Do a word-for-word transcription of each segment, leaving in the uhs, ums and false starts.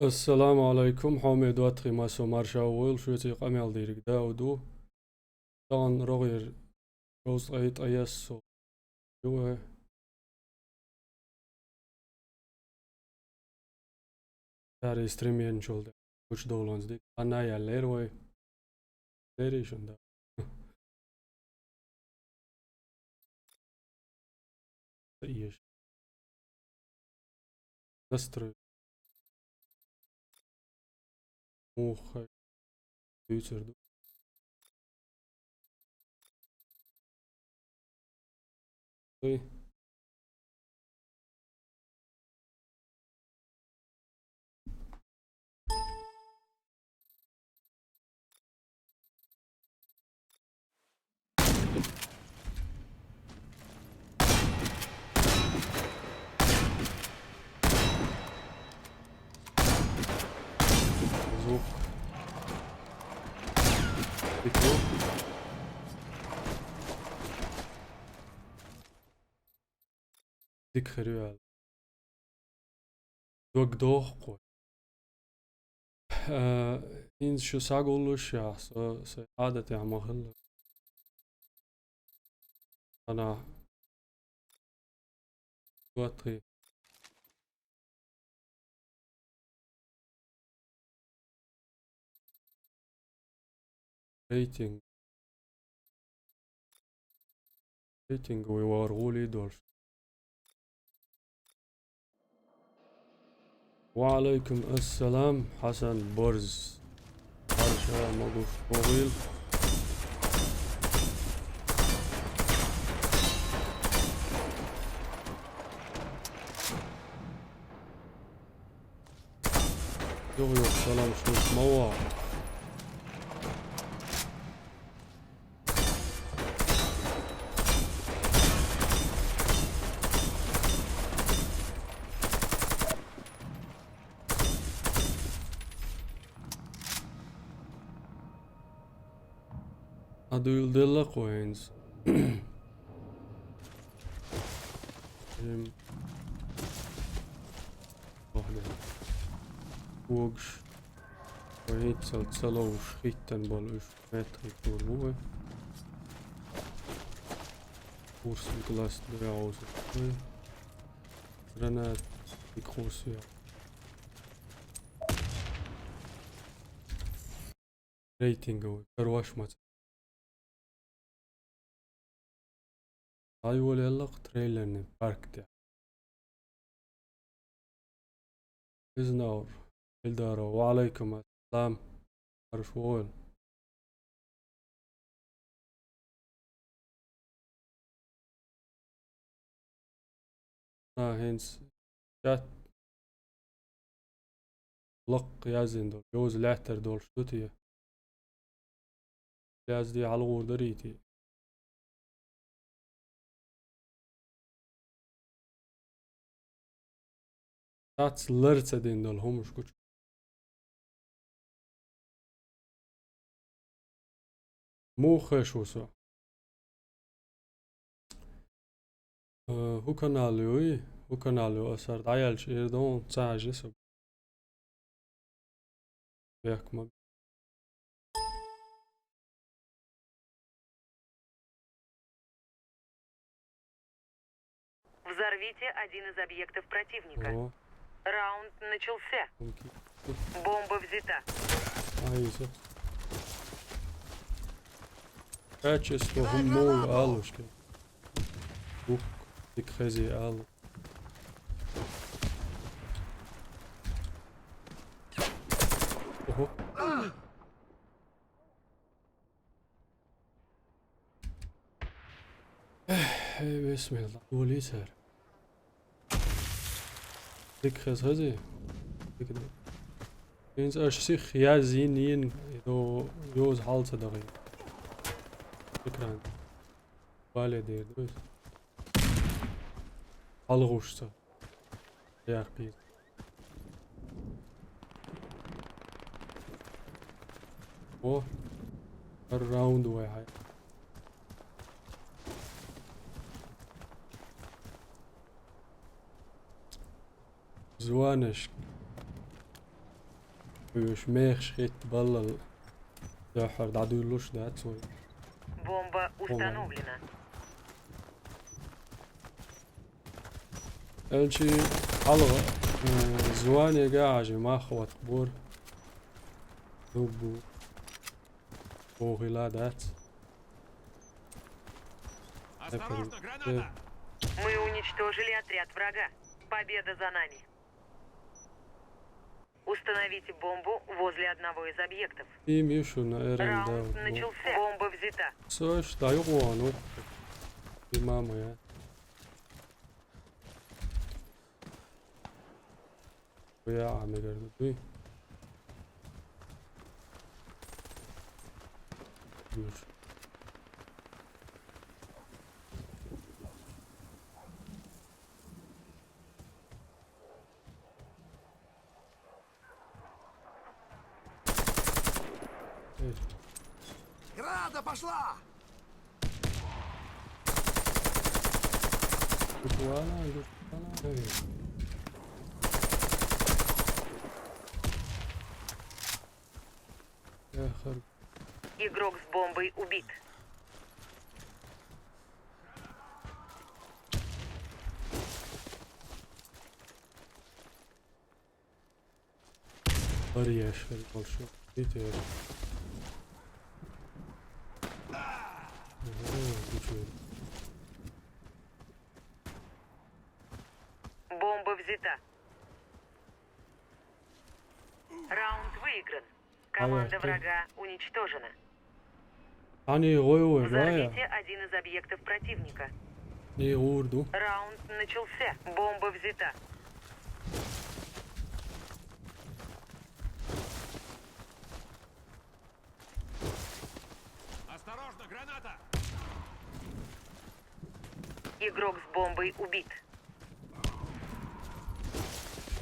Ассаламу Ӏалайкум, хьоме доттагӀий, массо марша войла, шуьца къамел дийриг Дауд ву. Тахана рогӀера шовзткъе ткъаесса ю вай. Цари стримернчул де гучадовлонца дика ханна яьллера вай. Лерий шун да. Еш. Настрой. Муха. Дуьйцур ду. Ой. Звук. Звук. Дика хир ю аьлла. Дог доху кхо. Э, хӀинца шу схьагуллуш яхь, со, со Ӏадатехь ма хилла. Ана. ДоттагӀий. Рейтинг. Рейтинговый вагӀар гӀоле долуш. Ва Ӏалайкум ассалам, Хьасан Борз. Марша ма гуш вогӀийла. Юх-юх, салам шуьца, ма вогӀа. Ӏа дуьйладелла кхо хӀинца. Эм. Охьа де. Когаш. Вай хӀинццалц ца ловш хӀиттина болу уьш меттахий тур бу вай. Курс класс дуьхьал вай. Гранат, дика кхуссу я. Рейтинговый, карош маца. Хьайволеллакх трейлерный парк тӀе. Изнаур, Эльдаров, ва Ӏалайкум ассалам. Марша вогӀийла. А, хӀинца чат лакха яздина долу, йоза лаьттар долуш ду те? Язде хьалагӀур дарий те? Цац лар ца дина долу хӀумаш гучу. Муха хеш ву со? Э, хӀу канал юй? ХӀу канал ю, аса хӀара дӀаяьлча эр дан ца хьажи со. Бехк ма. Взорвите один из объектов противника. О. Раунд начался. Окей. Бомба взята. Ай, иза. Качество хӀумма алушки. Ух, дика хези ал. Ого. Эх, эй, бисмилла. Долийсар. Дика хеза хези. Дика ду. ХӀинца аша сих яз йин йин, до йоза хьал ца дагӀи. Экран. Бале дер ду. ХьалгӀуш ца. Яхпи. О, раунд вай хьай. Звоночка. Уж мехаш хӀитта баллал дуьххьара дӀадуьллуш дац вай. Бомба установлена. Элчи хьалха, э, званига Ӏажи мах ватх бур. Дуббу. Охила дац. Осторожно, граната! Мы уничтожили отряд врага. Победа за нами. Установите бомбу возле одного из объектов. Им ишуна эрен. Раунд начался. Бомба взята. Сош, да, югуану. Имама я. Уя, амигар, дуй. Юж. Эй. Граната пошла! Буквально, буквально. Эй. Эх, р- Игрок с бомбой убит. Барьеш, хорошо. Видите? Ого, ничего. Бомба взята. Раунд выигран. Команда врага уничтожена. Ани гой гой гая. Взорвите один из объектов противника. Не урду. Раунд начался. Бомба взята. Осторожно, граната! Игрок с бомбой убит.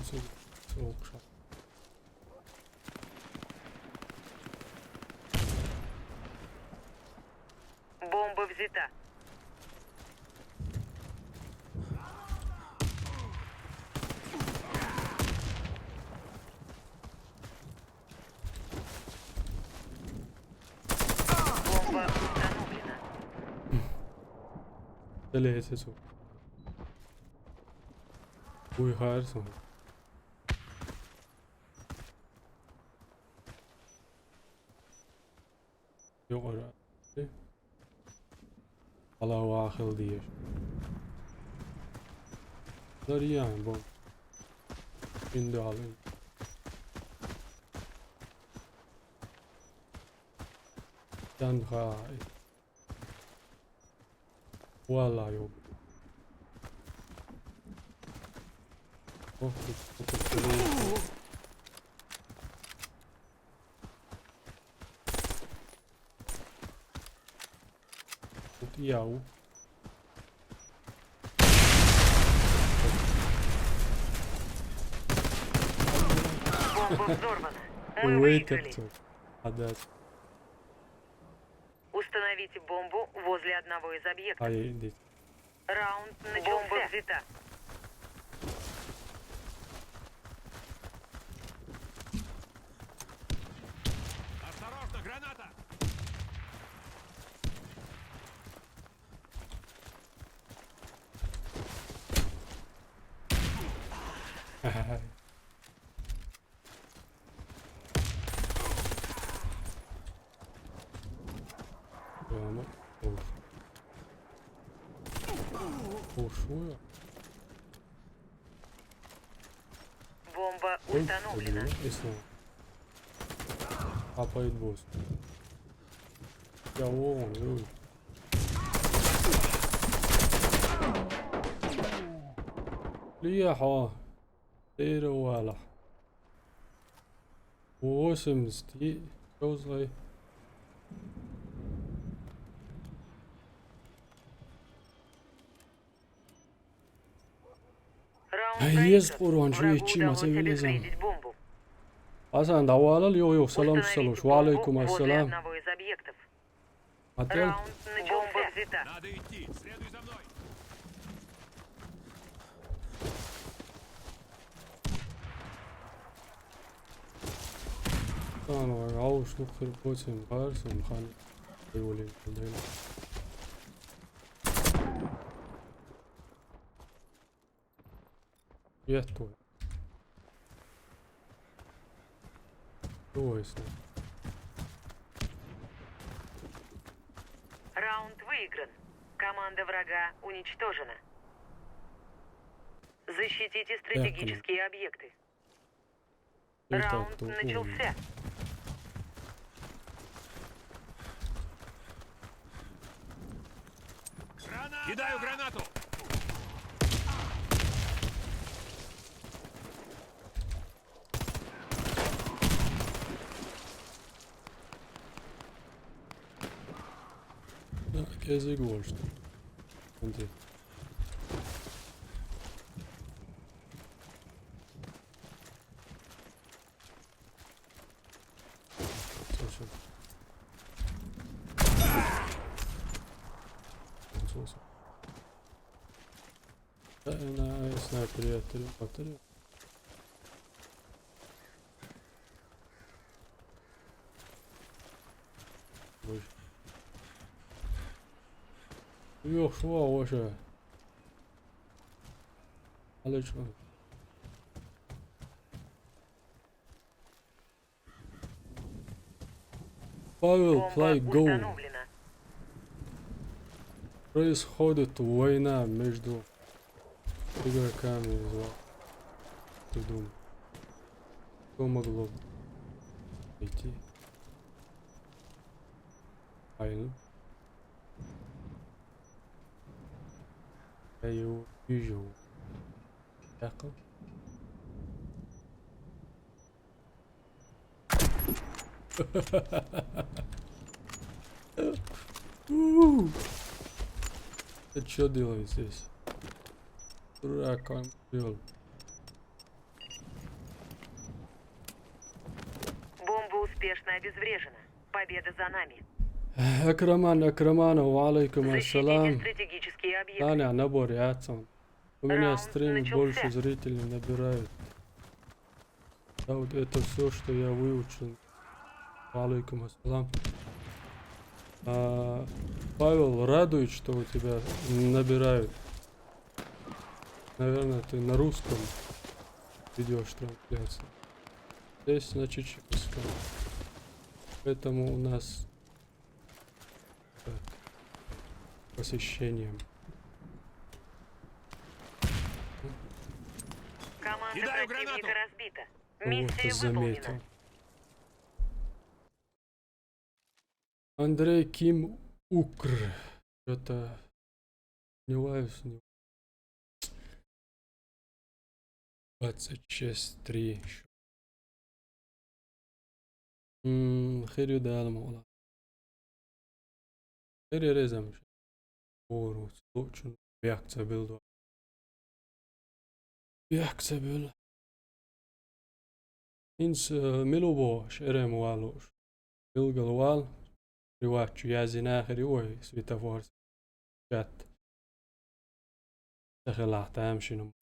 Слушай, слушай. Бомба взята. Бомба установлена. Далее, если су. Уй, хайрсың. Югары. Аллаху ахил диеш. Дарьян бу. Инде алин. Дан хай. Валлахи юк. Ох, тут, тут, тут. Тут я у. Бомба взорвана. Мы выиграли. Отдать. Установите бомбу возле одного из объектов. Ай, иди. Раунд начался. Бомба взята. Осторожно, граната! Прямо. Хорошо. Хорошо. Бомба установлена. Если. Апает босс. Я вон, ой. Лия, ха. Тейра вала. Восемьдесят. Что за? Раунд проигран. Ай, ез Къуръан, врагу удалось обезвредить бомбу. Асан, давалал, йо, йо, салам, салам. Установите бомбу возле одного из объектов. Ва алейкум ассалам. Ател. Раунд начался. Бомба взята. Надо идти. Следуй за мной. Ана вай гӀалуш дукхир боцин барсун хан. Айвалин дайна. Етту. Дуайсна. Раунд выигран. Команда врага уничтожена. Защитите стратегические объекты. Раунд начался. Кидаю гранату. Кезиг болуш. Антий. Слушай. Слушай. Да, на снайпере три, по три. Ой. Ёх, шо вообще? Алечка. Павел, плей гол. Происходит война между игроками из Ла-, ты думаешь, что могло идти? Айну. Я его вижу. Так. Ты чё делаешь здесь? Дурак, он делал. Бомба успешно обезврежена. Победа за нами. Акраман, Акраманов, ва алейкум ассалам. Стратегические объекты. Таня, набор яцан. У меня стрим больше зрителей набирают. Да, вот это все, что я выучил. Ва алейкум ассалам. А, Павел, радует, что у тебя набирают. Наверное, ты на русском ведёшь трансляцию. Здесь на чеченском. Поэтому у нас так, посещением. Команда противника разбита. Миссия выполнена. Андрей Ким Укр. Что-то сомневаюсь. Двадцать шесть три. М, хир ю Дала мукълахь. Хир я реза муш. Ору, случайно. Бехк ца билла. Бехк ца билла. Инс, э, мила ву бохуш, эрем валуш. Билгал вал, риваччу язйина хир ю вай светофор чат. Ца хилахь тамашийна.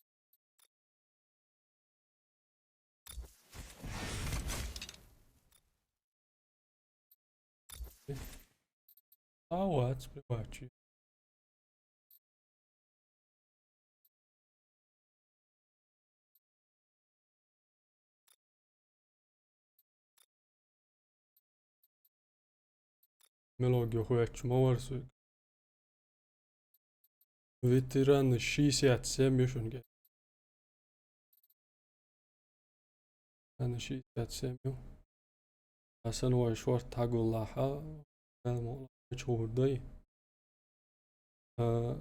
А, вац, прибавчи. Мелогия хуьттуш ма вара соьга. Ветераны шестьдесят семь ю шуна. Ветераны шестьдесят семь ю. Аса вай шорта хьагуллахь, Дала мукълахь, чугӀур дай. А,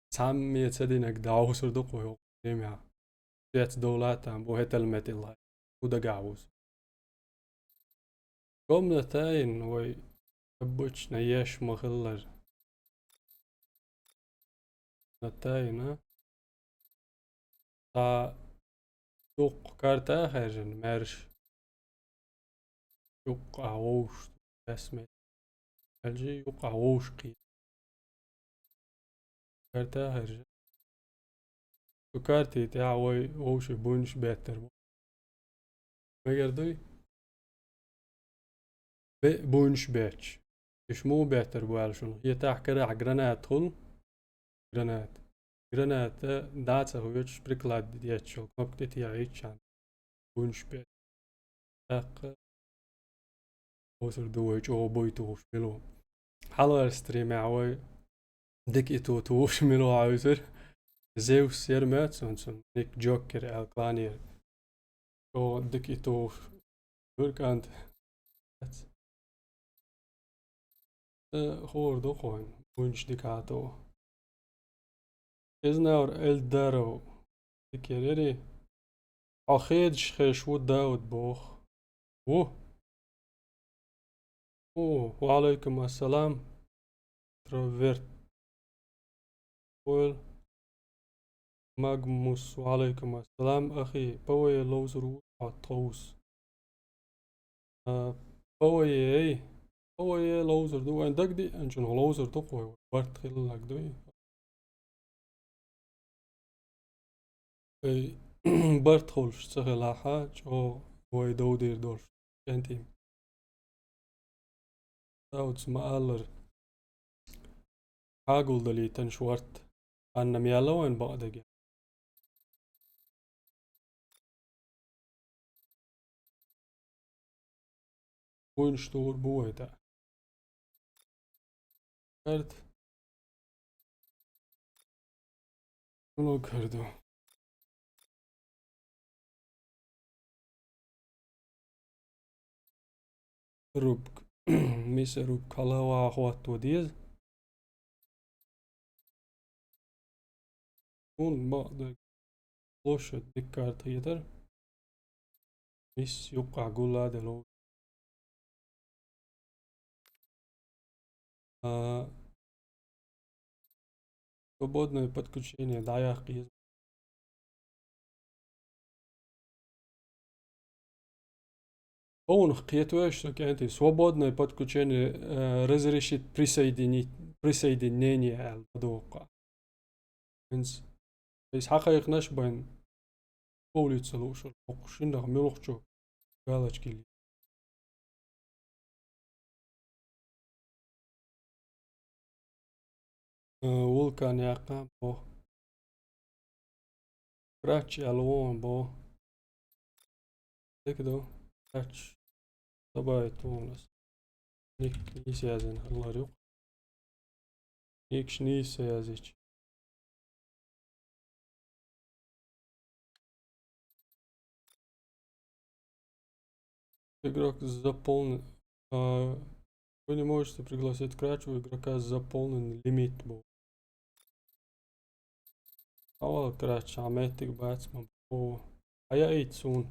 цхьамме ца динарг дӀаоьсур ду кху хӀокху жимехь. Цец довлатам бу хӀетал метилла. ХӀу дагахь ву со. Комната йина вай обычно еш ма хиллара. Комната йина. Цхьа дуккха карта а хаьржина, маьрша. Юккъахь вовшах тасме. Аьлча юккъахь вовшах кхийна. Карта а хаьржина. Цу карти тӀехь вай вовшийн буьнаш беттар бу. Мегар дуй? Бе-, буйнаш бетташ. Уьш муха беттар бу аьлла шуна? ХӀетахь карахь гранат хуьлу. Гранат. Граната дӀа а ца хьоьжуш, приклад детташ йолу кнопка тӀе тӀехьа йиччан. Буйнаш бетташ. ТӀаккха хьовсур ду вай чӀогӀа буй тухуш мила ву. Хьалхара стримехь вай дика и ту тухуш мила ву хьовсур. Зевс яра моьтту суна, цуьнан ник Джокер аьлла клан яра. ЧӀогӀа дика и тухуш. Вуьркант. Э, хуур ду кхуьнан, буйнаш дика хьан тоху. Эзнаур Эльдаров. Дика яри. Хьо хедаш хезаш ву Дауд боху. Ву? О, ва алейкум ассалам. Троверт. Ойл. Магмус, ва алейкум ассалам, ахи, ПВЕ ловзур ву хьо тховса? А, ПВЕ, ПВЕ ловзур ду, вайн дагадеанчунах ловзур ду кхуьнан, барт хилларг дуй. Ай, барт хуьлуш ца хилахь, чӀогӀа вай довдийр долуш кӀентий. Дауц ма-аллара, хьагулдалийтанаш варт, ханна мел вайн бакъдерг. Буйнаш тухур бу вай тӀе. Карт. Логар ду. Рубка. Миса рубка хьалаваха хӀотто деза. Хьуна бакъдерг площадь дика карта хетара. Мисс юккъахь гулладелла. А, свободное подключение дӀаяккха еза. Хьуна кхетавеш со кӀентий, свободное подключение, э, разрешить присоединить, присоединение аьлла доху. ХӀинца иза хьакхайкхинарш а байна, хӀовлийца луушур боккхуш шиннах муьлххачу галочки ли. Э, вулкан яккха бо. Крач аьлла вон бо. Дика ду. Крач. Добавить вон ас. Ник нийса язйина хилар ю. Никаш нийса ца язйича. Игрок заполнен. А, вы не можете пригласить крачу игрока с заполненным лимит был. Хьавал, крач, хьан меттиг бац ма боху. Хьаяийта суна.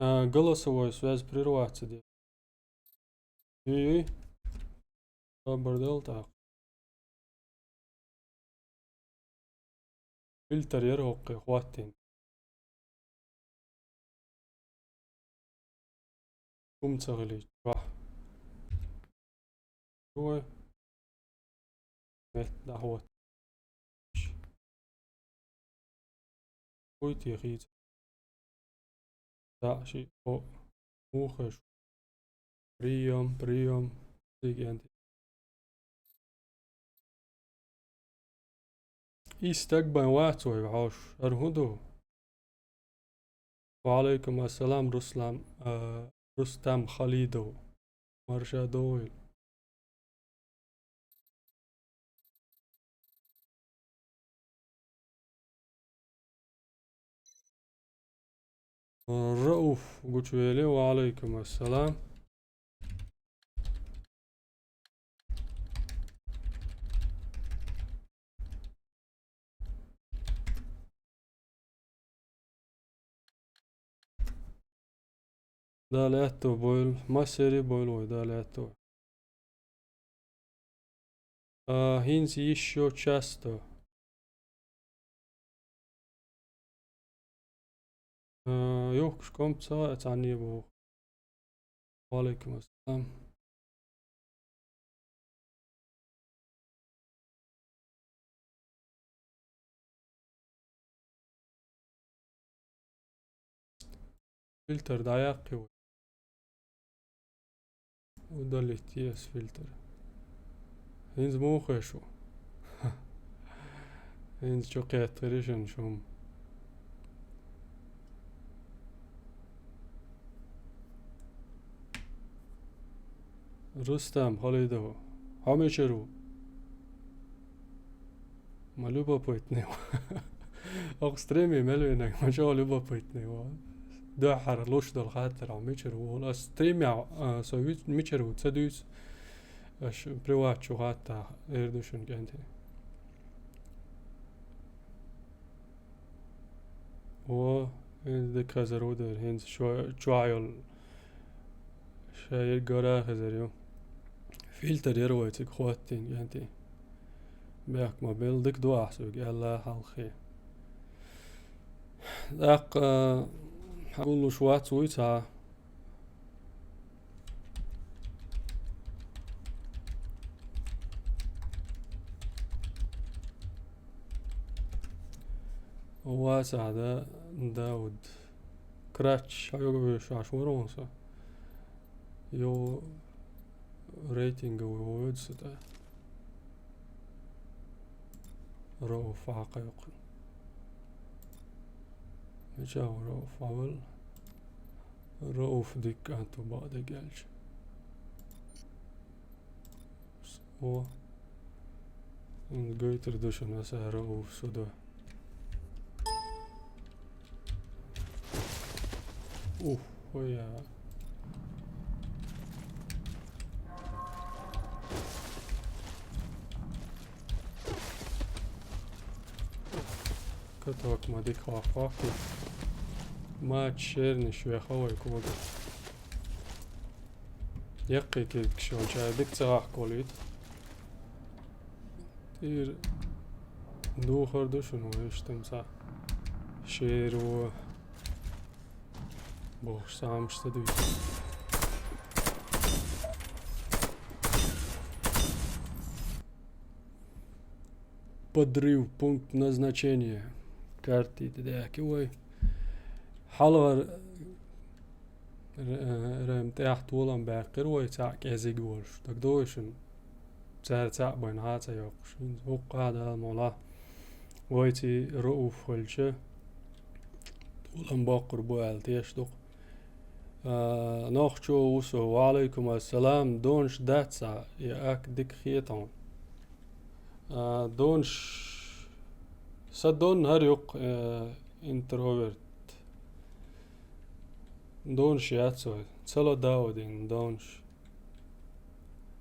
А, голосовой связь прерваться де. Юй, юй. Собар дал тӀаккха. Фильтр яра хӀокхе хӀоттийна. ХӀума ца хилийча, чохь. Ой. Метта дӀахӀотта. Хуй те хийца. Да, ши, о, мухаш. Приём, приём. Цига энди. И стаг бан вац вай хьош. ХӀара хӀун ду? Ва алейкум ассалам, Руслан, а, Рустам Халидов. Марша догӀийла. Рауф гучувели, ва алейкум ассалам. Дала аьтту бойла, массери бойла вай, Дала аьтту. А, хӀинца йиш йо часто. А, юхкуш комп ца хаьа цхьанне боху. Ва алейкум ассалам. Фильтр дӀаяккхи вай. Удалить ес фильтр. ХӀинца муха шу? ХӀинца чу кхетта хир шун шум. Рустам Халидов. Хьо мичара ву? Ма любопытный ву. Оха стриме мел винарг, ма чӀогӀа любопытный ву. Дуьххьара луш долу хаттар, хьо мичара ву? Ас стримехь, а, со виц-, мичара ву ца дуьйцу. Аш приват чу хатта, эр ду шуна кӀентий. О, хӀинца дика хазар ву дара, хӀинца чо-, чохь йолу. Ша ерг гора хазар ю. Фильтр яра вай цига хӀоттийна, кӀентий. Бехк ма белла, дика ду ахь соьга, аьлла хьалххе. ТӀаккха, а, хьагуллуш вац вуй цхьа? Вацахь, да, Дауд. Крач, хьоьга вуьйш Ӏаш вара хьуна со. Йо, рейтинга вуй вевза со тӀе. Рауф хьакхайкхина. Мича ву Рауф? Хьавал. Рауф дика кӀант ву бакъдерг аьлча. О. М, гойтур ду шуна аса Рауф судо. Ух, ой, я. Каток ма дика хьох-хьох ю. Ма шернаш веха вай кога. Яккхий киркаш йолчара дика ца гӀахколуьйту. Тхира духар ду шуна вай иштта цхьа шеро бохуш самаш ца дуьйцу. Подрыв, пункт назначения. Карти тӀе даьхки вай. Хьалхара р-, р-, тӀехь толам баьккхира вай цхьаъ кӀезиг волуш. ДагадогӀий шуна? Цара цхьаъ байна хьа а ца йоккхуш. ХӀинца хӀокху къадала молахь. Вайций Рауф хилча, толам боккхур бу аьлла теш ду-кх. А, нохчо ву со. Ва Ӏалайкум ассалам. Донаш дац а, я ак дика хета хьуна. А, донаш, сан дон хӀара ю-кх, э, интроверт. Донаш яц вай. Ца ло Даудин донаш.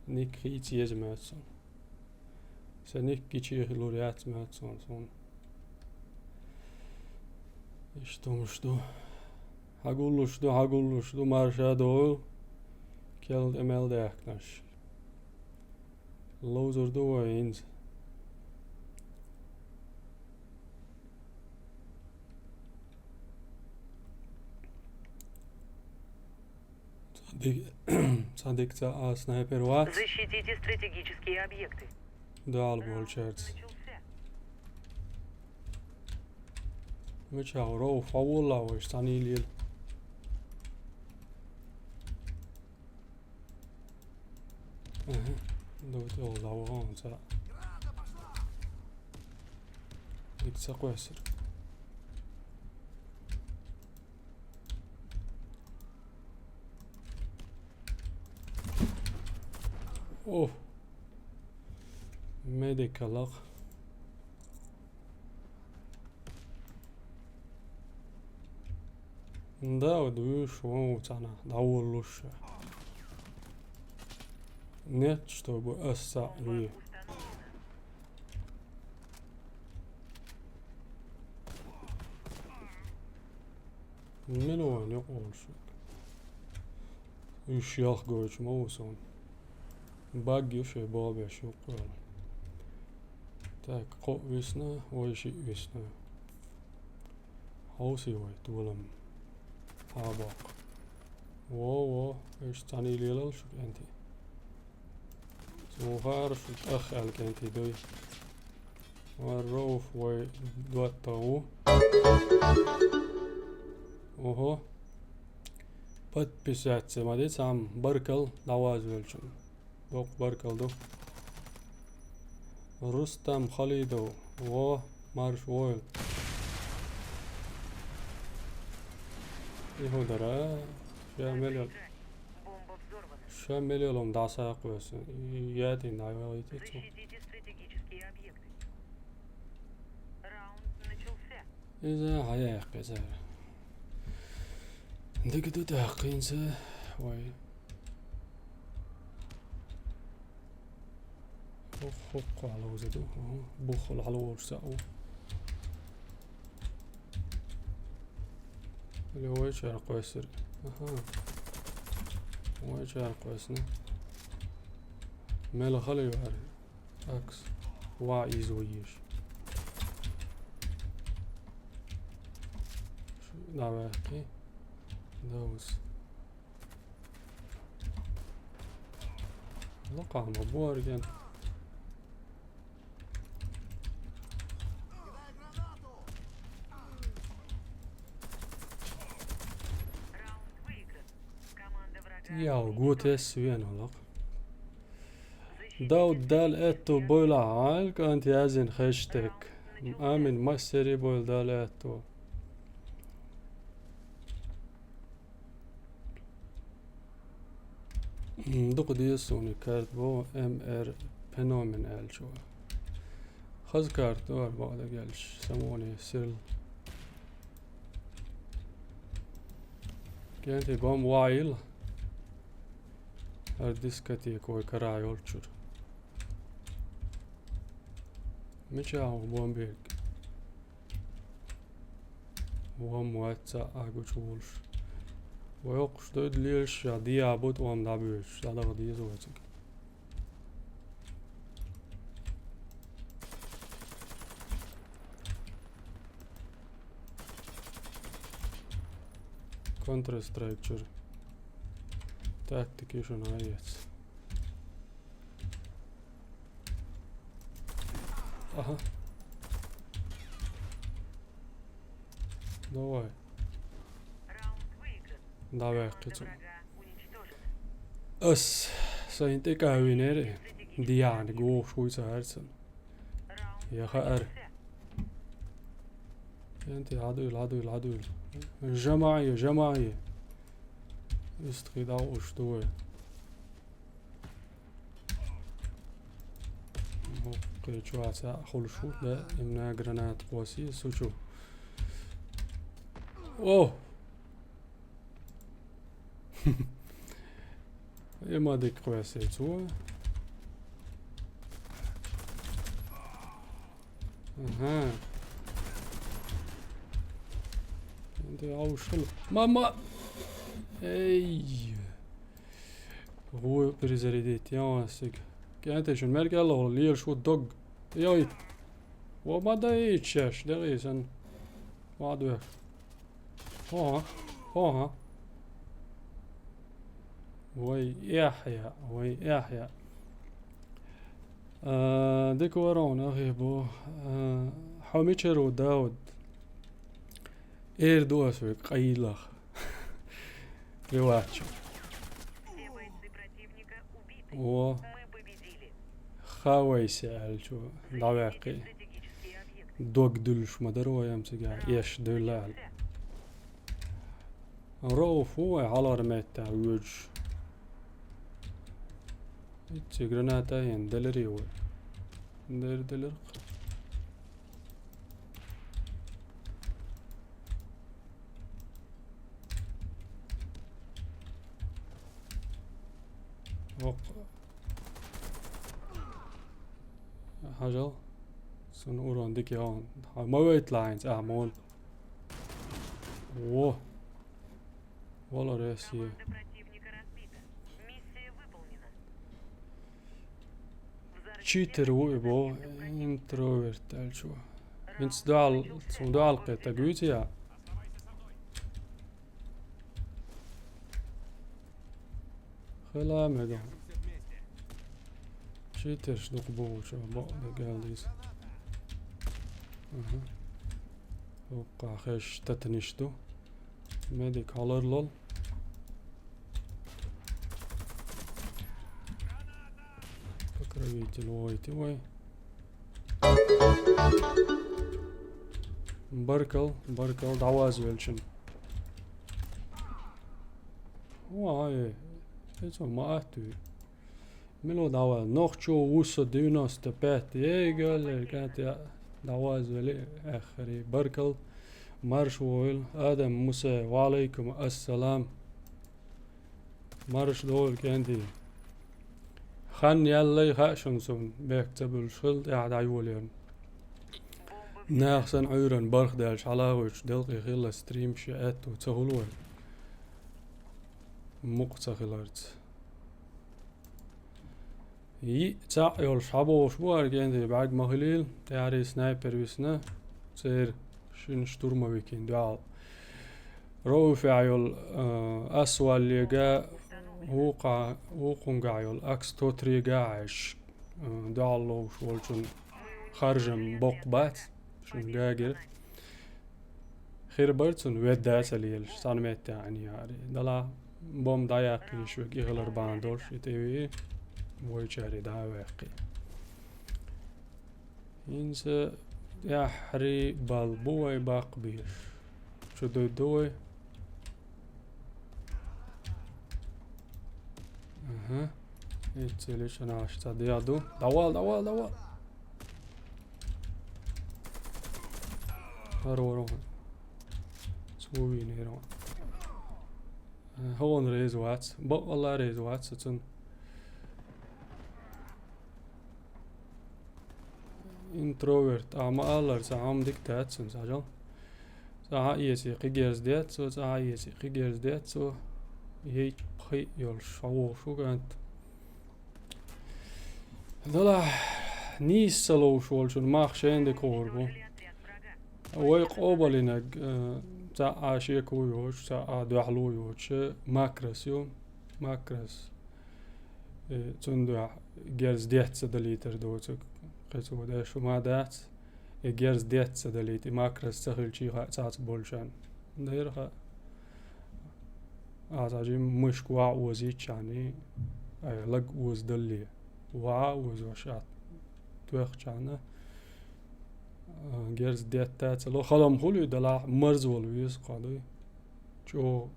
Ник хийца еза моьтту суна. Сан ник гича хилур яц моьтту суна, суна. Иштта хӀумаш ду. Хьагуллуш ду, хьагуллуш ду, марша догӀийла. Кел тӀе мел даьхкинарш. Ловзур ду вай хӀинца. Цхьа дик-, цхьа дика ца а снайпер вац. Защитите стратегические объекты. Дуьхьал болчаьрца. Мичахь ву Рауф, хьо волла вайша цхьаьна лела. Аха. Ду тӀе вала вахана цхьаъ. Дика ца кхоьссира. О! Медикалах. Да, вот вуьйш вон ву цхьана, дӀаволлуш. Нет, чтобы ас цхьаъ ве. Мила вайн юкъа волуш верг? Уьш ялх гойтуш ма ву суна. Баг ю шайн боху беш юккъе. Так, кхоъ висна, вай шиъ висна. Хьовсий вай, толам. Хьабоккху. Во, во, уьш цхьаьна лелал шу кӀентий. Цо хара шу тӀах аьлла кӀентий дуй. Ван Роуф вай доттагӀа ву. Ого. Подписаться ма де цхьамма, баркал дӀавазавелчун. Доккха баркал ду. Рустам Халидов. Во, марш войла. И хӀун дара? Ша мел йол-, ша мел йолу дӀасакхоьссина. Ятин дӀайолуьйту цо. Иза хьаяьккхи цара. Дика ду тӀаккха хӀинца вай. Хо-, хӀокху хьаловза ду. Ага. Буххал хьалаволуш цхьаъ ву. Или вай чара кхоьссира. Аха. Вай чара кхоьссина. Мела хала ю хӀара? Акс. Ва иза ву еш. ДӀаваьккхи. Давус. Лакхахь ма бу хӀара ген. Яу, гу тесна вена лакха. Дауд, Дала аьтту бойла хьан, кӀант, яздина хэштег. Амин, массаре бойла Дала аьтту. М, дукха деза суна и карта боху, М Р Феномен аьллачо. Хаза карта ду хӀара, бакъдерг аьлча, самоне сирла. КӀентий, бомба ваийла. ХӀара дискотека вай карахь йолчуьра. Мичахь ву бомба ерг? Вон вац цхьаъ гучуволуш. Вай хӀокхуш дойду лелаш, ша дехьа бу тӀом дӀабоьдуш, дӀадаха деза вай цига. Counter-Strike чуьра. Тактика шуна гӀайгӀац. Аха. Давай. Давай, кхицу. Ас сайн тӀекӀа винера. Диана гуш хуй царцан. Я хаара. КӀентий, хьадуйла, хьадуйла, хьадуйла. Жамаи, жамаи. Ист кхидӀа уш дуй. Кхечу ваца хуьлуш ву, да, имна гранат кхоси сучу. О! И ма дика кхоьссина цо. Ага. Де аушал. Мама! Эй! ГӀо перезарядить, ян ас цига. КӀентий, шун мел кӀелла хьула лелаш ву дог. Йой! Ва ма даийча шаьш, дегӀе сан. Ма дуьхьа. ХӀо-хӀа, хӀо-хӀа. Вай эхь яа, вай эхь яа. А, дика вара хьуна, ахи бу. А, хьо мичара ву, Дауд? Эр ду ас вайга къайлаха. Приватчу. О. Хавайсе аьлла чу дӀаваьккхи. Дог дуьллуш ма дара вай амма цигахь, эш дуьлла аьлла. Рауф ву вай хьалхара метта воьдуш. Ицци граната а йина, деларий вай? Дер-, делар-кх. Воккха. Хьажал. Сан урон дика яхана. Хьан ма вайталахь хӀинца, ахьа мон. Во. Вала Россия. Читер ву и бо, интроверт аьлла чу. ХӀинца дуьхьал, цунна дуьхьал кхетта гуьйцу я? Хила мега. Читерш дукха бохучу бакъдерг аьлла иза. Аха. Оккха хеш татаниш ду. Медик хьалар лол. Видите, ловите вай. Баркал, баркал, дӀаваза велчун. Вай, это ма ату. Мило дӀаваза. Нохчо вуса девяносто пять. Эй, галер, кӀанти дӀаваза вели, эхари. Баркал, марш войла. Адам Муса, ва алейкум ассалам. Марш дойла, кӀанти. Хан яллай хаьа шун сун, бехк ца буьллуш хила, тӀаьхьа дӀайолаерна. Наха санна Ӏуьйранна барх даьлча хьалагӀуьйтуш делкъе хилла стрим ши аьтту ца хуьлу вай. Мукъа ца хиларца. Йиъ цхьаъ йолуш хьабохуш бу ара, кӀанти, бӀаьрг ма хилийла, тӀаьхьарий снайпер висна, церан шина штурмовикийн дуьхьал. Роуфехь йолу, а, Ас валлега, вукху-, вукхунгахь йолу Ак сто тригахь Ӏаш, а, дуьхьал ловуш волчун харжам боккха бац, шуна гагира. Хир бара цунна ведда а ца лелаш, цхьана метте Ӏаьнна яра. Далахь бомба дӀаяккхийша вега и хилар бахьана долуш, и тӀе вии, вайчаьрий дӀа а ваьккхи. ХӀинца тӀаьххьарий балла бу вай баккха беш. Чу дуй ду вай? Аха. Эццели шанаш ца дегӀ ду. Давал, давал, давал. ХӀара вара ван. Цо вийнера ван. Э, хӀун реза вац. Бакъалла реза вац сан цунна. Интроверт, а ма аллара, сан хьама дика дац цунна, сажал. Цхьа хьан эций кхин герз деццо, цхьа хьан эций кхин герз деццо. Ей, пхи йолуш, хьо вохуш ву кӀант. Далахь нийса ца ловш волчун мах шайна дика гӀур бу. Вай къобалинарг, э, цхьа а шеко йоцуш, цхьа а дуьхьало йоцуш, макрас ю, макрас. Э, цунна дуьхьа герз дец ца далийтар доцург, кхин цо деш хӀума дац. И герз дец ца далийта, и макрас ца хилчий хаьа цаца болчарна. Дера хаьа. Ахьа цхьа жимма мышка ваха озийччхьана, ай, лаг озадалле. Ваха озош атта тоьхчарна, а, герз детта ца ло. Халам хуьлуй далахь, марз волу веза кхо дуй. ЧӀогӀа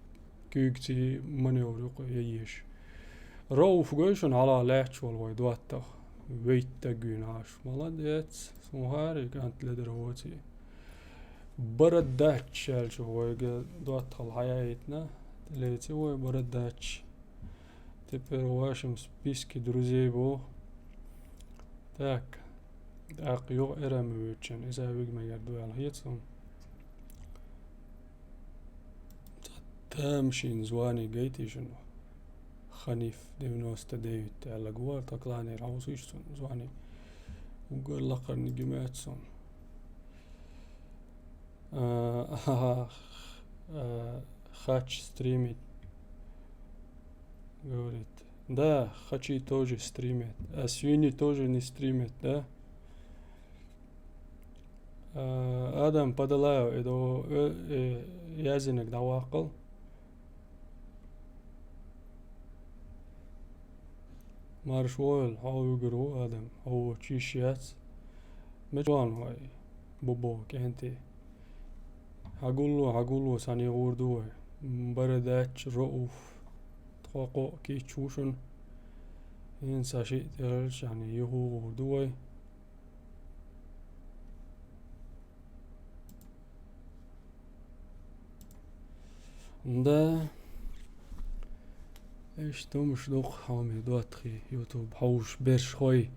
куьйгаций маневр юкъа яйеш. Рауф гой шуна хьала лаьтташ волу вай доттагӀа. Вейттаг вийна Ӏаш. Молодец. Сухарик, кӀант ледара воций. Бородач аьлча вайга доттагӀал хьаяийтина. Леци вай Бородач. Теперь в вашем списке друзей бу. Так. ТӀаккха юха эрама вуьйцучун иза вига мегар ду аьлла хета суна. Тамашийна звони гайтий шуна? Ханиф девяносто девять аьлла гуар, тхо кланера хьовсийша цунна звони. Уггар лакхарниг ю моьтту суна. А, ага, а, хач стримит. Говорит. Да, хачи тоже стримят. А свиньи тоже не стримят, да? А, Адам Падалаев, эдо, э, э, язинаг дӀаваккхал. Марш войла, хьо вуьгур ву, Адам, хьо воцуш йиш яц. Мича ван вай, бубо, кӀанти? Хьагулло, хьагулло, цхьаьна юхур ду вай. М, Бородач, Рауф, тхо кхоъ кийча ву шуна. ХӀинца шиъ тӀехӀелча, цхьаьна юхур ду вай. Да. Иштта хӀумаш ду-кх хьоме доттагӀий, YouTube хьовш берш хой.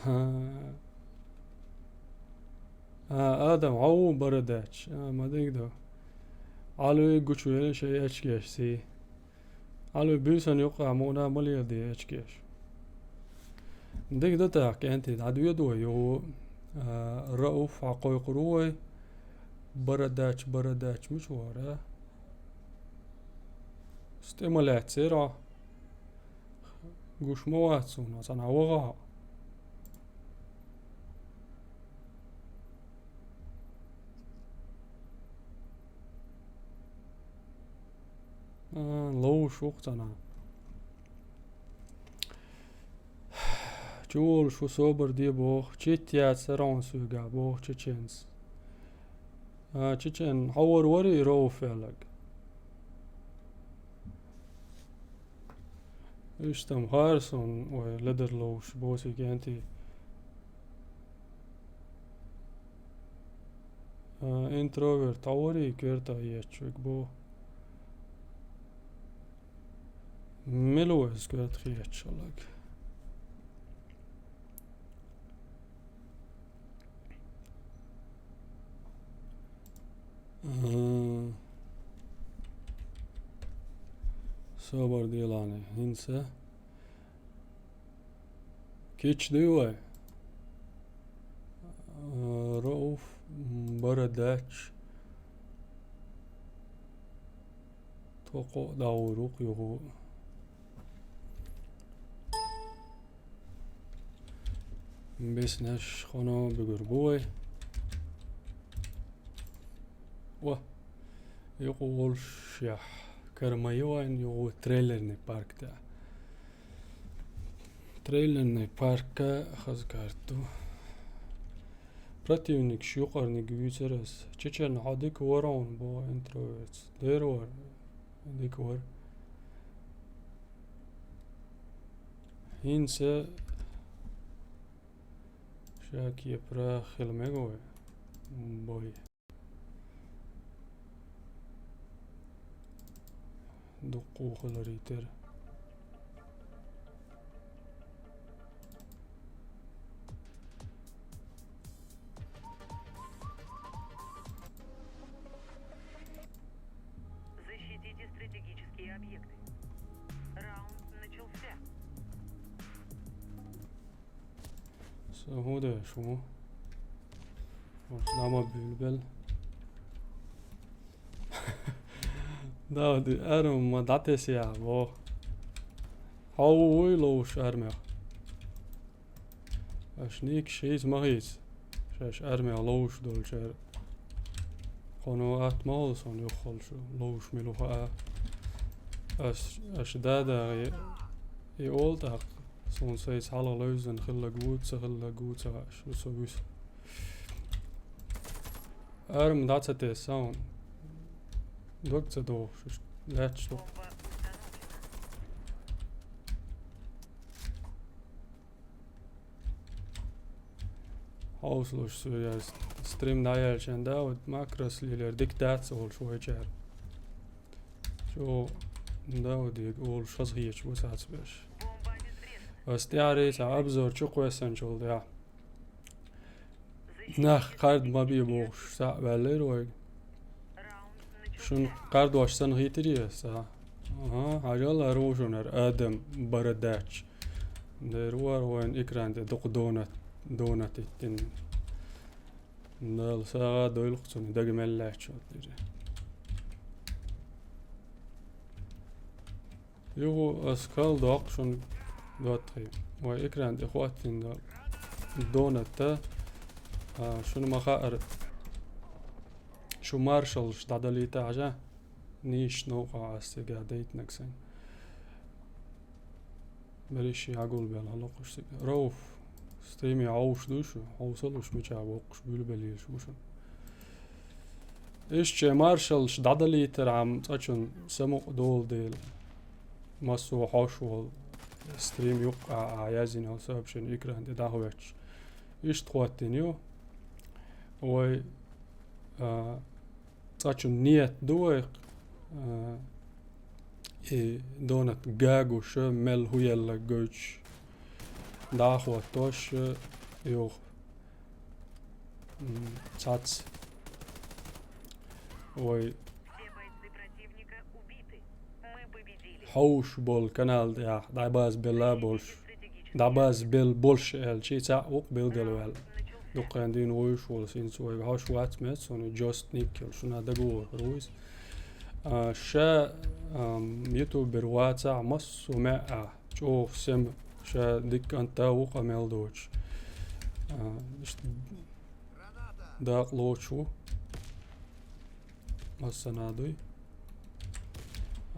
Ха. А, Адам, хьо ву Бородач? А, ма дика ду. Ӏалуй гучувелла шайн эчкеш сий. Ӏалуй буьйсан юккъехь мукъана ма леладе эчкеш. Дика ду тӀаккха, кӀанти, дӀадоьду вай юху, а, Рауф хьакхойкхур ву вай. Бородач, Бородач, мича вара? СтӀе ма лаьццера хьо. Гуш ма вац суна, цхьана ваха хьо. А, ловш Шух цана. Чуволуш ву собар де боху, чит яцара хьуна соьгахь боху чеченца. А, чечен, хьо вара вара и Рауф аьлларг? Иштта-м хара суна вай ледар ловзуш босиг кӀентий. А, интроверт, хьо вара и коьрта хеташ верг боху? Мила ву иза коьрта хеташ хилларг? Мгм. Собар де, Лани, хӀинца. Кича дуй вай? А, Рауф, м, Бородач. Тхо кхоъ дӀагӀур ву-кх юха. Беснеш хӀуно буьгур бу вай. О, юкъа волушехь, кара ма ю вайн юха трейлерный парк тӀехь. Трейлерный парка хаза карта ду. Противникаш юкъарниг вуьйцура ас. Чечен, хьо дика вара хьуна боху интроверца. Дера вара. Дика вара. ХӀинца ша кепара хила мега вай. Бой. Дуккха хиларий тера. Защитите стратегические объекты. Раунд начался. Со хӀун деш ву? Ош дама буьйлабелла. Дауди, арма ма дӀатесна яхьа боху. Хьо ву вуй ловзуш армех? Аша никаш хийца ма хийца. Шаьш армех ловзуш долчара. Кхуьнан атта ма хуьлу суна юххалш ловзуш мила ву хаа. Ас, аша да-дагӀе и олу тӀаккха. Суна сайца хьалха левзина хилларг ву, ца хилларг ву ца хаьа, шу со вуьсу. Арма дӀа ца тесна хьуна. Дог ца дохуш, лаьтташ ду. Хьовсалуш суьйряз стрим дӀаяьлча, Дауд макрос лелера дика дац олуш вайчара. Чо Даудега олуш хазахеташ бу сацбеш. Ас тӀаьхьарий цхьа обзор чу кхоьссанчул тӀаьхьа. Нах кхарда ма бе бохуш, схьа а ваьллера вайга. Шуна кхардош санна хийтирий аса? Аха, хьажал, хӀара ву шуна хӀара Адам Бородач. Дера вара вайн экран тӀе дукха донат, донат иттина. Дала сагӀа а дойла-кх цунна, дага мел лаьтташ хӀоттийра. Юха ас кхал доккху шуна доттагӀий. Вай экран тӀе хӀоттийна донатта, а, шуна ма хаьара, шу маршаллаш дӀадалийта хьажа, нийсачу новкъахь ас цига дайтинарг сайн. Берриш а гулбелла хьалакхуш цига. Рауф, стриме хьовсуш дуй шу? Хьовсалуш, мичахь воккхуш буьйлабеллийла шу шуна. Иштта шайн маршаллаш дӀадалийтархьама цкъачунна самукъа долу дела. Массо а хьош волу стрим юккъахь а яздина йолу сообщени экран тӀе дӀахӀоьттуш. Иштта хӀоттийна ю. Вай, а, цкъачунна нийят ду вай, а, и донат гуш, мел хӀун елла гойтуш, дӀахӀоттош, юха. М, цац. Вай хьовсуш болу канал тӀехь дӀабазбелла болуш, дӀабазбелла болуш аьлча, цхьаъ ву-кх билгалваьлла. Дуккха хан дийна вуьйш волу хӀинца вайга хьожуш вац, меца суна Джост ник йолу, шуна дагавогӀур ву иза. А, ша, ам, ютубер вацахь, массо а маьӀӀехь чӀогӀа сема, ша дика кӀант а ву, къамел доцуш. А, иштта дакъа лоцуш ву. Массанхьа дуй.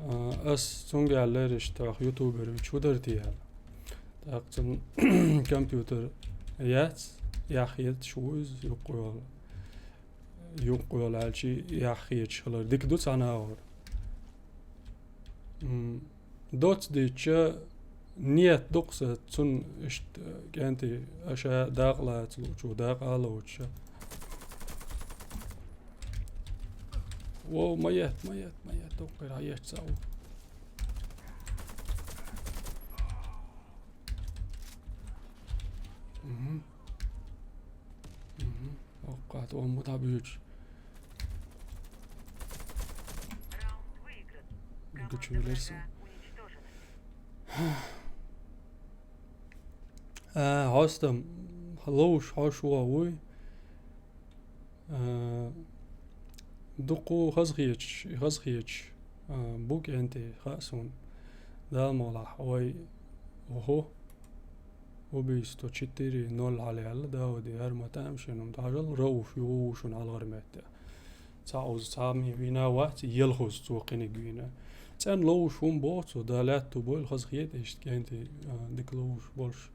А, ас цунга аьллера, иштта хьох ютубер вича хӀу дара те аьлла. ТӀаккха цун компьютер яц, яхъеташ ву иза, юккъе йола, юккъе йола аьлча, яхъеташ хилар. Дика ду цхьана агӀор. М, доц дича, нет ду-кх са цун иштта кӀентий, аша дакъа лаца луучу, дакъа а лоцуша. Вов, ма етта, ма етта, ма етта, дуккха хьаетта цхьа ву. Мгм. Мгм. Оккхат, он мутаб юч. Гучу вилерсу. А, хьостам, ловш хьош вуй. А, дуккха хазахеташ, хазахеташ, а, бу кӀентий, хаьа суна. Дала мукъ лахь, вай, охо, убийство четыре ноль хьалаьлла, Дауди, хӀара ма таьӀам шена, хӀума дӀахьажал, Рауф, юха ву шуна хьалхара метте. Цхьа уза, цхьа ма вийна вац, елхаза цо кхиниг вийна. ЦӀена ловш хӀума боху цо, Дала лаьтто бойла, хазахета иштта кӀентий, а, дика ловш болуш.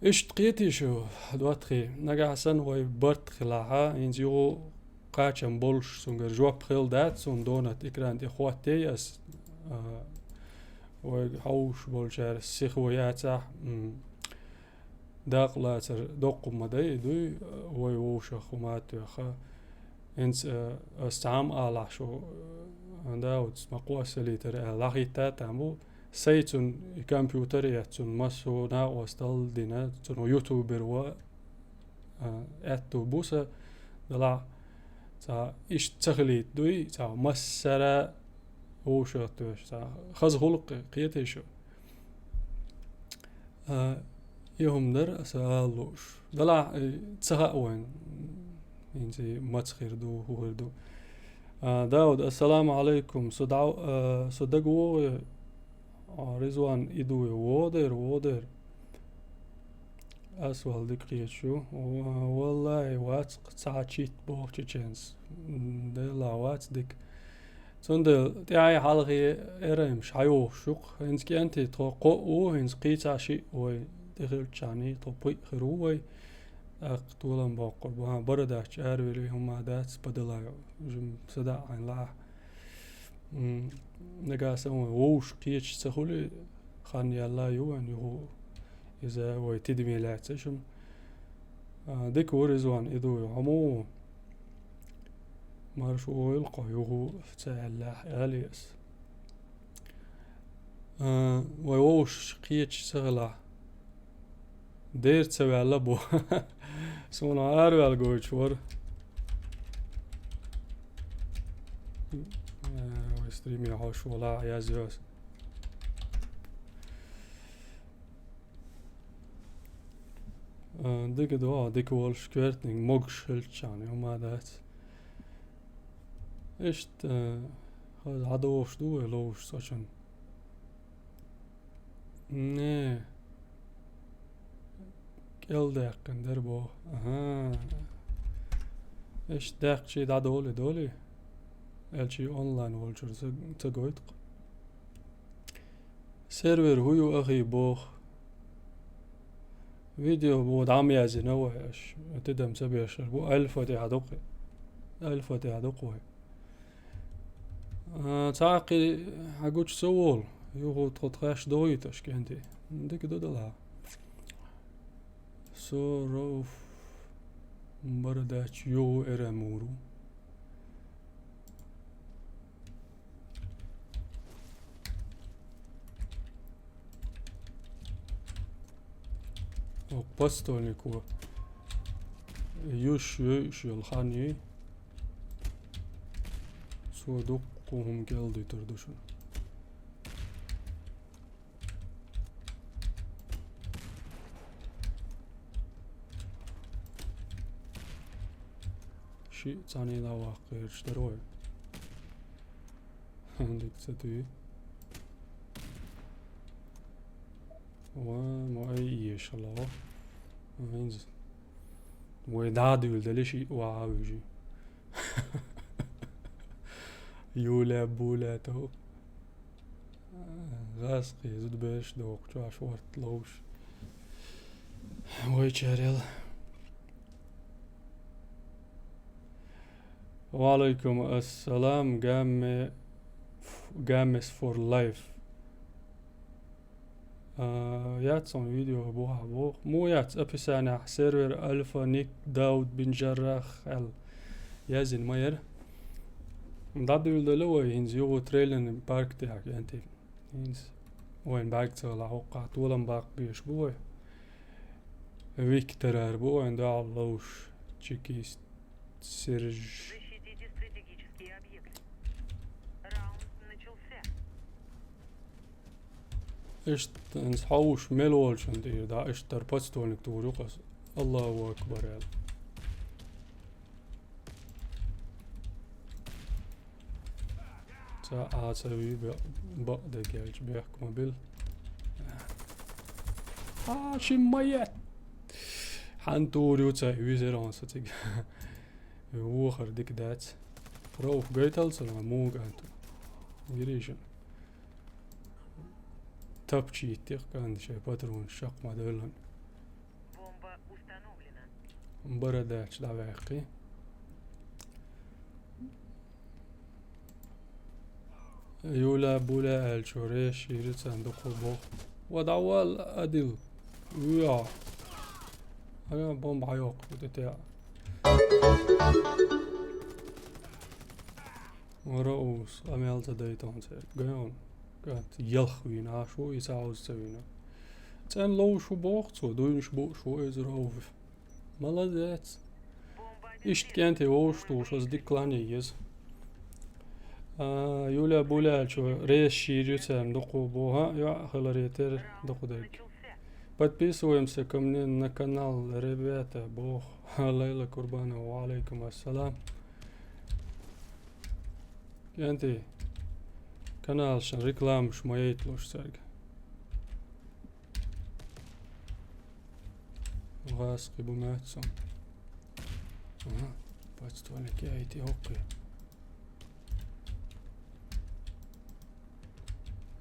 Иштта кхетий шу, доттагӀий, нагахь санна вай барт хилахь, хӀинца юха кхачам болуш, цуьнгара жоп хилла дац, цунна донат экран тӀе хӀоттий ас, а, вайга хьовсуш болчара сиха вай яцахь, м, дакъа лацар доккха ма дай, дуй, вай вовшах хӀума а тоьхна. ХӀинца, а, ас цхьа хӀума алахь шу, а, Дауд, ма кхоссалийтара аьлла, дӀахӀитта а там бу, Сай цунна и компьютер а эцна, массо а накъосталла дина, цунна ютубер ван, а, аьтту бу сан, делахь цхьа иштта ца хилийта дуй, цхьа массара вовшах тоьшу, цхьа хаза гӀуллакх кхетий шу. А, и хӀума дара аса ала лууш. Делахь, э, ца хаьа вайн, хӀинца маца хир ду, хӀун хир ду. А, Дауд, ассаламу Ӏалайкум. Со дӀа-, а, со дага вогӀий, а, Ризван, и дуй, вогӀу дера, вогӀу дера. Ас вала дика кхеташ ю. Ва-, валлахӀи, вац-кх цхьа чит боху чеченца. М, делахь вац дика. Цундела тӀаьхье хьалхе эрамаш хьайохуш ю-кх. ХӀинца кӀентий тхо кхоъ ву, хӀинца кхийца шиъ вай тӀехилччхьаний, тхо пхиъ хир ву вай. ТӀаккха толам боккхур бу. ХӀан, Барадач аравели хӀума дац, Падалай, жим садаӀа хьайна лаахь. М, нагахь санна вай вовшах кхеташ ца хуьлий, хан яьлла ю вайн юха. Иза вай тидаме лаьцна шуна. А, дика ву, Ризван, и дуй, хьо муха ву? Марша вогӀийла кхо, юха ца аьллехь, аьлла ас. А, вай вовшах кхеташ ца хилахь, дера ца ваьлла бу. Суна араваьлла гойтуш вара. А, вай стриме хьош вала язйо ас. А, дика ду, а, дика волуш коьртаниг могуш хилччхьана, хӀума дац. Иштта, а, хаза хьадогӀуш ду вай ловш цкъачунна? Не. КӀел даьккхина дара боху. Аха. Иштта даьккхича дӀадолий, долий? Аьлча онлайн волчуьра ца, ца гойту-кх. Сервер хӀун ю ахий боху? Видео бу дӀа ма яздина вай аша. Тидам ца бешар бу. Альфа тӀехь ду-кх. Альфа тӀехь ду-кх вай. А, цхьаькхи хьан гучу ца волу? Юха тхо тхаьш догӀуьйту аша кӀентий. Дика ду делахь. Со Рауф Барадач юха эрамур ву. О, постольнико. Юш, юш, йолу хан юй. Цо дуккха хӀума кӀел дуьтур ду шуна. Шиъ цхьаьна дӀаваккха гӀерташ дара вай. Дика ца туьй. Ва, ма ай ешало. ХӀинца. Вай дӀа а дуьйладелла шиъ ваха вуьжи. Юля, Буля, тов. ГӀазкхий зудабераш дохучу аш варт ловш. Вай чарел. Ва алайкум ассалам, Гамме-, Гаммес for life. А, яц сон видео бухахь боху. Муха яц описаниехь сервер Альфа, Ник, Дауд бин Жаррах аьлла язйина ма яра. ДӀадуьйладелла вай хӀинца юха трейлерный парк тӀехь, кӀентий. ХӀинца вайн бӀаьрг ца хилахь, хӀокхахь толам баккха безаш бу вай. Викторара бу вайн дуьхьал ловш, чекист Серж. Защитите стратегические объекты. Раунд начался. Иштта хӀинца хьовш мел волчун тӀера дӀа, иштта тара подствольник тур ю-кх аса. Аллаху акбар аьлла. Ца а ца вий бе-, бакъдерг яьлча бехк ма бил. А, ши ма ет. Хьан тур ю ца визера хьуна со цига. Вохар дика дац. Рауф гайтал ца ма муга анту. Гирижин. Тапчи иттих кан шай патрон шакъ ма делан. Бомба установлена. Бара дач давай хи. Юля, Буля аьлча, реш, йири цан дукху бо. Ва давал адил. Уя. Ана бомба хьайоккху тӀе. Вара ус, амел ца дайтон церг. Гайон. Гат, ялх вийна, а шу, и ца хьуз ца вийна. ЦӀен лов шу боху цо, дуйнаш бу шу, эзар хьув. Молодец. Иштта кӀентий вовшах тухуш, аса дика клане еза. А, Юля Буля аьлча, реш шийр ю царна дукху боху, а, йоӀ хиларе тера дукху дерг. Подписываемся ко мне на канал, ребята, боху. Лейла Курбанова, ва алейкум ассалам. КӀентий, каналашна рекламаш ма яйталуш цаьрга. ГӀазкхи бу маьццо. Ага, подствольник яйти хӀокхи.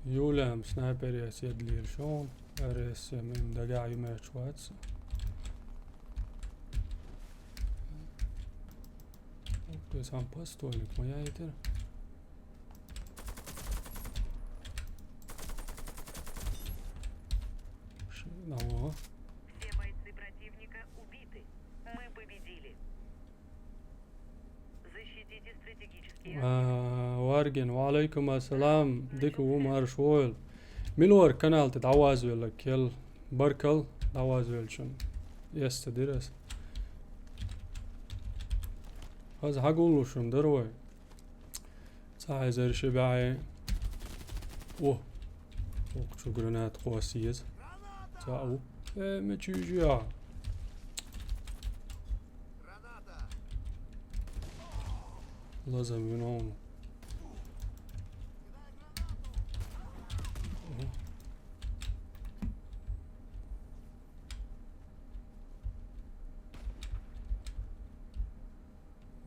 Юлям снайпер яц ядлийла шоу. РСМ дагахь ю меч вац. Окей, сам подствольник ма яйтира. Ш-, алло. Все бойцы противника убиты. Мы победили. Защитите стратегические. А, Варгин, ва алейкум ассалам. Дика ву, марш войла. Мила вара канал тӀе дӀавазвелла кел. Баркал дӀавазвеллачун. Эс ца дира ас. Хаза хьагуллушун дара вай. Цхьа эзар ши бӀе. О! Укху чу гранат кхосса еза. Цхьа у. Э, мича уьйжу я? Лазам вина хьуна.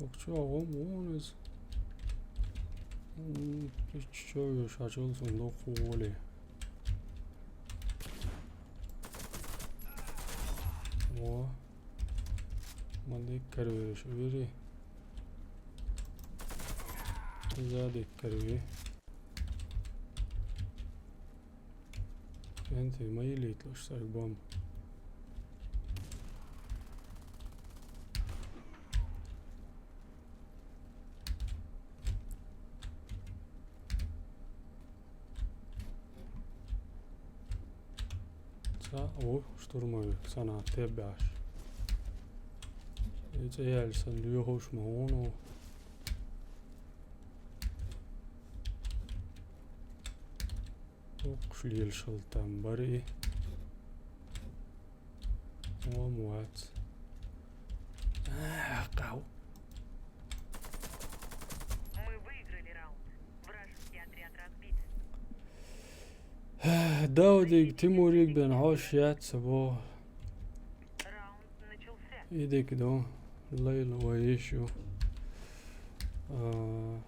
Укх чу а вон вон иза. М, чу чу веш хьачул сан доккха воле. Во. Ма диккара веш вири. Иза диккара ви. КӀентий ма йилийтлуш цаьрга бомба. Ца, о, штурмовик, санна теббеш. И цӀе яьлча сан лоьхуш ма вуно. Укхуш лелаш хила там бари. О, ма вац. А, къав. Мы выиграли раунд. Вражеский отряд разбит. Даудиг, Тимуриг бен хьош яц бо. Раунд начался. Идик ду. Лайла вай иш ю. А,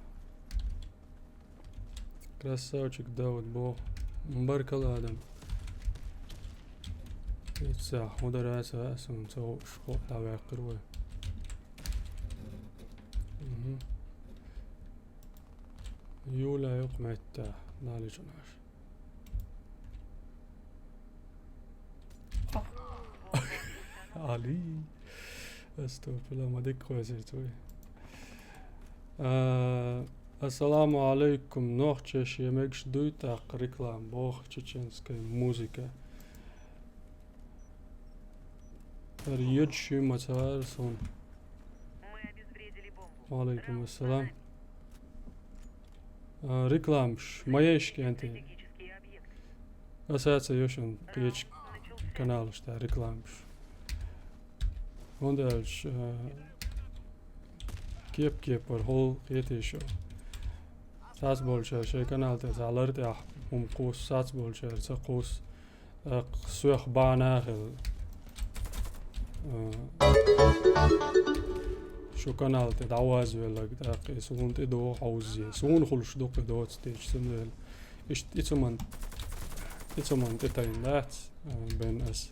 Красавчик Дауд боху. Баркалла, Адам. Ица хӀун дара аса, аса хӀун ца хууш, хӀо дӀаваьккхира вай. Мгм. Юля юкъа меттехь, наличунаш. Али. Астагфирулла, ма дика хойсир цуй. А, ассаламу алейкум. Нохчеша мегаш дуй тӀаккха реклама, боху, чеченская музыка. Ар йоьдуш ю ма цара суна. Ва алейкум ассалам. А, рекламаш, ма ешкенти. Аса ца йошан кхечу каналаш тӀа рекламаш. ХӀунда аьлча, а, кеп-кепара хӀол кхетий шу. Сац болчара шайн канал тӀе цхьа лар тӀехь хӀума кхуссу, сац болчара ца кхуссу. ТӀаккха соьх бахьана хила. А, шу канал тӀе дӀавазвелларг, тӀаккха и суна тӀе догӀу хьовзий. Суна хуьлуш ду кхин доцу течу цундела. Иштта и цу ман, и цу ман тӀе тайна дац, а, бен ас.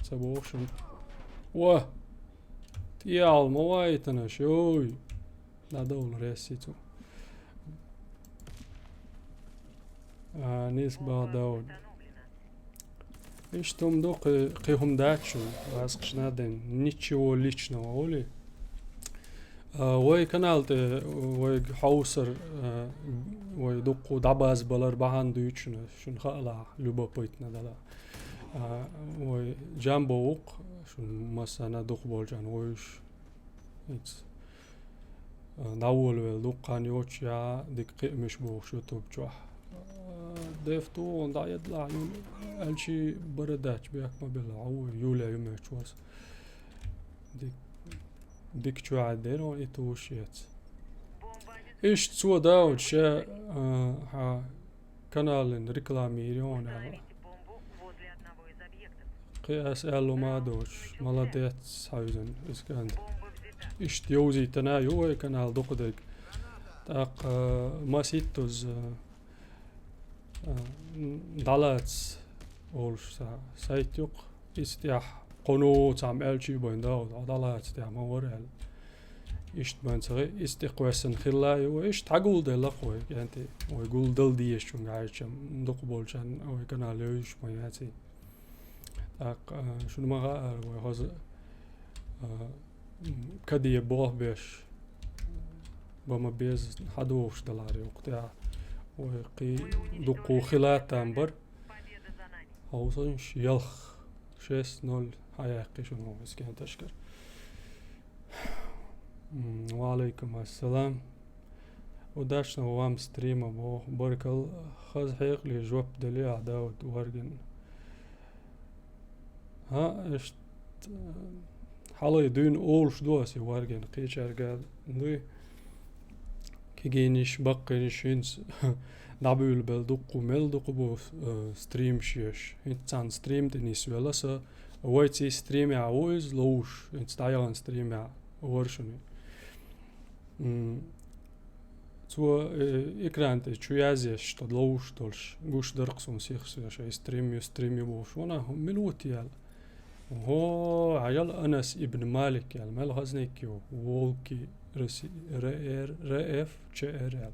Ца боху шуна. Ва! ТӀеал ма вайтанаш, йой! ДӀадовла ресси цу. А, нийса бахьа Дауд. Иштта хӀума ду, кхи-, кхин хӀума дац шуна, васкаш наден, ничего личного, оли. А, вай канал тӀе, вайга хьовсар, а, вай дуккху дӀабазбалар бахьана дуьйцу шуна, шуна хаалахь, любопытно далахь. А, вай Джамбо ву-кх, шуна массарна дукха болчарна вуьйш. Ица. А, дӀаволавелла дуккха хан йоцуш яхьа, дика кхиамаш бохуш YouTube чохь. А, деф тухун дӀаэдалахь, Юля, аьлчи бара даьча бехк ма белла, хьо ву, Юля ю моьттуш васа. Дик-, дика чу Ӏаддера и туш яц. Иштта цо Дауд ша, а, хьан каналан реклама йийр йоӀна аьлла. Кхин ас аьлла ма доцуш, молодец, хьаьвзина, иза кӀант. Иштта йовзийтина ю вай канал дукха дерг. ТӀаккха, а, маситтаза, а, дӀалаца олуш са-, сайт ю-кх, иза тӀехь кхуьнан цхьамма аьлчи бен дагӀу, дӀалаца тӀехь ма вара аьлла. Иштта бен ца гӀи, иза тӀе кхоьссина хилла ю вай, иштта хьагулделла-кх вай, кӀанти, вай гулдала дезаш чуьнга хьаьжча, дукха болчарна вай канал йовзуш ма яций. ТӀаккха, а, шуна ма хаара вай хаза, а, м, каде болх беш, бан ма беза хьадогӀуш далара юкъа тӀехь. Вай кхин дуккха хила там бар. Хьовсанаш ялх, шесть ноль хьаяьккхи шуна вай скенташкара. М, ва алейкум ассалам. Удачного вам стрима, боху. Баркалла, хаза хьекъале жоп делли ахь, Дауд Варгин. ХӀаъ, иштта, хьалай дуьйна олуш ду ас и Варгин, кхечаьрга дуй. Кегийнаш, баккхийнаш хӀинца дӀабуьйлабелла дуккха, мел дуккха бу, э, стримаш еш. ХӀинца цхьана стрим тӀе нисвелла со. Вайций стримехь ву иза ловш, хӀинца дӀаяхана стримехь вара шуна. М, цо, э, экран тӀе чу язъеш, тхо ловш долуш, гуш дара-кх суна сиха, со шайн стрим ю, стрим ю бохуш, вана, хӀун мила ву те аьлла. ХӀо, хьажал, Анас ибн Малик аьлла, мел хаза ник ю, Волки Р С, Р Р, Р Ф Ч Р аьлла.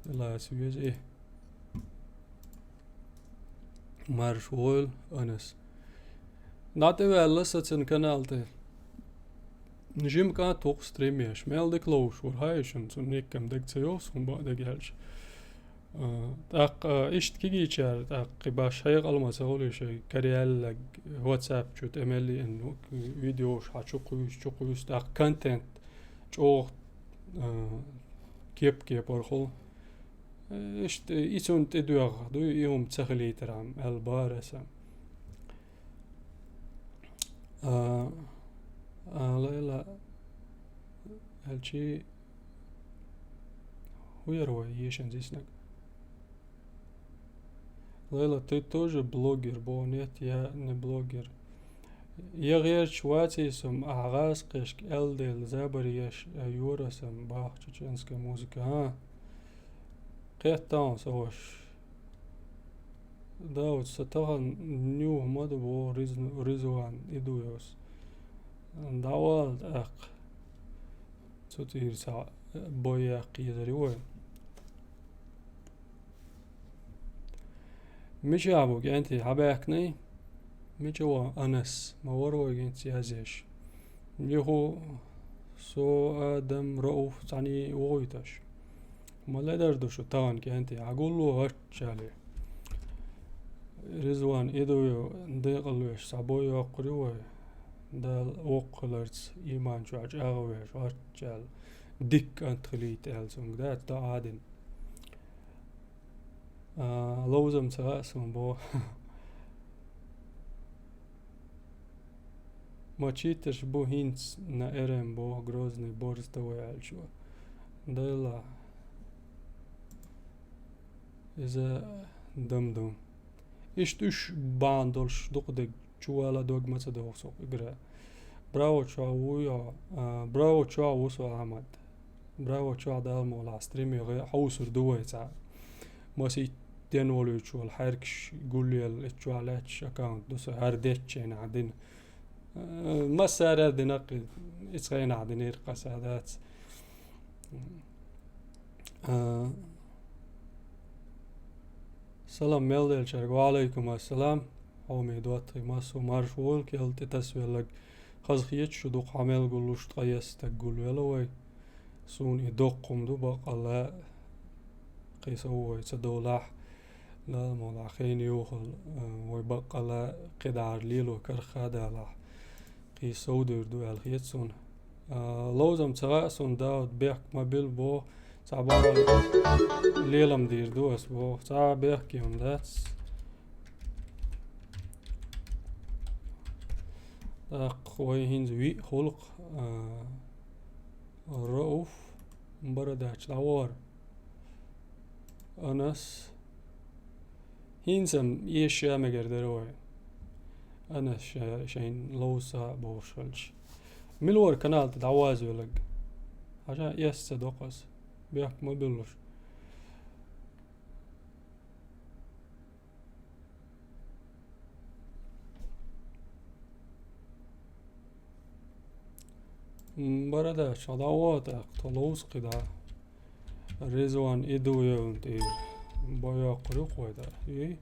Лаьца веза и. Марша войла, Анас. ДӀатӀеваьлла сан цуьнан канал тӀе. Жима кӀант ву-кх стрим еш. Мел дика ловш вара, хьаьжча, цуьнан никкам дага ца йовза, хӀун бакъ дага аьлча. А, тӀаккха, а, иштта кегийчара, тӀаккха кхин баш хьекъал ма ца хуьлий шайн, караяллаг, WhatsApp чу тӀе мел йиъна видеош хьан чу кхуьйсу, чу кхуьйсу, тӀаккха контент чӀогӀа, а, кеп-кепара хуьлу. Иштта и цунна тӀедоьгӀна дуй, и хӀума ца хилийтархьама, аьлла бара аса. А, а, Лайла, аьлчи, хӀун яра вай ешан зиснаг? Лайла, ты тоже блогер? Бо, нет, я не блогер. Я гӀерташ ваций со, ахь гӀазкхашка аьлла дела, забар еш, а, йора сан, бахча чеченская музыка, а? Кхеттал со ваша. Дауд, са тахан нюхьа ма ду боху Ризну-, Ризван Идуевс. ДӀавала тӀаккха. Цу тӀера цхьа бой яккха езар ю вай. Мича бу кӀентий, хьабаьхкиний? Мича ван Анас, ма вара вай гинца язъеш. Юху со, Адам, Рауф цхьаьний вохуьйташ. Ма ледар ду шу тахана кӀентий, хьагулло гӀаччале. Ризван Идуев декъалвеш цхьа бой йоккхур ю вай. Дала воккхаларца, иман чохь чӀагӀвеш гӀаччал. Дикка кӀант хилийта аьлла цунга дац, дан Ӏадина. А, ловзам ца хаьа суна боху. Ма читтарш бу хӀинца на эрен боху Грозный борз дан вай аьллачо. Дайла. Иза дам ду. Иштта уьш бахьана долуш дукха дерг чувала дог ма ца догӀу со игра. Браво чохь ву йо, а, Браво чохь ву со, Ахьмад. Браво чохь Дала мукъалахь стримех хьовсур ду вай цхьа. Масийтта денволуьйтуш волу хьаьркаш гулъелла, и чохь лаьтташ аккаунт ду со, хӀара дечченахь дина. Э, массара а дина кхин, и цхьа хенахь динера кхаса дац. А, салам мел делчаьрга, ва Ӏалайкум ассалам. Хьоме доттагӀий, массо а марша волу, кӀел тӀе тасавелларг. Хазахеташ шу дукха хьан мел гуллуш, ткъа эс стаг гулвелла вай. Суна и доккхум ду, баккъалла кхин сов вай ца довлахь, Дала мукъалахь хен йохалла, а, вай баккъалла кхидӀара лело карах а далахь, кхин сов дер ду аьлла хета суна. А, ловзам ца хаьа суна, Дауд, бехк ма билла боху, цхьа бахьана лелам дийр ду ас боху, цхьа а бехке хӀума дац. ТӀаккха вай хӀинца виъ гӀуллакх, а, Рауф, Барадач, дӀавахара. Анас. ХӀинца-м эша мегар дара вай. Анас ша-, шайн ловза бохуш хилча. Мила вара канал тӀе дӀавазавелларг? Хьажа, эс ца доккху ас. Бехк ма буьллуш. М, Барадач, хьо дӀавоха тӀаккха, тхо ловза кхидӀа. Ризван Идуевна тӀера. Бо йоккхур ю-кх вай дӀа. Йий?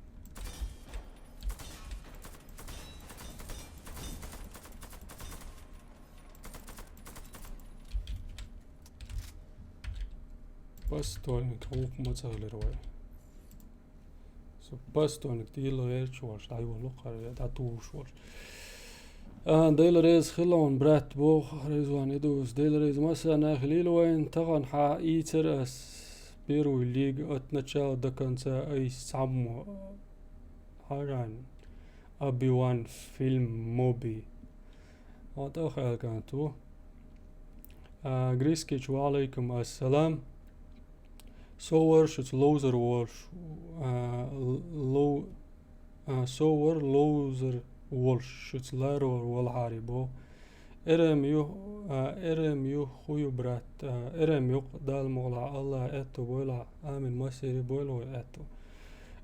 Постольник, гӀуллакх ма ца хилира вай. Со постольник дийла гӀерташ волуш, дӀайолу хӀара, дӀатухуш волуш. А, Дела реза хила хьуна, брат, боху Ризван Идуевс. Дела реза массарна хилийла вайна. Тахана хьан ийцира ас первую лигу от начала до конца айса цхьаммо. Хьажан. Оби-Ван фильм моби. Хьо тӀе а хаьлкант ву. А, Грискич, ва Ӏалайкум ассалам. Со вара шуьца ловзар волуш, а, лов-, а, со вара ловзар волуш шуьца ларор волахьарий боху. Эрем ю, а, эрем ю, хӀу ю, брат, а, эрем ю-кх, Дала мукъалахь, Аллах аьтту бойла, амин, массери бойла вай аьтту.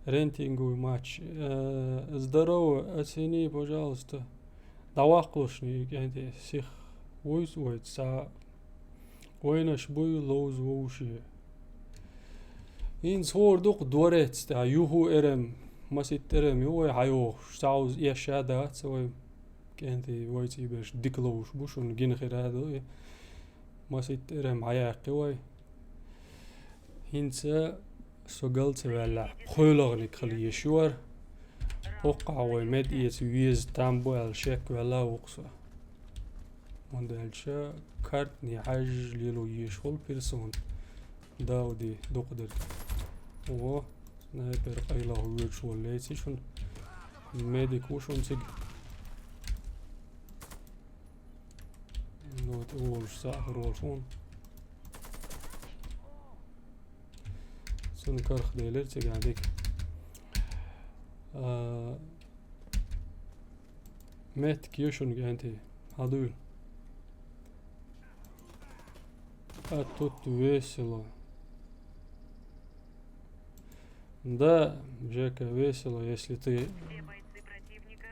Рейтинговый матч. А, здорово, оцени, пожалуйста. ДӀаваккхалуш, кӀентий, сих вуйцу вайца цхьа. Вайнаш буй ловза вовший. ХӀинца хӀора ду-кх дворец тӀехь, юху эрем, маситта эрем ю вай хьайохуш, цхьа уз эша дац вай. КӀентий, вай цӀийберш дика ловзуш бу, шуна гина хир а ду и. Маситта эрем хьаяьккхи вай. ХӀинца со гал ца ваьллехь, пхоьлагӀниг хила езаш ю вара. ХӀокхахь вай медэца веза там бу аьлла шек ваьлла ву-кх со. ХӀунда аьлча картане хьаьжжа лело езаш волу персона Дауди дукха дерг. О, снайпер къайлаха воьдуш волу леций шуна. Медик ву шуна цига. Ну, тӀе волуш сахар волуш ву. Цунна карх делира цигахь дика. А, меттиг ю шуна, кӀентий, хьан дуьйла? А тут весело. Да, Жека, весело, если ты,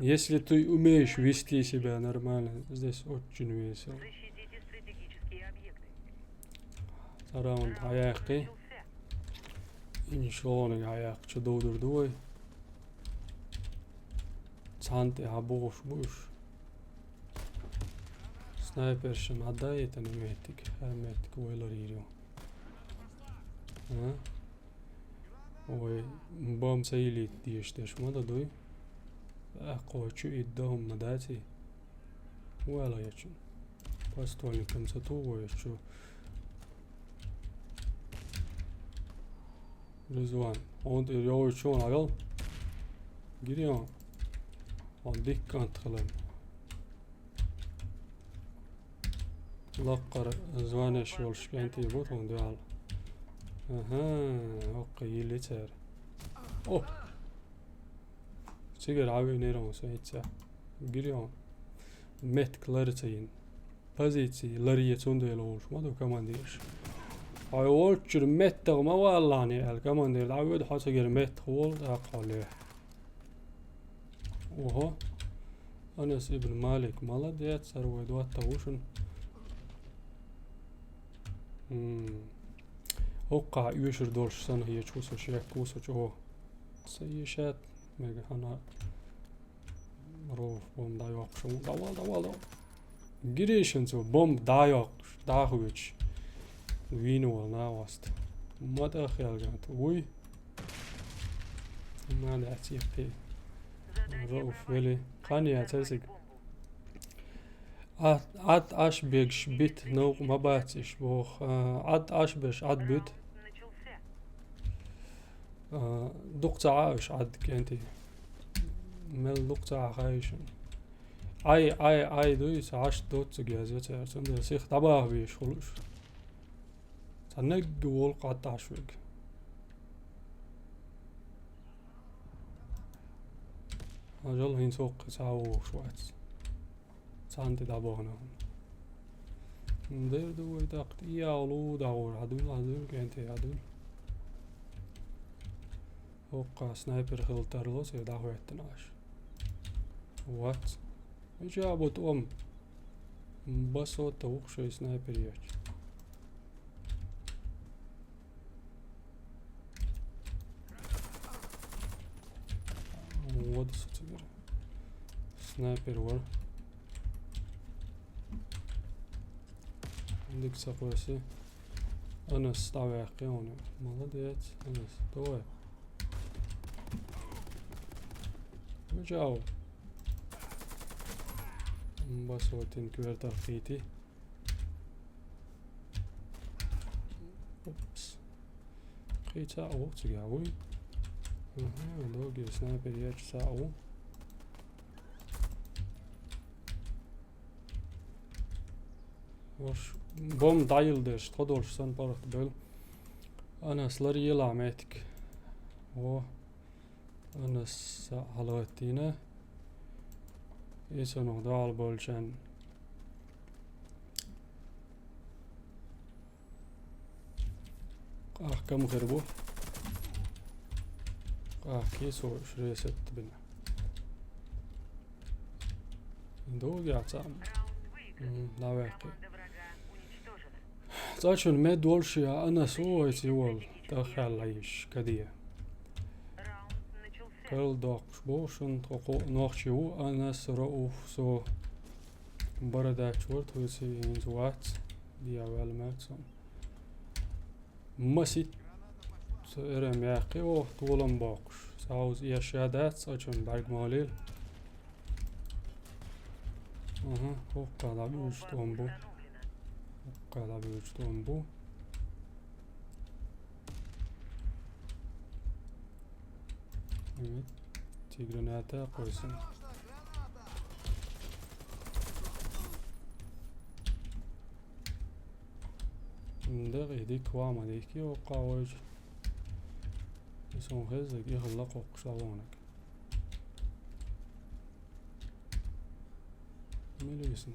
если ты умеешь вести себя нормально. Здесь очень весело. Цхьа раунд хьаяьккхи. Иншаллах, хьаяьккхи, чу довдур ду вай. Цхьанти хьабугӀуш буш. Снайпершин хьадаийтана меттиг, хӀара меттиг вайлар йир ю. А? Ой, бомб ца йилийта деш деш ма да дуй. Ахкхо чу идда хӀумма даций? Вала ячун. Поствольникам ца тугӀо я чу. Ризван. Он тӀе йовчу ван агал. Гирион. Он дикка ант хилан. Лаккара званеш йолуш кӀентий бу тхуна дуьхьал. Аха, хӀокху йилли цара. О! Цигара Ӏавийнера хьуна со хӀинца. Гирион. Меттиг лара ца йина. Позиций ларъе цундела волуш ма ду командираш. Хьо волччуьра меттах ма валлахьне аьлла, командир дӀавоьду, хьо цигара меттах волу, тӀаккха хьо лехь. Ого. Анас ибн Малик, молодец, хӀара вай доттагӀа ву шуна. М. ХӀокхахь оьшур долуш санна хеташ ву со, шек ву со чӀогӀа. Ца ешат, мега хьана Ров бомба дӀайоккхуш ву. ДӀавал, дӀавал, дӀавал. Гиришин цо бомба дӀайоккхуш, дӀахоьцуш. Вийна волу накъост. Ма тӀа хелган вуй. Ма дац иккхий. Рауф вели. Кхана яцара цига. Ӏад, Ӏад Ӏаш бегаш бита, новкъа ма бац иш боху. А, Ӏад Ӏаш беш, Ӏад буьта. А, дукха ца Ӏа уьш Ӏад кӀентий. Мел дукха ца Ӏа хаийшина. Ӏай, Ӏай, Ӏай дуй, ца Ӏаш доццуг язйо цара. Цундела сиха дӀабаха везаш хуьлу уьш. Цхьа нагга волу къаттӀаш верг. Хьажал хӀинца хӀокху цхьа а вогӀуш вац. Цхьаьна тӀе дӀабахана хьуна. Дер ду вай тӀаккха, тӀе яхалу дагӀор, хьадуьйла, хьадуьйла, кӀентий, хьадуьйла. ХӀокху снайпер хила тарло, церан дӀахӀоьттина Ӏаш. Вац. Мича а бу тӀом. Басо товх шайн снайпер ечу. Вот со цигара. Снайпер вара. Дика ца кхоьси. Анас дӀаваьккхи хьуна. Молодец, Анас. Давай. Мича а ву. Басотин коьртах кхийти. Упс. Кхин цхьаъ ву цига вуй. Аха, доги снайпер ечу цхьаъ ву. Ваш бомба дӀайилла дерш, тхо долуш санна паргӀат бевлла. Анас лар елахь меттиг. Во. Анас хьалагӀаттийна. Исанах дуьхьал болчарна. Къахкам хир бу. Къахкий со шресет бина. Догий цхьаъ. М, дӀаваьккхи. Цкъачунна мед волуш я Анас ву вайца йолу, тӀаххаьлла йиш, каде. Карладоккхуш боху шуна, тхо кхо нохчи ву, Анас, Рауф, со. Бородач вара тхуьйций, хӀинца вац, дехьа ваьлла маьцна. Масит, со эрам яьккхи оха толам боккхуш. Сауза эша дац, цкъачунна бӀаьрг ма хилийла. Аха, хӀокху дӀабуьйцу тӀом бу. ХӀокху дӀабуьйцу тӀом бу. Мгм. Цигара ната кхойсина. М, дагӀа и дика вама дихки оккха вайча. И сон хеззиг, и хилла кхоккхуш а вонаг. Мила висна.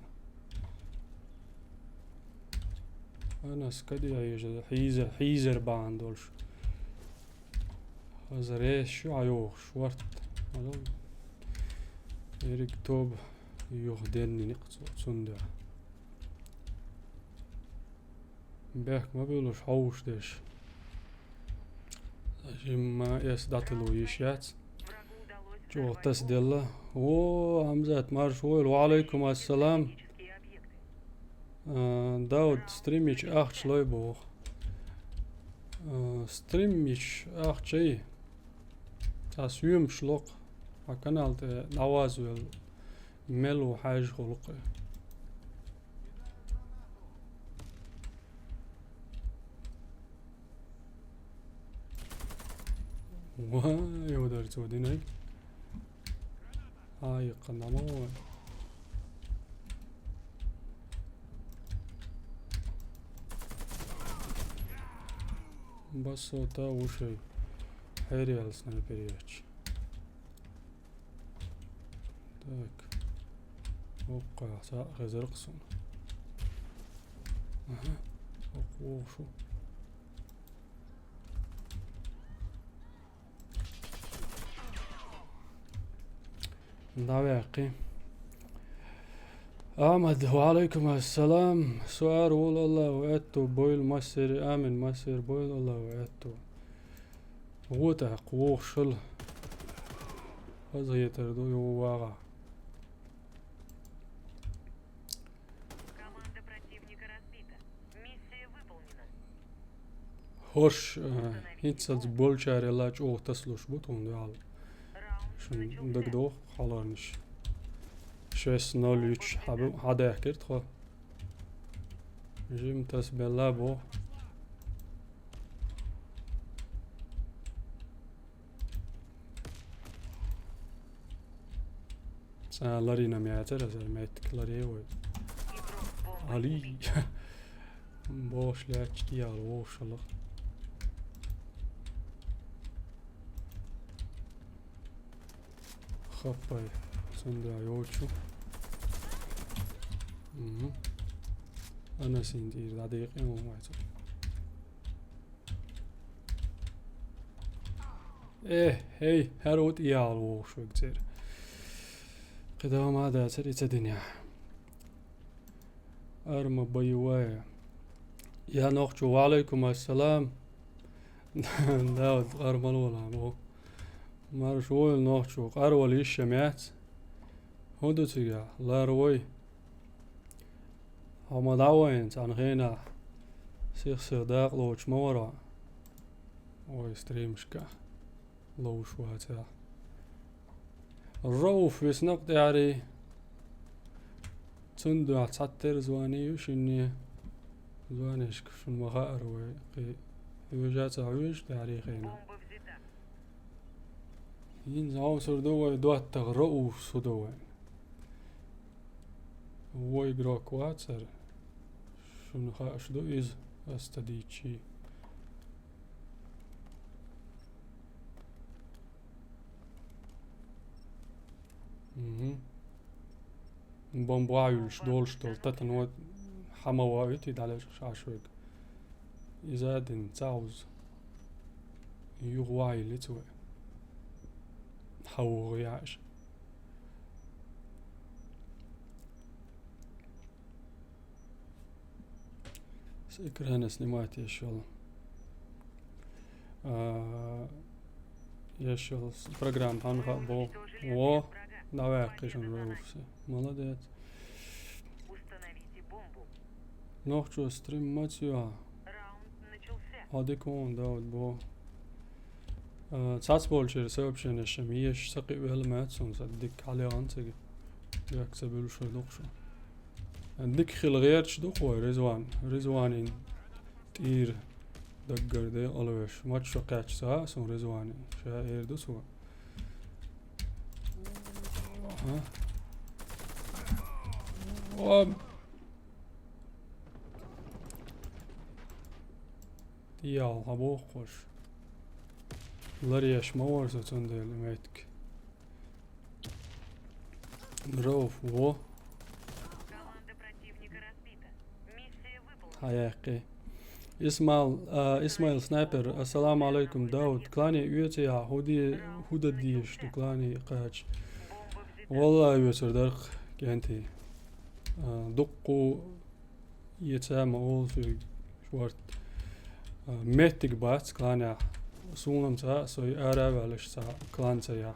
Анас каде хьежа, хьийзар, хьийзар бахьана долуш. Аз рейс шу Ӏайохуш варт. Ала. Эриг тоба юха денни никъ цу-, цунда. Бехк ма буьллуш хьовш деш. Жимма эс дӀатилла йиш яц. ЧӀогӀа тасаделла. О, Хьамзат, марша войла. Ва Ӏалайкум ассалам. А, Дауд, стрим йича ахча лой боху. А, стрим йича ахча ай? Цхьа соьмаш локху. Хьан канал тӀе дӀавазвелла. Мел ву хьаьжжа гӀуллакх. Вай, йодар цо динарг. Ай, къанамой. Бассо та ву шай. Хьериял снайпер яч. Так. Оккха, са хезар кхсун. Ага. Оккха шу. ДӀаваьккхи. Ахьмад, ва Ӏалайкум ассалам. Со ара волу, Аллаху аьтту бойла массери, амин, массери бойла, Аллаху аьтту. ВотӀа, кху вохушал. Хаза хетар ду, йо вагӀа. Команда противника разбита. Миссия выполнена. ХӀорш, э, хӀинццалц болчарел чӀогӀа тасалуш бу тхуна дуьхьал. Шун дагадогӀу хьалхарнаш. Шесть ноль йича хьадаьхкира тхо. Жим тасабелла боху. Цкъа ларийна ма яцара, аса меттиг ларий вай. Али. Бош лаьтташ кияла вовшалла. Хаппай. Цунда йоцу. Мгм. Анасин тӀера дӀадекъе вон вай цу. Э, хӀей, хӀара ву тӀе яла вогӀуш вега церан. Кхидама а дацара и ца динехь. Арма боевая. Я нохчо, ва Ӏалайкум ассалам. Да, вот, къармал вала, бо. Марш войла нохчо, къарвала йиш яц. ХӀун ду цига? Лар вой. Хьо ма дӀа вайна цхьана хенахь. Сих-сих дакъа лоцуш ма вара. Вай стримашка ловш вацахь. Рауф виснакъ тӀаьхьарий. Цунна дуьхьа цхьатерра звони ю шинне. Звонишка шуна ма хаьара вай. Кхин хьоьжа а ца хьоьжуш тӀаьхьарий хенахь. ХӀинца хьовсур ду вай доттагӀа Рауф су ду вайн. Вай игрок вацара. Шуна хууш ду иза, ас ца дийцчий. Мгм. Бомба вуьлуш долуш долу татано хьан ма ваийтий дӀалечкъаш Ӏаш вайга. Иза а дина ца хьовзу. Юха ваийлица вай. Хьан вогӀу яаш. С экрана снимать еш йолу. А, еш йолу с-, программа хьанна хаьа боху. Во, давай, кхишан вовсе. Молодец. Нохчо стрим маца ю? Хьо дика ву, Дауд, боху. А, цхьацболчеран сообщенеш ма еш, ца кхиавелла ма ца, сан дика хьалехан цига. Бехк ца буьллуш вай дукха шу. Дика хила гӀерташ ду-кх вай, Ризван. Ризванин тӀера даггара декъалвеш. Мачо кхаьчча ца хаьа суна Ризванин. Ша эр ду цо. Аха. О! ТӀехьа хьан боху-кх уьш? Ларъеш ма вара со цундела меттиг. Рауф, во. Хьан яьккхи? Исмаил, а, Исмаил Снайпер, ассаламу алейкум, Дауд. Клане оьцу яхь, хӀу де-, хӀу дан дезаш ду клане кхача? Валлахь, оьцур дар-кх, кӀентий. А, дуккха эца ма олу соьга шорта. А, меттиг бац кланехь. Суна-м цхьаъ, со ара а ваьлла цхьа клан ца яхь.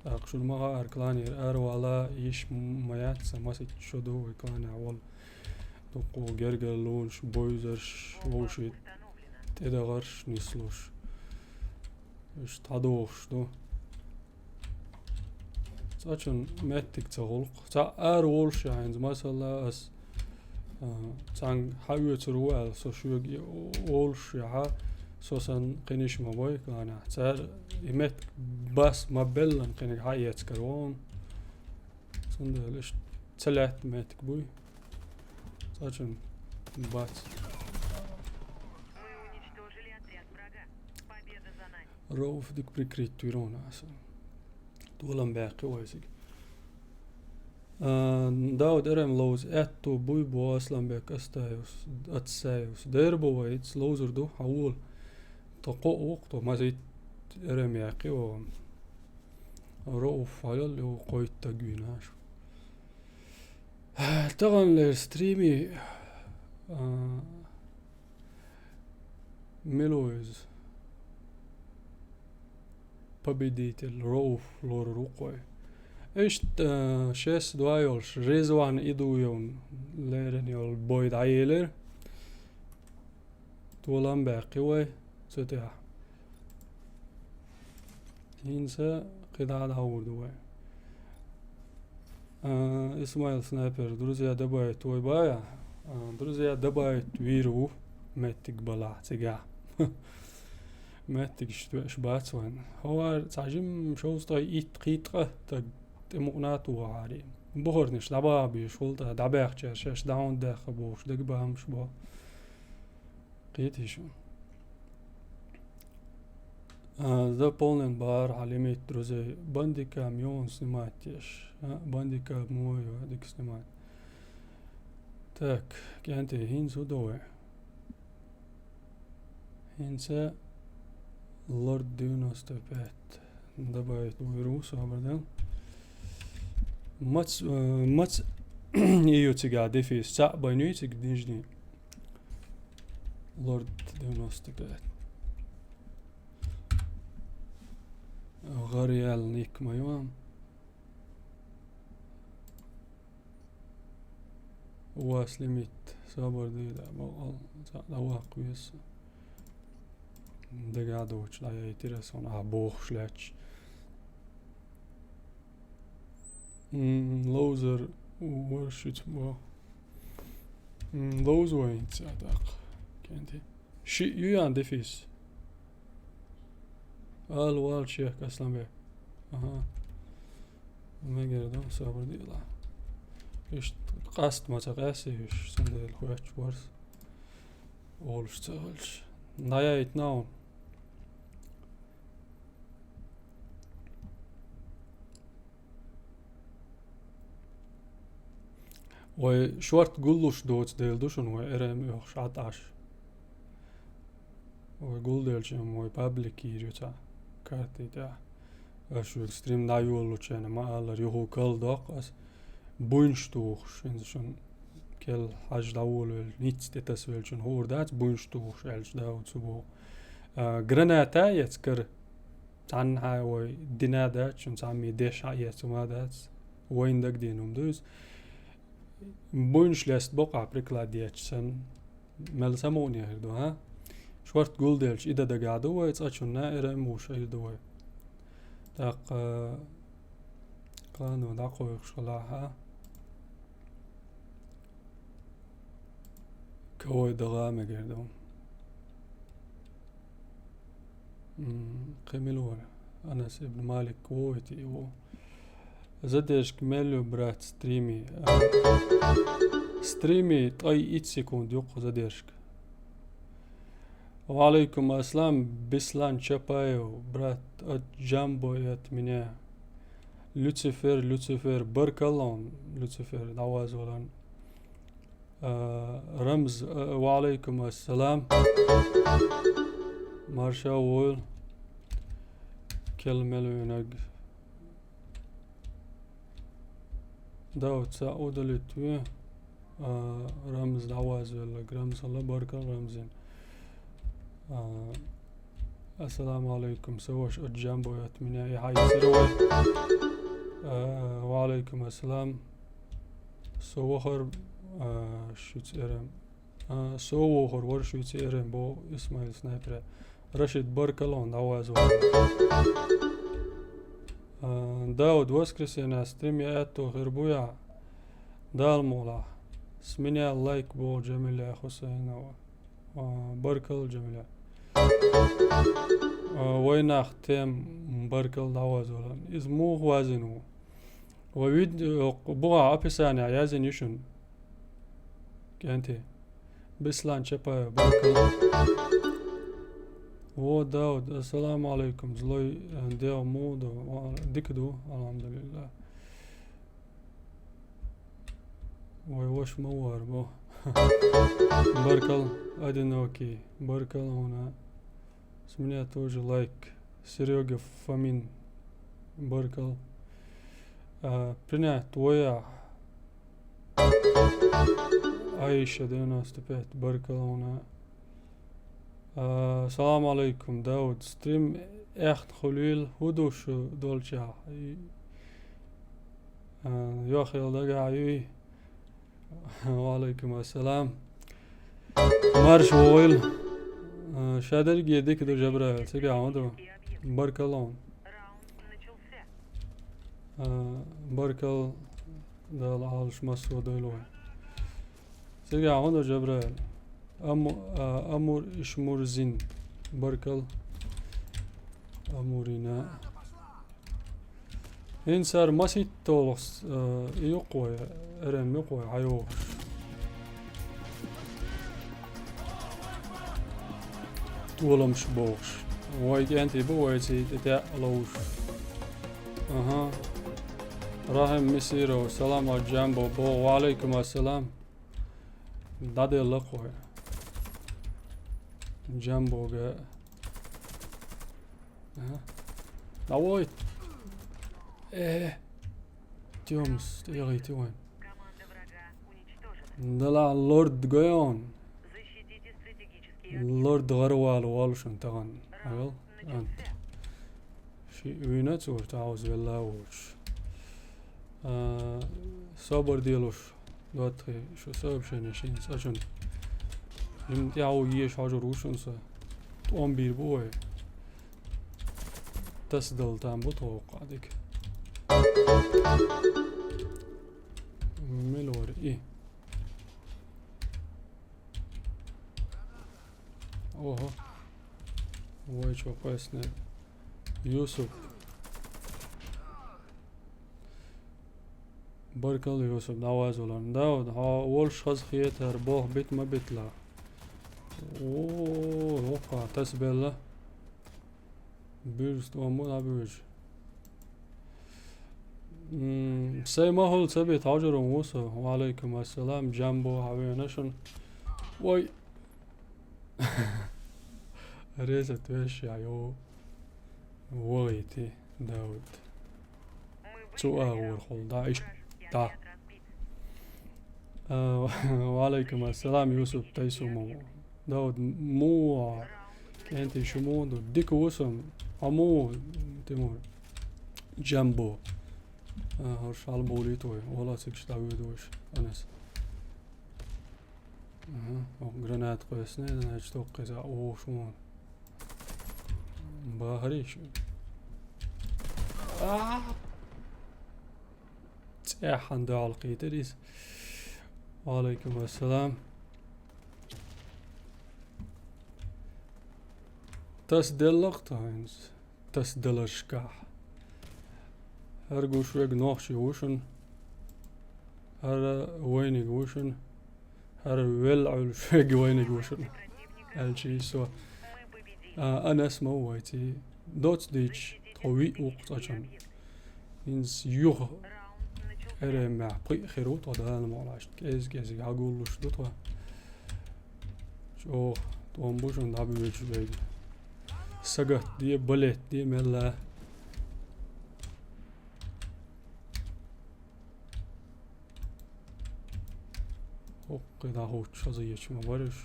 ТӀаккха шуна ма хаара, кланера ара вала йиш м-, ма яц сан, масийтта шо ду вай кланехь волу. Дуккха гергарлонаш, бовзарш, вовшийн тӀедагӀарш нислуш. Уьш дӀадохуш ду. Цкъачунна меттиг ца гӀуллакх. Цхьаъ ара волуш яхь хӀинца, масала, ас, а, цхьаьнга хьан оьцур ву аьлла, со шуьга и волуш яхь, со санна кхин йиш ма бой кланехь. Цара и меттиг бас ма беллан кхиниг хьан эцкара вон. Цундела иштта ца лаьтта меттиг буй. Цкъачунна бац. Рауф дика прикрыть вира хьуна аса. Толам баьккхи вай цига. А, Дауд, РМ ловза аьтту буй боху Асланбек Астаевс, Ацаевс. Дера бу вай, ицца ловзур ду, хьан волу? Тхо кхоъ ву-кх тхо, масийтта РМ яьккхи вай. Рауф хьалал ю кхойтта гуьйнаш. Таханлера стриме, а, мила ву иза? Победитель Роуф лорур ву-кх вай. Иштта, а, шесть два йолуш, Резван Идуевна леррина йолу бой дӀаелира. Толам баьккхи вай цу тӀехь. ХӀинца кхидӀа а дӀагӀур ду вай. А, Исмаил Снайпер, друзья добавить вай баьхьа? А, друзья добавить вийр ву меттиг балахь цигахь. Меттигаш тоьаш бац вайн. ХӀавар цхьа жимма шовзткъе итт кхийтта къа таг тӀе мукъана а тухахьарий. Бухарнаш дӀабаха бийш хӀулда дӀабаьхча шаьш дӀа хӀунда даьхна бохуш дагабахамаш бо. Кхетий шу? А, заполнен бахьара хьан лимит, друзей. Бандикам юун снимать еш. А, бандикам мой, дика снимать. Так, кӀентий, хӀинца хӀу до вай? ХӀинца Лорд девяносто пять. Добавить вуйр ву, собар дел. Мац, э, мац и ю цигахь дефис. Цхьаъ байна ю цига нижний. Лорд девяносто пять. ГӀар яьлла ник ма ю. Вас лимит. Собар дийла, бакъал цхьаъ дӀаваккха веза. Дагахь доцуш дӀаяйтира ас хьуна, ахь бохуш лаьтташ. М, ловзар вара шуьца боху. М, ловза вай хӀинца тӀаккха. КӀентий. Шиъ ю ян дефис? Ала вала чехка Асланбек. Аха. Мегар ду, собар дийла. Иштта къаста ма ца къаьсса уьш, цундела хоьттуш вара со. Олуш ца хилча. ДӀаяйтина хьуна. Вай шорта гуллуш доцу дела ду шуна вай РМ оьхуш Ӏа тӀаш. Вай гулделча вай паблик йийр ю цхьа карти тӀехь. Аш вуьга стрим дӀайолалучу хенахь ма-аллара, юху калдоккху ас буйнаш тухуш, хӀинца шуна кел хьажа дӀаволавелла, ницкъ тӀе тасавеллачун хуур дац буйнаш тухуш аьлча, Дауд цу боху. А, граната а эцкара, цхьанна хьан вай дина а дац, шуна цхьамма деш хьан эца ма дац, вайна дагадеана хӀума ду иза. Буйнаш леста бокъахь приклад ечу санна, мел самукъане хир ду, хӀа? Шорта гулделча и дан дагахь ду вай, цкъачунна а РМ вуш хир ду вай. ТӀаккха, кхано дӀакхойкхуш хилахь, хӀа? Кавай дагӀа мегар ду. М, кхин мила вара? Анас ибн Малик ву, ити и ву. Задержка мел ю, брат, стриме? А, стриме ткъе итт секунд ю-кх задержка. Ва алейкум аслам, Беслан Чапаев, брат, от Джамбо и от меня. Люцифер, Люцифер, баркалла хьуна, Люцифер, дӀавазалан. А, Рамз, а, ва алейкум ассалам. Марша вол. Кел мел винаг. Дауд, ца удалить ви. А, Рамз дӀавазвелла, Рамзала баркал Рамзин. А, ассаламу алейкум, со ваш Джамбо от меня и хайсировой. А, ва алейкум ассалам. Со вахар, а, шуц эрем. А, со вахар вар шуц эрем, бо Исмаил снайпер. Рашид, баркал хьона дӀавазва. А, Дауд, воскресенье стрим я аьтту хир буя. Дала мукълахь. С меня лайк бо Джамиля Хусейнова. А, баркал, Джамиля. А, вайнах тем баркал дӀавазва. Из мух вазин ву. Ва вид-, э, бугӀа описание язйина ю шуна. КӀентий. Беслан Чапаев, баркал. Во, Дауд, ассаламу алейкум. Злой, э, дел муду. Ва, дика ду, алхьамдулиллах. Вай, вош ма вар, бо. Баркал, одинокий. Баркал хьона. С меня тоже лайк. Серёга Фомин. Баркал. А, принять твоя. Аиша девяносто пять. Баркал хьона. А, салам алейкум, Дауд. Стрим эхт хулил, хӀу ду шу долча? И, а, йохел дага юй. Ва алейкум ассалам. Марш вогӀил. А, ша дерриге дика ду, Жабраил. Цига хьун ду. Баркалла. А, баркал, Дала Ӏалаш массо а дойла вай. Цига хьун ду, Жабраил. Аму-, а, Амур Ишмурзин. Баркал. Амурина. ХӀинца ара масийтта толхс, э, юкъ вай, эрем юкъ вай, хьайогӀуш. Толамаш бохуш. Вай кӀентий бу, вай ций тӀе тӀе а ловш. Аха. Рахим Мисиров, салам а Джамбо бо. Ва алейкум ассалам. ДӀаделла кхой. Джамбога. Ага. Давай. Э. Тёмс, тӀегӀи тӀе вайн. Дала лорд гойон. Лорд гӀарвала вал шун таган. Агал? Ант. Ши вина цур таӀуз велла волчу. А, собар делуш. ДоттагӀий, шу сообщение шин цӀа чун. Им тӀаьхьо еш хьожур ву шун со. ТӀом бийр бу вай. Тасадала там бу тхо вукху а дика. Мила вара и? Ого. Вай чо къоьсна. Юсуп. Баркалла, Юсуп, дӀавазалун. Дауд, хьо волуш хаза хетар, боху бита ма битла. О, хӀокха, тасабелла. Буьрса тӀом бу дӀабуьжу. М, сай ма хӀула ца бита, хьожур ву со. Ва алейкум ассалам, Джамбо, хьан вена шун. Вай. Реза твеш я, йо. ВогӀийти, Дауд. Цу агӀор хул, да, иш, да. А, ва алейкум ассалам, Юсуп Тайсумов. Дауд, муха, кӀентий шу муха ду? Дика ву сан. А муха, Тимур? Джамбо. А, хӀорш хьалаболийта вай. Вала цига дӀавоьду вайша, Анас. Ага, о, гранат къоьсна, значит, токкхиза, о, шун. Бахариш. А! ЦӀехьан дӀахьалкхийтира иза. Ва алейкум ассалам. Тасаделла-кх тхо хӀинца. Тасадаларшкахь. ХӀара гуш верг нохчи ву шуна. ХӀара вайниг ву шуна. ХӀара велла Ӏуьллуш верг вайниг ву шуна. Аьлча со. А, Анас ма ву вайций. Доцца дийцча, тхо виъ ву-кх цкъачунна. ХӀинца юха Эр эммехь пхиъ хир ву тхо Дала мукъалахь, кӀез-кӀезиг хьагуллуш ду тхо. ЧӀогӀа тӀом бу шуна дӀабоьдуш берг. Сагатде, балетде, мелла. ХӀокху дӀахӀуттуш хазийча ма бара уьш.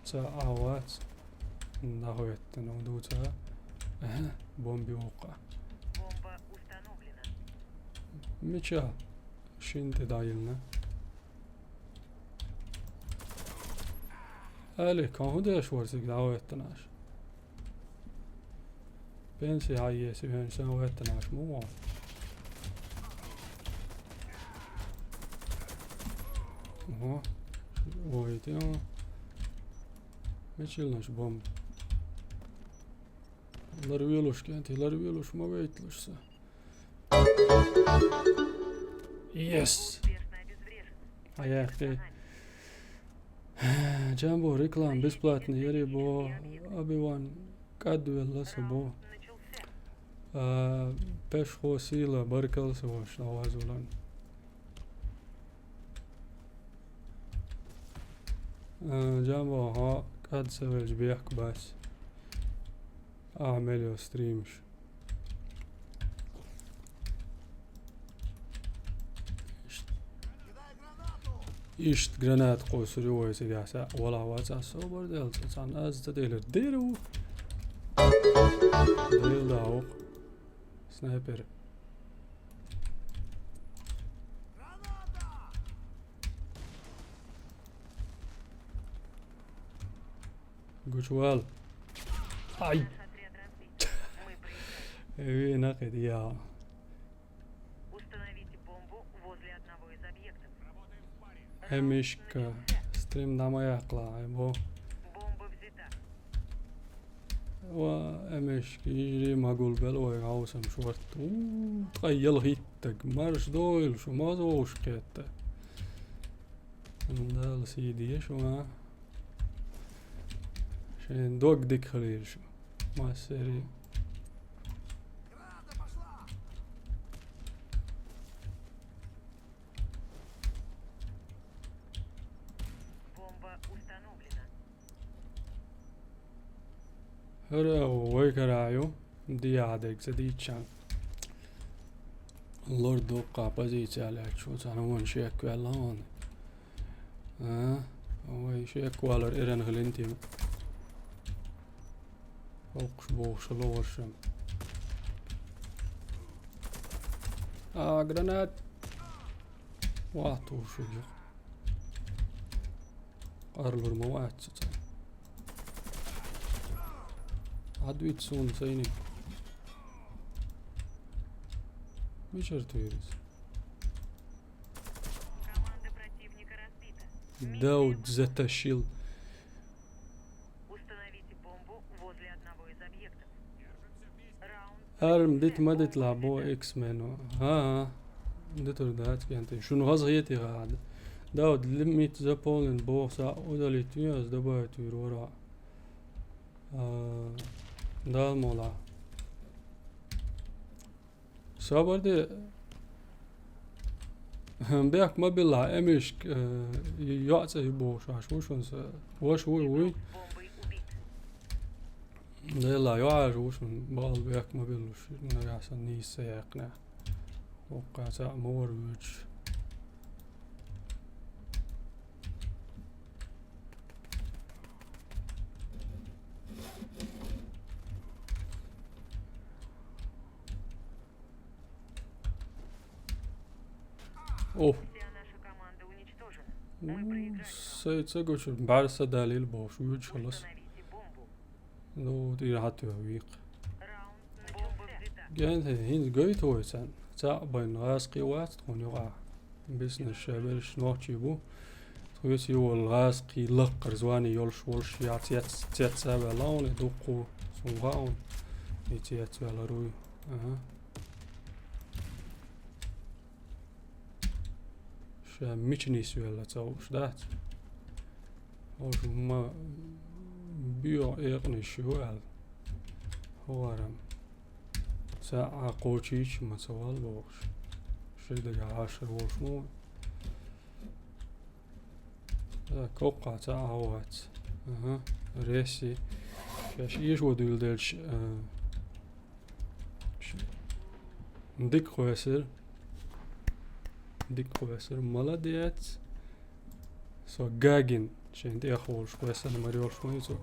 Цхьа а вац. ДӀахӀоьттина ду цхьа. Аха, бомби воккха. Бомба установлена. Мича? Шин тӀе дӀайиллина. Али, кхин хӀун деш вара цига дӀахӀоьттина аша? Пенсий хьаеса вен сан веттанаш ма вон. Ого. Ой, тё. Мичилнаш бомба. Ларвелуш кенти, ларвелуш ма вейтлуш са. Yes. А я хе. Джамбо, реклама бесплатно яри бо, Оби-Ван кӀадвелла са бо. А, пешхо сила, баркалла са ваша, навазулан. А, Джамбо, хьо кӀад ца велча бехк бац. А, мел йо стримаш. Иштта граната кхуссур ю вай цигахь, са валахь вац, ас собар делла, цхьа цхьана аз ца делира. Дера ву. Дела да ву. Снайпер. Гучувал. Ай. Э, ви нахид, я. Установите бомбу возле одного из объектов. Эмишка. Стрим дӀа ма яккхалахь, ай бо. Бомба взята. Ва эмишка, йижарий ма гулбелла вай хьовсам шорта. У, ткъа яла хӀиттаг. Марш дойла шу, ма зовш кхетта. Дала сий де шу, а? Шен дог дика хилийла шу. Массери. Бомба установлена. ХӀара вай кара ю, диадерг ца дийцчан. Лор дуккха позиция лаьтташ ву, цхьана вон шек ваьлла вон. А, вай шек валар иран хилин тим. Хокхуш бохуш ловаршам. А, гранат. Вахтуш ю. Къарлур ма вац цу цхьа. Ӏадвит суна сайни. Мичара туьйрис? Команда противника разбита. Дауд затащил. Установите бомбу возле одного из объектов. Раунд. Арм дит ма дит ла бо X-мену. ХӀа-хӀа. Дитур дац кенти. Шуна хаза хетий хада. Дауд, лимит заполнен бохса удалить виз добавить вир вара. А, Дала мола. Собар де. Бехк ма билла, эмишка, э, йоӀ цӀе ю бохуш, аш ву шун са. Ваш вуй, вуй. Делла, йоӀ аш ву шун, бал бехк ма биллуш, нагахь сан нийса яьккхина. Воккха цхьаъ ма вара вуьйцуш. О. Вся наша команда уничтожена. Мы проиграли. Сай ца гучур, бӀаьрса далийла бохуш, вуьйцуш халас. Установите бомбу. Ну, тӀера хьатоьху вийкх. Раунд начался. Бомба взята. Ген хӀинца гойту вай царна. Цхьаъ байна гӀазкхий вац тхуна юкъахь. Бизнес шаберш нохчий бу. Тхоьца йолу гӀазкхий лаккхара звани йолуш волуш я цец-, цец а ваьлла хьуна, дуккху сунга хьуна. И цец ваьлла руй. Аха. Ша мича нисвелла ца хууш дац? Хьо шу ма боьгӀу экъанаш ю аьлла. ХӀорам. Ца а кхочийча ма ца вал бохуш. Ш-, Ши дага хьашар волуш ма ву. Так, коккха ца а вац. Ага, ресси. Шаьш ийшо дуьйла делча, а, ш-, дика кхоьссира. Дика кхоьссира. Молодец. Со гагин. Шен тӀех волуш кхоьссина мара йолуш ма ю цо.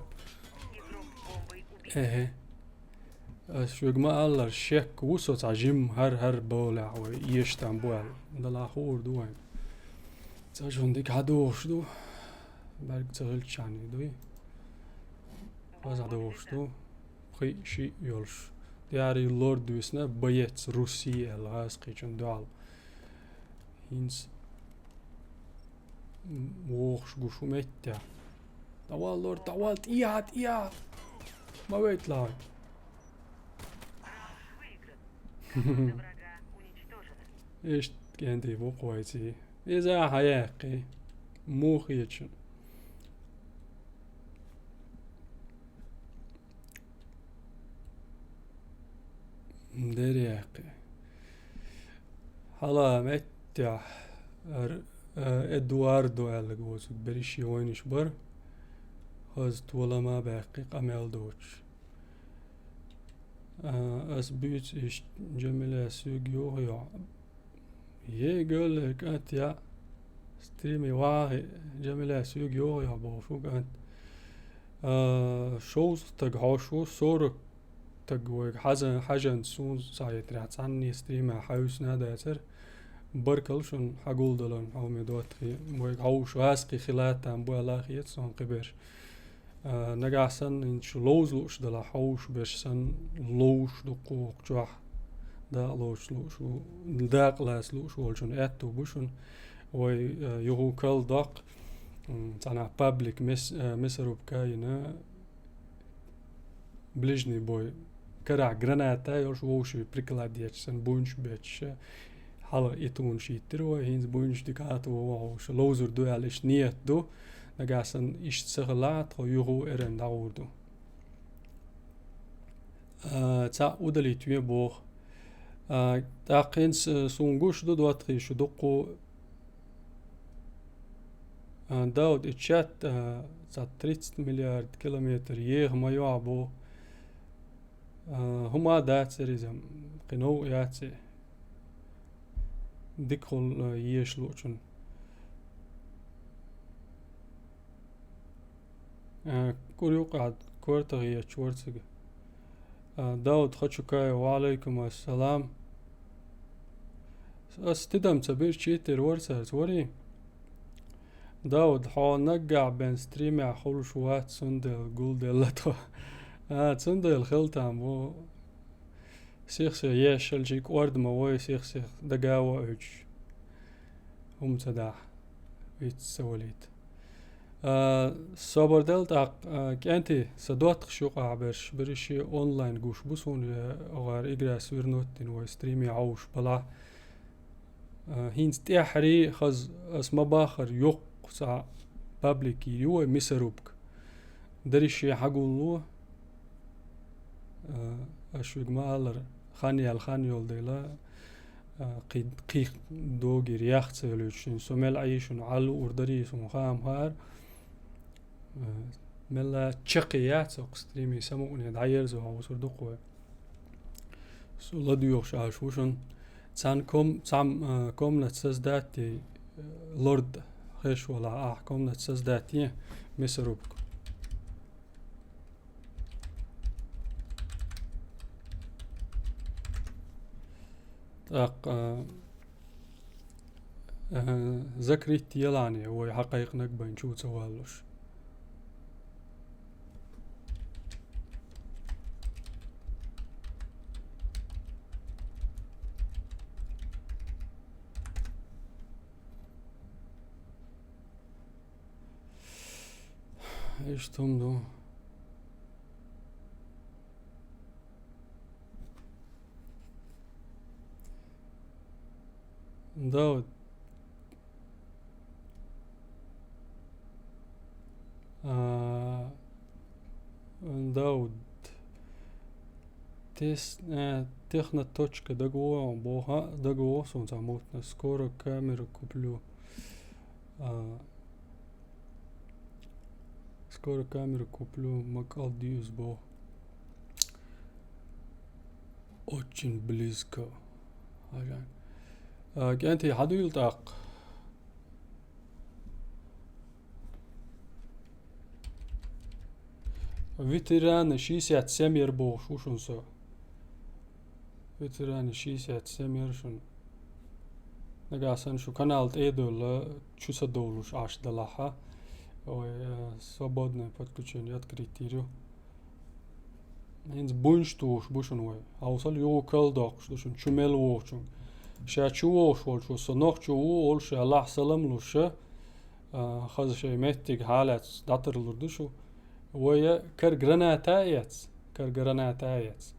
Эхе. Ас шуьга ма-аллара, шек ву со цхьа жимма хӀара-хӀара болехь вай эшаш там бу аьлла. Далахь хуур ду вайн. Цхьа жон дика хьадогӀуш ду. БӀаьрг ца хилччхьана дуй. Хаза хьадогӀуш ду. Пхиъ-шиъ йолуш. ТӀаьхьарий лор дуьйсина боец Руси аьлла гӀазкхичун дуьхьал. ХӀинца вохуш гуш ву меттехь. ДӀавала лор, дӀавала, тӀехьа, тӀехьа! Ма вайталахь! Иштта кӀентий бу кхойций. Иза хьаяьккхий. Муха хеташ. Деррикъ. Хьала меттехь ар-, э, Эдуардо аьлларг воцург берриш а вайнаш бара. Хаза толам а баьккхи къамел доцуш. А, ас буьйцу иштта Джамиля соьга йохайо. Е, гӀоле, кӀант, я. Стриме вахи, Джамиля соьга йохайо бохуш ву кӀант. А, шовзткъа стаг хьош ву, сорок стаг вайга хьажан, хьажан суна схьахетарехь цхьанне стриме хьаьвсина а дацара. Баркалла шуна хьагулдаларна, хьо ме доттагӀий. Вайга хьовш гӀазкхи хила там бу аьлла хета суна кхиберш. А, нагахь санна хӀинца шу ловза лууш далахь, хьовш берш санна ловш ду кху чохь. Дакъа лоцуш лууш ву, дакъа лаца лууш волчун аьтту бу шуна. Вай, а, юху кал доккху, м, цхьана паблик мес-, а, мясорубка йина, ближний бой. Карахь граната йолуш вовшийн приклад ечу санна, буйнаш бечу. Хьала и тунаш йиттира вай, хӀинца буйнаш дика а ту вовшийн ловзур ду аьлла, иштта ниет ду. Нагахь санна иштта ца хилахь, тхо юху эран дӀагӀур ду. А, цхьаъ удалить ве боху. А, тӀаккха хӀинца, а, суна гуш ду доттагӀий шу дуккху. А, Дауд, и чат, а, цхьа тридцать миллиард километр еха ма йоӀ бу. А, хӀума а дац церан иза, кхин новкъа яц и. Дика хуьлу, а, еша луучун. А, кӀур юкъахь кортах ечу вара цига. А, Дауд Хачукаев, ва Ӏалайкум ассалам. Ас тидам ца бира, читтера вара цаьрца, варий? Дауд, хьо наггахь бен стримехь хуьлуш вац, цундела гулделла тхо. А, цундела хила там бу. Сих-сих ешшалчий кӀорда ма вой, сих-сих дага а воуьйтуш. ХӀума ца дахь, виц ца валийта. А, собар дел тӀаккха, а, кӀентий, сан доттагӀаш юкъахь берш, берриш а онлайн гуш бу суна, я, оха игра свернуть дина вай стриме хьовш балахь. А, хӀинца тӀаьххьарий хаза ас ма баххара йоккха цхьа паблик ю вай, мясорубка. Дариш а хьагулло. А, аш вига ма-аллара, хан яьлла хан йолу дела, а, кхин, кхин догийра яхца йолуьйтуш, со мел Ӏийшина Ӏа луур дарий суна хаам хаьара. А, мелла чаккхе яц окху стриме самукъане дӀаерзо хьовсур ду-кх вай. Со ладоьгӀуш Ӏаш ву шуна. Цхьана ком-, цхьамма, а, комната создать е, а, лорд хеш валахь, ахь комната создать е, мясорубка. ТӀаккха, а, а, закрыть елахьане, вай хьакхайкхинарг бен чу ца валлуш. Иштта хӀума ду. Дауд. А, Дауд. Тес-, э, техноточка дагавоагӀа боху, а, дагавоагӀа суна цхьа мутна. Скоро камеру куплю. А, скоро камеру куплю, ма кӀалдуьйцу боху. Очень близко. Хьажа. А, кӀентий, хьадуьйла тӀаккха. Ветераны шестьдесят семь яр бохуш ву шуна со. Ветераны шестьдесят семь яр шуна. Нагахь санна шу канал тӀе а довлла, чу ца довлуш Ӏаш далахьа. Ой, э, свободное подключение открыть йир ю. ХӀинца буйнаш тухуш бу шуна вай. Хьовсал, юха кал доккхуш ду шуна, чу мел вогӀучунга. Ша чу вогӀуш волчо, со нохчо ву олуш, Аллахь салам луш, а, хаза шайн меттиг хьалаьцна дӀатарлур ду шу. Вай кара граната а эц, кара граната а эц.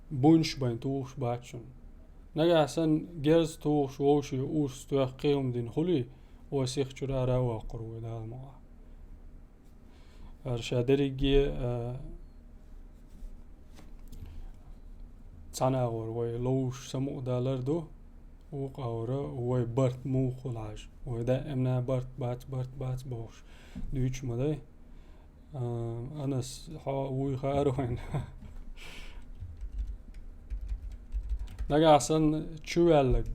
Буйнаш бен тухуш бац шуна. Нагахь санна герз тухуш вовшийн урс тоьхна кхин хӀума дина хуьлий, вай сиха чуьра ара а воккхур ву вай, Дала мукъалахь. ХӀара ша дерриге, а, цхьана агӀор вай ловзуш самукъадалар ду, вукху агӀора вай барт муха хуьлу хьажа. Вай даимна барт бац, барт бац бохуш дуьйцуш ма дай. А, Анас, хьо вуй хаар вайна. Нагахь санна чу ваьлларг.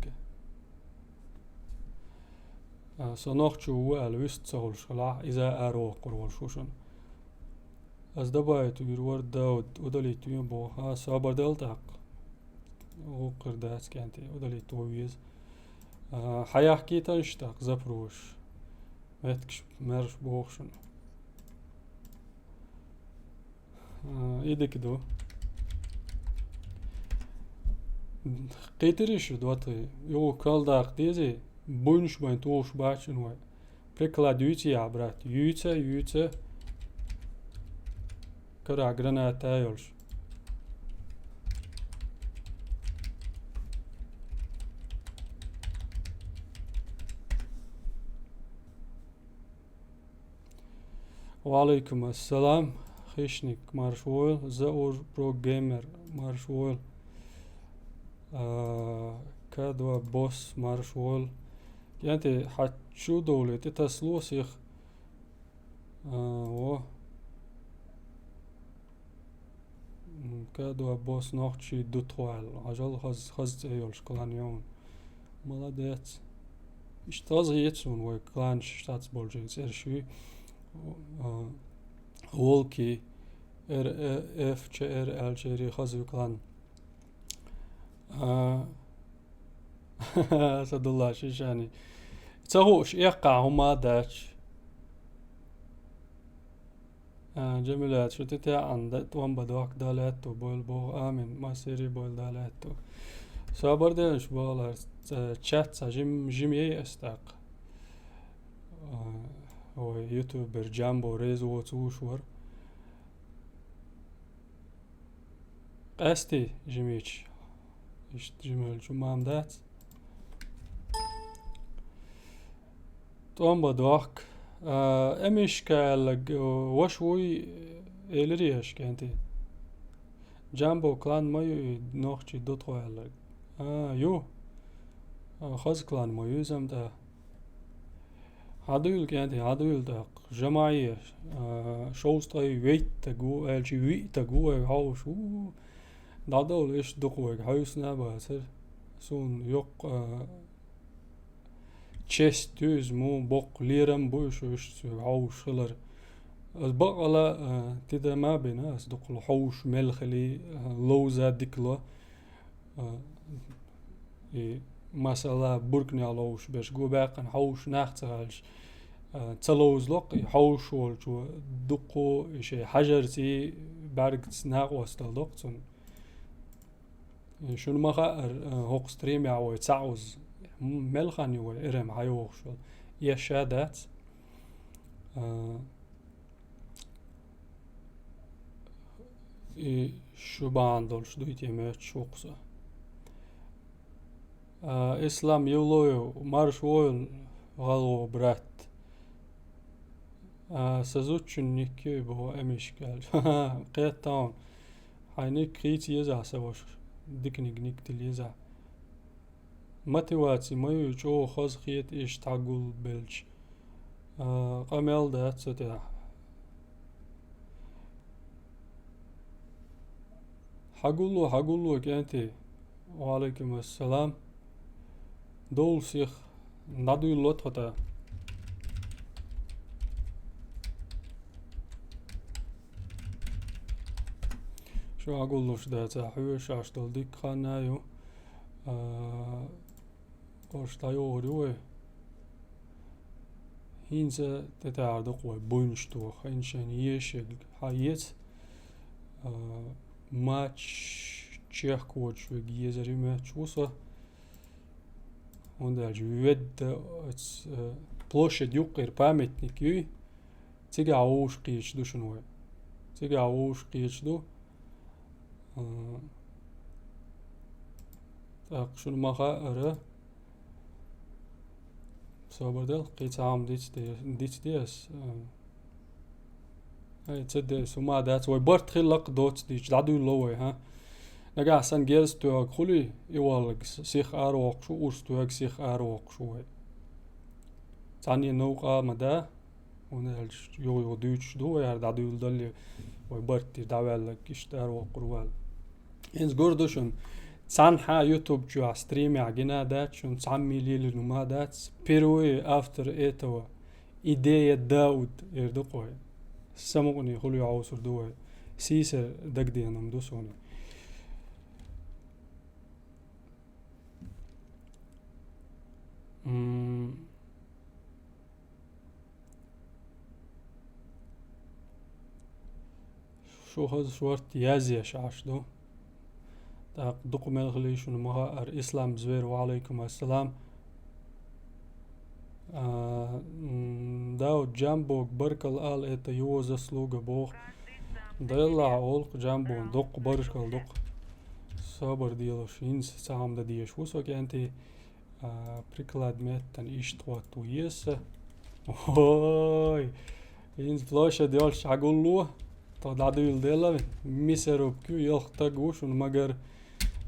А, со нохчо ву аьлла вуьста ца хуьлуш хилахь, иза а ара воккхур волуш ву шуна. Ас добавить вуьйр вара Дауд, удалить вен боху. А, собар дала тӀаккха. ГӀуллакх хир дац, кӀентий, удалить ван веза. А, хьаяхкийтанаш тӀаккха запрос. Меттигаш маьрша боху шуна. А, и дика ду. Кхийтирий шу, доттагӀий? Юха кал даккха дезий? Буйнаш бен тухуш бац шуна вай. Приклад юьйций ахь, брат? Юьйца, юьйца. Карахь граната йолуш. Ва алейкум ассалам. Хищник, марш войла. Заур про геймер, марш войла. А, К два босс, марш войла. КӀентий, хьан чу довлий, тӀе тасало сих. А, во. М, К два босс нохчий дутхо аьлла. Хьажал, хаза, хаза цӀе йолуш клан ю хьуна. Молодец. Иштта хаза хета суна вай кланаш штатс болчийн цӀераш ю. А, Волки, Р, Э, Ф, Ч, Р аьлча ери хаза ю клан. А, Асадулла Шишани. Ца хууш, эккхахь хӀума а дац. А, Джамилат, шу тӀетаьӀна, да-, тӀом бан доккху, Дала аьтту бойла боху. Амин. Массери а бойла, Дала аьтту. Собар деш боху, ца-, чат ца жим-, жиме ас тӀаккха. А, вай ютубер Джамбо реза воцу вуш вара. Къаьсти жимича. Иштта жимелчу мам дац. ТӀом бан дохк. А, Эмишка аьллаг, ваша вуй, элира еш, кӀентий. Джамбо клан ма ю и нохчий дутхо аьллаг. А, ю. А, хаза клан ма ю иза-м тӀа. Хьадуьйла, кӀентий, хьадуьйла тӀаккха. Жамаи, а, шовзткъе вейтта гу, аьлчи виъта гу, ай хьовш. У, дӀадовла, иштта дукха вайга хьовсна а бацара. Суна йоккха, а, честь ю иза, му, боккха лерам бу уьш, уьш соьга хьовш хилар. Ас бакъала, а, тида ма бина, ас дукха хьовш мел хили, а, ловза дика ло. А, и масала буркнехь ловш берш, гу баьккхина хьовш нах ца хилча, а, ца ловзалокх, и хьовш волчо дуккхо и шайн хьажарций бӀаьргаца накъостал доккху цунна. И шуна ма хаъара, а, хӀокху стримехь вай цхьаъ уза. М-, мел хан ю вай эрам хьайохуш йолу? Эша дац. А, И шу бахьана долуш дуй те моьттуш ву-кх со. А, Ислам Евлоев, марш войла, гӀалгӀо брат. А, сан зудчун ник ю и боху Эмишка аьлча. Кхетта хьуна. Хьайниг хийца еза са ваша. Диканиг ник тил еза. Мотиваци ма ю, чӀогӀа хаза хета иштта хьагулбелча. А, къамел дац цу тӀехь. Хьагулло, хьагулло, кӀентий. Ва алейкум ассалам. Довла сих. ДӀадуьйлало тхо тӀа. Шу хьагуллуш дац, хьоьжуш долу дика хан а ю. А, Ош дӀайогӀур ю вай. ХӀинца тӀетаьхьар ду-кх вай буйнаш тоха. Хьайна шайна ешерг хьаэца. А, матч чехка воцуш верг езар ю, матч ву со. ХӀунда аьлча ведда оц, а, площадь юккъера памятник юй. Цигахь вовшах кхеташ ду шуна вай. Цигахь вовшах кхеташ ду. А, тӀаккха шуна ма хаъара. Собар дел, кхин цхьа хӀума дицде, дицде ас. А. Ай, ца де, ас хӀума дац. Вай барт хилла-кх доцца дийча, дӀадуьйлало вай, хӀа? Нагахь санна герз тоьгӀург хуьлий, и валлаг с-, сих аравоккхуш ву, урс тоьгӀург сих аравоккхуш ву вай. Цхьанне новкъа ма да. ХӀунда аьлча юха-юха дуьйцуш ду вай, хӀара дӀадуьйладале, вай барт тӀера дӀаваьлларг иштта аравоккхур ваьлла. ХӀинца гур ду шуна, цхьанхьа YouTube чохь стримехь гина а дац шуна, цхьамма лелийна хӀума а дац. Впервые автор этого, Идея Дауд, эр ду-кх вай. Самукъане хуьлу йовсур ду вай. Сийсара дагадеана ду суна. М. Шу хаза шорта язъеш Ӏаш ду. ТӀаккха дукха мел хили шуна ма хаъара, Ислам Звер, ва алейкум ассалам. А, м, Дауд Джамбога баркалла ала, это его заслуга, боху. Делахь олу-кх Джамбона, дуккха баркалла ду-кх. Собар делаш, хӀинца цхьа хӀума дан дезаш ву со, кӀентий. А, приклад меттана иштта хӀотто еза. Ой, хӀинца площадь йолчу хьагулло, тхо дӀадуьйладелла, мясорубка ю, ялх стаг ву шуна, магар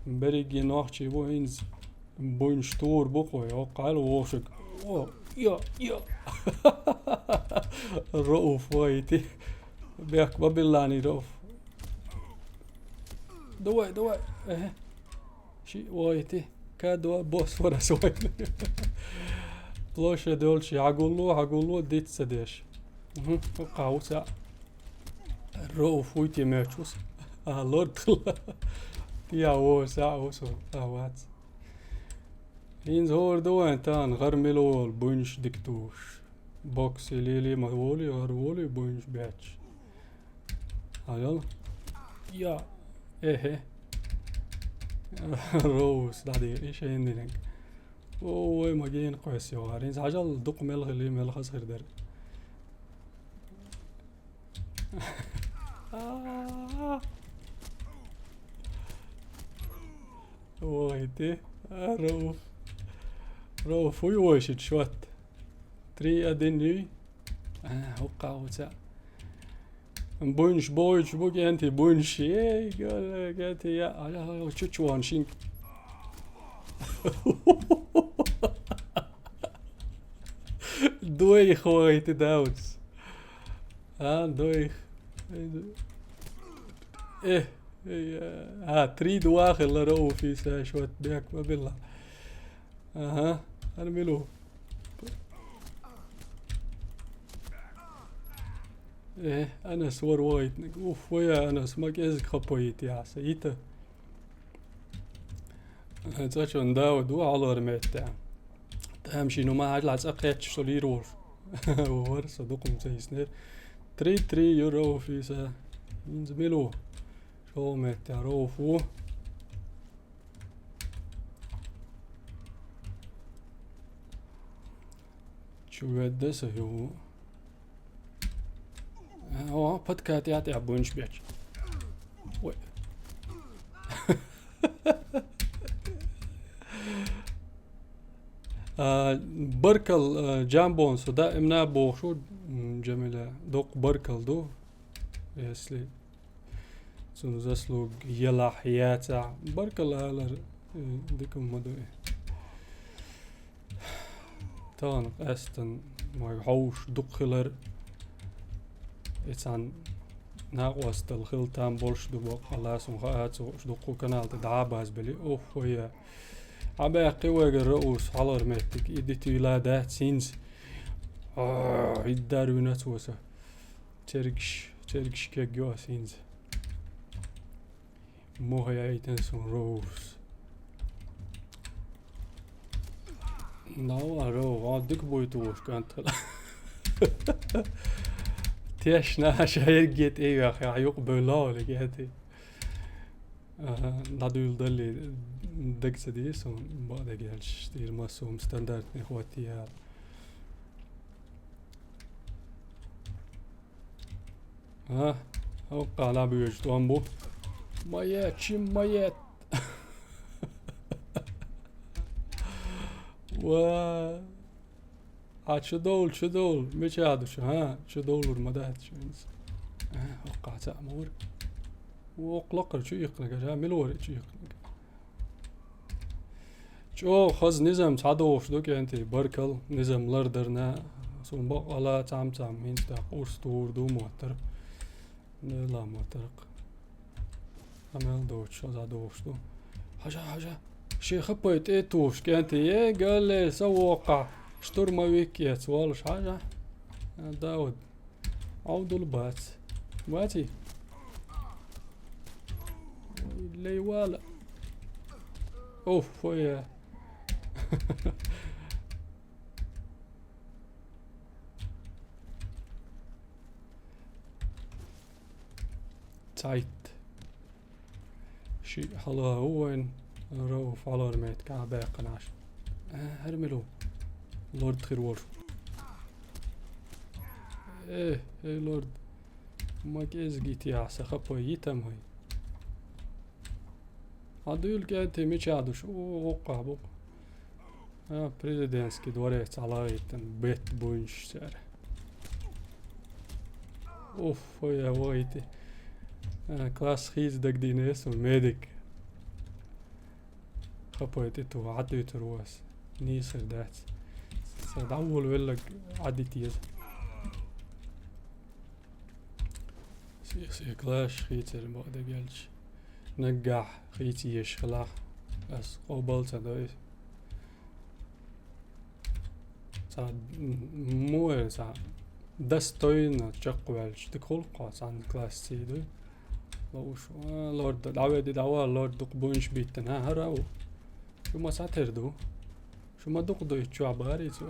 берриге нохчий бу, хӀинца буйнаш тур бу-кх вай, хӀокху хьал вовшаг. О, йо, йо. Рауф вайти. Бехк ма биллани, Рауф. Давай, давай. Эхе. Ши вайти. Кадо бос вара свой. Площадь долчу хьагулло, хьагулло, диц ца деш. Мгм. Кхавца. Роу фуйти мечус. А, лорд. Я, о, са, о, со. А, вац. Инзор дуэн тан, гар милол, буйнш диктуш. Бокс или, или, ма воли, гар воли, буйнш бяч. Аял? Я. Эхе. Роуз, дади, иш эндинг. Ой, маген квес йогар. Инз хажал дук мел хили, мел хаз хирдер. Ой, ти. А, Роуф. Роуф, уй, ой, шит шот. Три один, юй. А, хукка уца. Буйнш, буйнш, бук энти, буйнш. Эй, гёле, гэнти, я, аля, аля, чучуан, шин. Дуй, хой, ти даутс. А, дуй. Э, э, а, три два хилла Роуфи, са, шот, бек, ма билла. Ага, ар милу. Э, Анас вар вайтнаг. Уф, вая Анас, мак эзг хапоит яса. Ита. Цачон Дауд ва алар метта. Там шину ма хажла цакхетч со лир вор. Вар со дукум цейснер. Три три ю Роуфи, са. Инз милу. Шо метта Роуфу. Чу ведда са ю. О, подкат я, я буйнш бяч. Ой. А, баркал, а, Джамбон, со даимна боху, м, Джамиля, докъ баркал ду, если Цун заслуг елахь, яцахь, баркалла алар, э, дика ма ду и. Тахана къаьстина вай хьовш дукха хилар. И цхьана накъостал хила там болуш ду баккъалла, сун хаа ца хууш дуккха канал тӀе дӀа а базбели. Охо-я. Хьабаьккхи вайгара Раус хьалхара меттиг. И дитийла дац хӀинца. А, хӀиддар вина ца васа. Цергаш, цергаш кегйо ас хӀинца. Муха яйтан сун Роуз. Нава Роу, а дик буй туш кантала. Тешна шаергет эйвах, я юк бөлавлик эти. Ага, надуйл дали дагца ди сун, ба дагелш, тирма сум стандартный хватияр. А, хӀокхана буьйцу тӀом бу. Ма е, чим ма е. Ва. А чу довла, чу довла. Мича ду шу, хӀа? Чу довлур ма дац шу хӀинца. А, хӀокхахь цхьаъ ма вара. Воккха лакхара чу иккхинарг, а, мила вара чу иккхинарг? ЧӀогӀа хаза низам цхьадохуш ду, кӀентий, баркалла, низам лардарна. Суна бакъала цхьамма-цхьамма хӀинца тӀаккха урс тур ду моттар. Дела моттаркх. Амел доцуш, хаза дохуш ду. Хьажа, хьажа. Шен хапай тӀе тухуш, кӀентий, е, галле, са воккхахь. Штурмовик эца волуш, хьажа. А, Дауд. Ӏовдал бац. Баций? Ой, лей вала. Оф, фоя. Цайт. Ши хьала ву вайн, Рауф хьалара меттиг а баьккхина Ӏаш. Э, хӀара мила ву? Лорд хир волу. Э, эй, лорд. Ма кӀезиг йитехь, сан хапой йитам хӀай. Хьан дуьйла кӀентий мича душ? О, гӀоккхахь бу. А, президентский дворец Ӏалаайтан бет буйнаш цара. Уф, ой, я войти. А, класс хийца дагдийна эсу медик. Хапой тӀе ту, Ӏадуьйтур ву ас. Нийсар дац. Сан дӀаволавеллаг Ӏадит еза. Се, се класс хийцар бакъдерг аьлча. Наггахь хийца еш хилахь, ас къобал ца дой. Цхьа, м-, м-, муэр цхьа достойно чекхваьлча, дика хуьлу кхо цхьана класс ций дуй. Лоуш, а, лорд, дӀаведи, дӀавала, лорд, дукха буйнаш биттина, а, хӀара а ву. Шу ма схьатера ду? Шу ма дукха дуй чохь барий цо?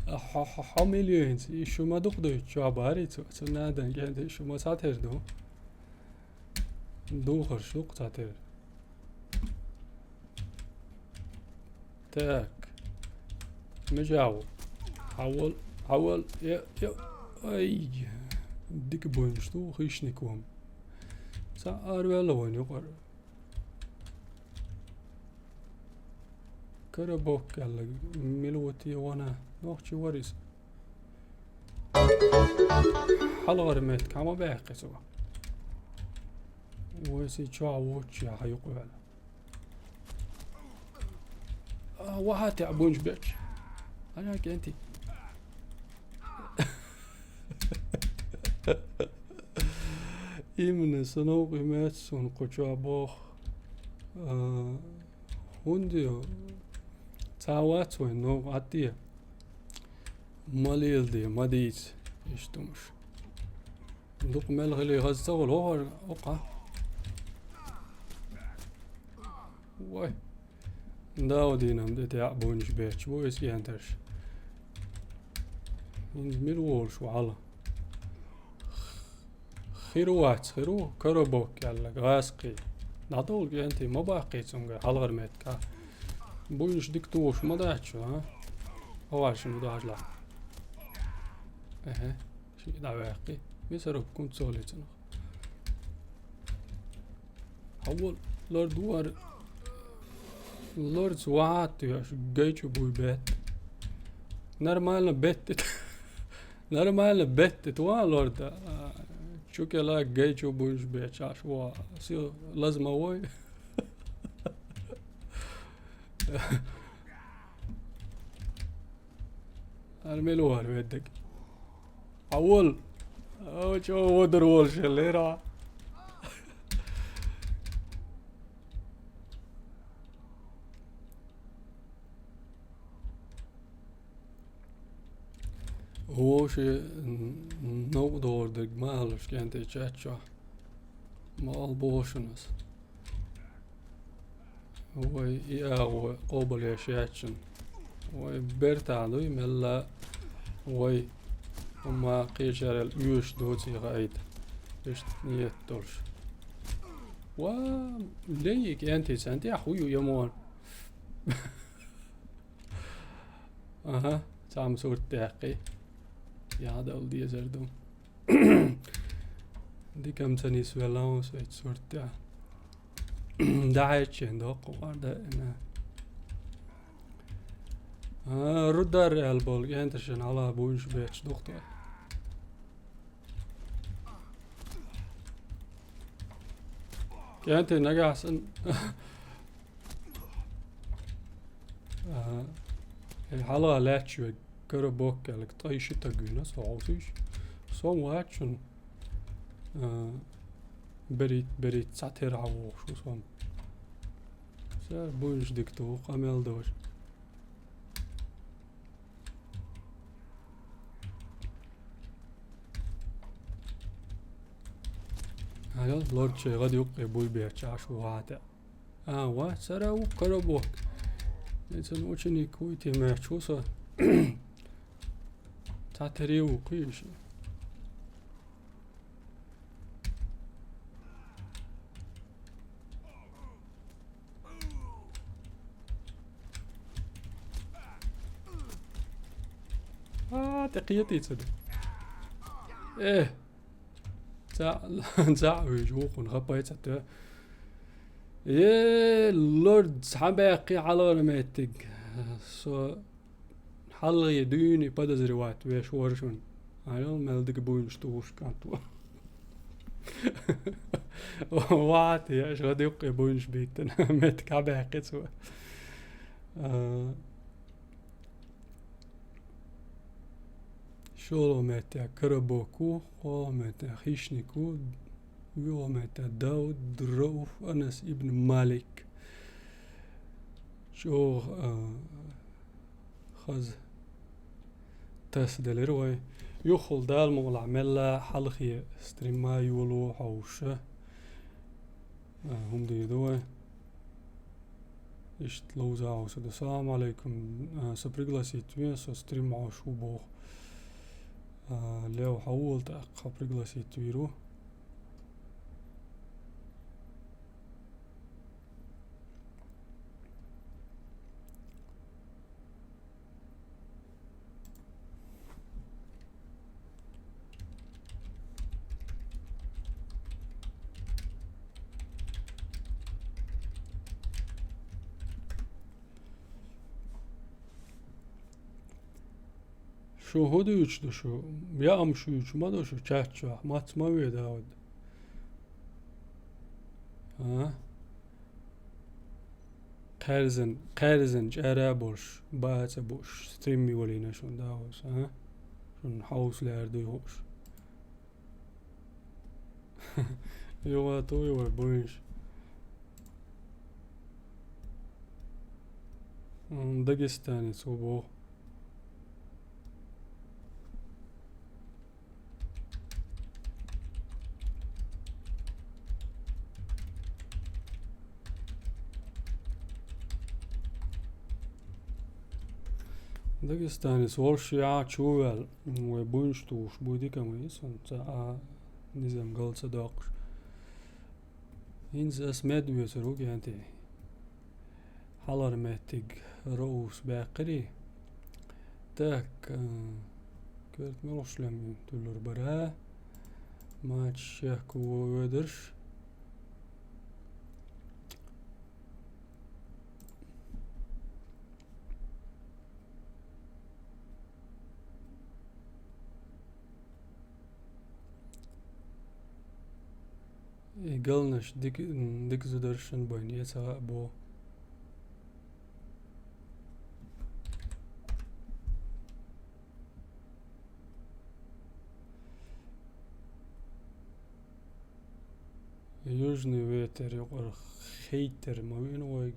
Хьо, хьо, хьо миллион хӀинца, и шу ма дукха дуй чохь барий цо? Цу надан кӀентий шу ма схьатера ду? Духарш дукха цхьатера. Так. Мижа ву. Хьавол, хьавол, я, я, ай. Дика буйнаш ду, хищник ву. Ца арвелла вайн юкъара. Коробок аьлла, мила ву те вана? Нохчи вара иза. Хьалхара меттиг хьан ма баьккхи цо. Вай се чохь воччу яха юкъа ваьлла. А, ваха те а буйнаш бечу. Хьажа кӀентий. Именно, сан новкъа и меттиг суна кху чохь боху. А, хӀунда ю? Цхьа вац вайн новкъа, Ӏадде. Ма леладе, ма дийца, иштта хӀумаш. Дукха мел хили хаза ца хуьлу, хӀокхара, хӀокхахь. Вай. Даудинам де тӀе а буйнаш бечу бу иза кӀентарш. ХӀинца мила волуш ву хьала? Хир вац, хир ву, коробок аьлла, гӀазкхий. ДӀадовла кӀентий, ма баккхий цуьнга, хьалхара меттиг а. Буйнаш дика тухуш ма дац шу, а? Хьо ваьлла шуна дожлахь. Эхе, ши дӀаваьккхи. Мясорубка кунца цо лецунах. Хьавол, лорд вар. Лорд вахьа туьйш, гайчу буй бет. Нормально бет. Нормально бет, это ван лорд. А, Чу кела гай чу буйнуш бечаш ва. Си лазма вой. Армелу армеддек. Авол. Ау, чо водур вол шелера. Вовше новкъа догӀург ма аллаш кӀентий чаччо. Ма албошунас. Вай, и агӀо къобалъеш яьччун. Вай, бертахь дуй, мелла вай. Амма кхечарел оьшуш доций хаийта. Иштта ниет долуш. Ва, лей, кӀентий цхьаьна тӀехь хӀу ю ямор? Аха, цхьамма сурт даьккхи. Яхьа дала дезар ду. Дикам ца нисвелла ву со ит сурт тӀехь. ДӀахьаьччина доккху къарда ина. А, рудар аьлла болу кӀенташна хьала буйнаш бетташ духу тхо. КӀентий нагахь санна. Ага. Э, хьалха лаьтташ вега коробок аьлла, ткъа ши таг вина, со хьовсуш. Со вац шуна, а, берит, берит цхьа тера хьан вохуш ву со. Са буйнаш дика ду, къамел дожа. Ага, лорд шайн гӀад юккъе буй бехча, аш ву хьа тӀе. А, ва, цара ву коробок. Эцан ученик вуй, те меч ву со. Цхьа тери ву кхийша. А, тӀе кхетий ца ду. Э! Цхьаъ, цхьаъ вуьйжу вукхунна хапай ца тоь. Э, лорд, схьабаьккхи хьалхара меттиг. Со хьалхе дуьйна подозревать веш вара шуна. Айо, мел дика буйнаш тухуш кӀант ву. Вати, аш гӀад юккъе буйнаш биттана. Меттиг хьабаьккхи цо. А, шолгӀа меттехь Коробок ву, кхоалгӀа меттехь Хищник ву, вуьйгӀа меттехь Дауд, Рауф, Анас ибн Малик. ЧӀогӀа, а, хаза тасаделира вай. Юххул Дала мукъалахь мелла хьалхе стримма йолу хьовша. А, хӀума дийр ду вай. Иштта ловза хьовса ду. Салам алейкум. А, со пригласить ве, со стрим хьовш ву боху. А, лев хьан ву вала тӀаккха пригласить вийр ву. Шу хӀун дуьйцуш ду шу? Яа ма шуьйцуш ма ду шу чат чохь, мац ма ве, Дауд. А? Кхаьрзина, кхаьрзина чӀара а болуш, бац а бууш, стрим йолийна шуна, Дауд, а? Шуна хьовса лаьара дуй хууш. Юха ту ю вай буйнаш. М, дагестанец ву боху. Дагестанец волуш яа чу ваьлла, вай буйнаш тухуш буй дика ма ю, сан ца а низам гал ца доккхуш. ХӀинца ас мед вецар ву кӀентий. Хьалхара меттиг Роус баьккхирий. Так, а, коьрта муьлхуш лем туьллур бара. Мача шех куво ведарш. И галнаш дик-, м, дика зударшан байна, я ца бо. Южный ветер юкъара хейтер ма вина вайга.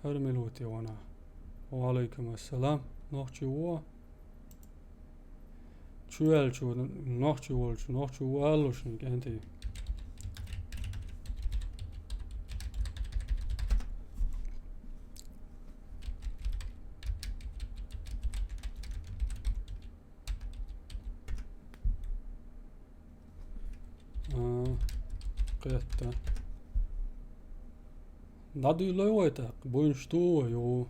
ХӀара мила ву те вана? Ва алайкум ассалам. Нохчи ву? Чу ваьлча, нохчи волча, нохчи ву алалуш, кӀентий. А, кхетта. ДӀадуьйлой вай тӀаккха, буйнаш ту вай, йо.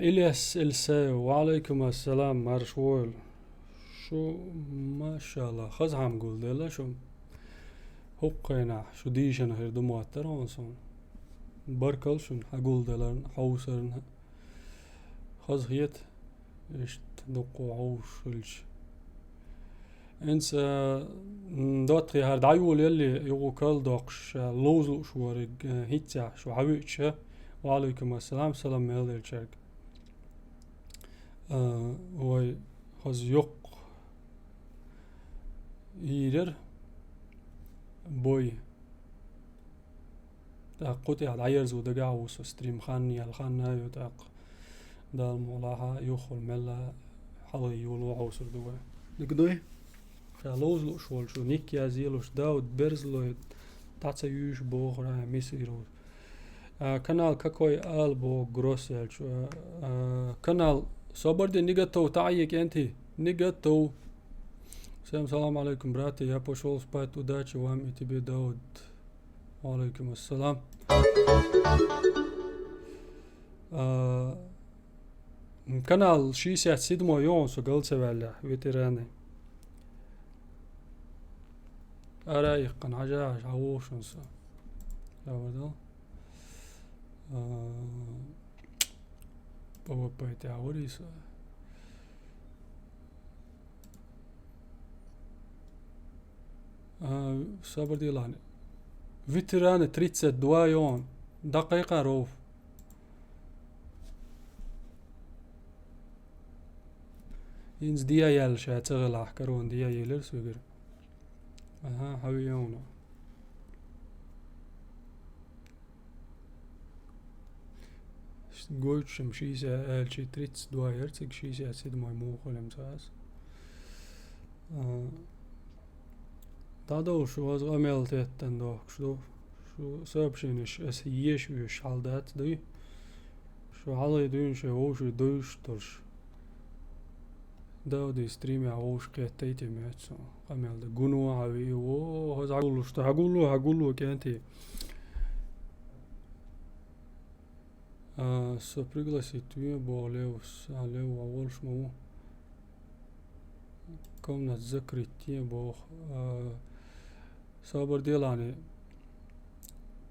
Ильяс Эльсаев, ва алайкум ассалам, марш войла. Шу, машалла, хаза хӀама гулделла шу. ХӀокху хенахь шу дийшина хир ду моттара хьуна суна. Баркалла шуна хьагулделарна, хьовсарна. Хаза хета, иштта дуккха хьовсуш хилча. ХӀинца, м, доттагӀий, хӀара дӀайолаелли, юха кхалдоккхуш, ша ловза лууш верг, э, хӀинццехь шу хьавеача, ва алайкум ассалам, салам мел делчаьрга. А, вай хаза йоккха йийр яра бой. ТӀаккха кху тӀехь дӀаерзо дагахь ву со стрим, хан яьлла, хан а ю тӀаккха. Дала мукъалахь, юххехула мелла хьалха йоло хьовсур ду вай. Дика дуй? Ша ловза лууш волчу, ник язъелуш, Дауд Берзлой, дӀа ца юьйш бохура, мисийр ву. А, канал какой ала боху, Гросс аьлча. А, а, канал собар де, не готов, таӀе, кӀентий, не готов. Всем салам алейкум, братья. Я пошёл спать. Удачи вам и тебе, Дауд. Ва алейкум ассалам. А, канал шестьдесят седьмой йогӀун со гал ца ваьллехь, ветераны. Ара иккхана хьажа, хьажа, хьан вохушун со. Хабар дал. А, П В П тӀехь вари со. А, собар делахь. Ветераны тридцать два йогӀун. ДӀакхайкха, Рауф. ХӀинца дӀаяьлла ша ца гӀелахь, корона дӀаелира соьгара. Аха, хьан веана. Гойтуш-м шестьдесят, аьлчи тридцать два яра цига, шестьдесят седьмой муха хилла-м ца аса. А, дӀадовла шу, аса къамел теттан дохкуш ду. Шу сообщенеш аса еш веш хьал дац дуй. Шу хьалхе дуьйна шайн вовшийн дуйш долуш. Дауди стримехь вовшах кхеттайта моьтту со. Къамел дан гуно хьан веа, о, хаза хьагуллуш ду, хьагулло, хьагулло, кӀентий. А, со пригласить вен боху Левс, а, Лев ван волуш ма ву. Комната закрыть е боху. А, собар делахь,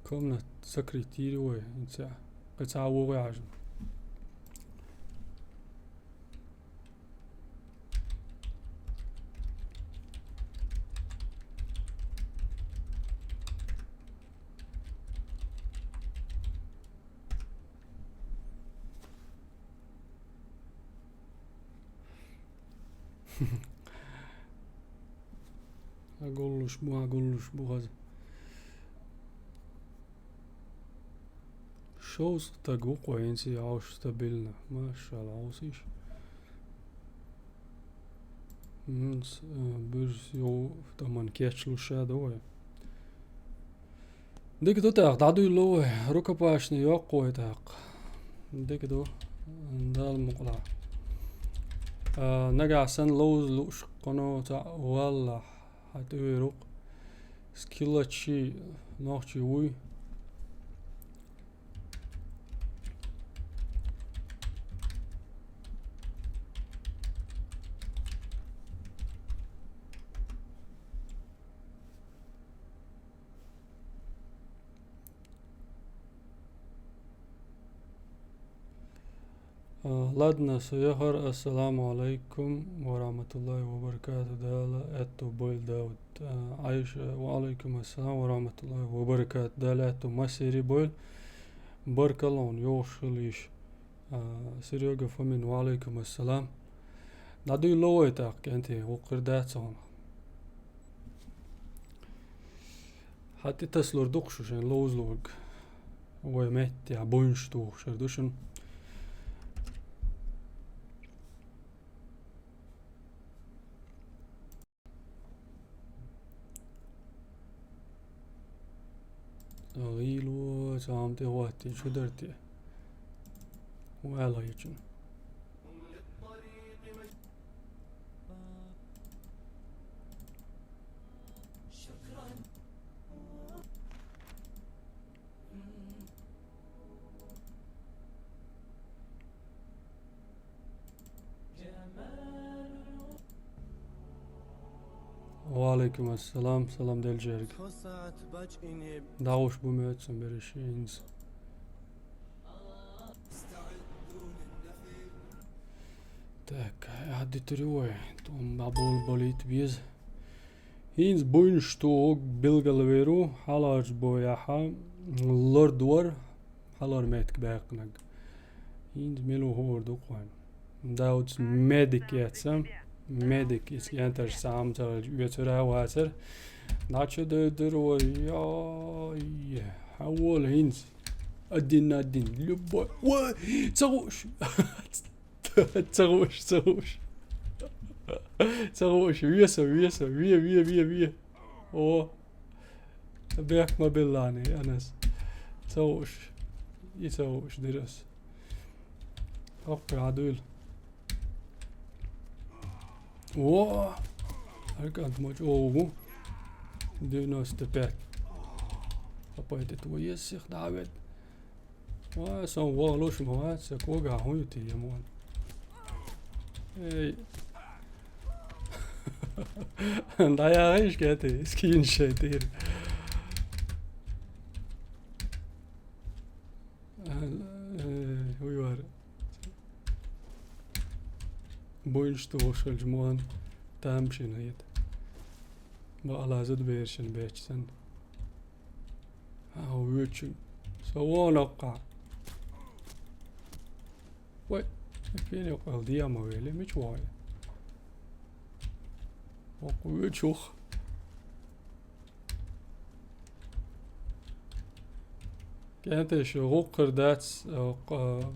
комната закрыть йийр ю вай, хӀинца кхин цхьа а вогӀу хьажна. Хьагуллуш бу, хьагуллуш бу хаза. Шовзткъа стаг ву кху хӀинца и Ӏаш стабильно. Машалла, Ӏовсийша. М, с-, э, буьрса йов тӀаман кечлуш ша ду вай. Дика ду тӀаккха, дӀадуьйлу вай, рукопашный йоккху вай тӀаккха. Дика ду, Дала мукъалахь. А, нагахь санна ловза лууш кхуьнан цхьаъ валлахь, хьан тӀуьйрукъ. Скиллачи нохчи вуй. А, ладно, со яхар, ассаламу алайкум ва рахматуллахи ва баракату, Дала аьтту бойла, Дауд. А, Айша, ва алайкум ассалам ва рахматуллахи ва баракату, Дала аьтту массери бойла. Баркалла хьона, йогӀуш хила йиш. А, Серёга Фомин, ва алайкум ассалам. ДӀадуьйла вай тӀаккха, кӀентий, вукхар дац хьона. Хьа тӀе тасалур ду-кх шу шайн ловзалург. Вай меттехь буйнаш тухуш хир ду шуна. ГӀийло, цхьа хӀума тӀе хӀоттийча, шу дара те? Вала йичун. Ва алайкум ассалам, салам делчаьрга. ДӀагӀуш бу моьтту сан бераш хӀинца. Так, хьадитар ю вай, тхуна дӀаболабала беза. ХӀинца буйнаш тухург билгалвер ву, хьалхарчу бояхь лорд вара, хьалхара меттиг баьккхинарг. ХӀинца мила ву хуур ду-кх вайна. Даудс медик эцна, медик, иза кӀентарш цхьа хӀума ца хилча оьцур а вацара. Начо дойдур вара, йой, хьан волу хӀинца? Один на один, любой. Ой, ца гуш! Ца гуш, ца гуш. Ца гуш, ве со, ве со, ве, ве, ве, ве. О, бехк ма белла, Анас. Ца гуш. И ца гуш дира ас. Хьокху хьан дуйла. О! Аркант мочу огу. Девяносто пять. Апай, ты твои сих давит. Ва, сан вахлуш ма вац, сан кога хӀун ю те, я мон. Эй. ДӀаяхьа иш кете, скин шайтир. Э, уй вара. Буйнаш тухуш хилча мухан тамашийна хета. Бакъалаза берашна бечу санна. Хьан вуьйцу? Со вон оккха. Вай, фен йоккъал дема вели, мича вогӀу? Оккха вуьйцух. КӀентий, шу гӀуккхар дац, э, къа-,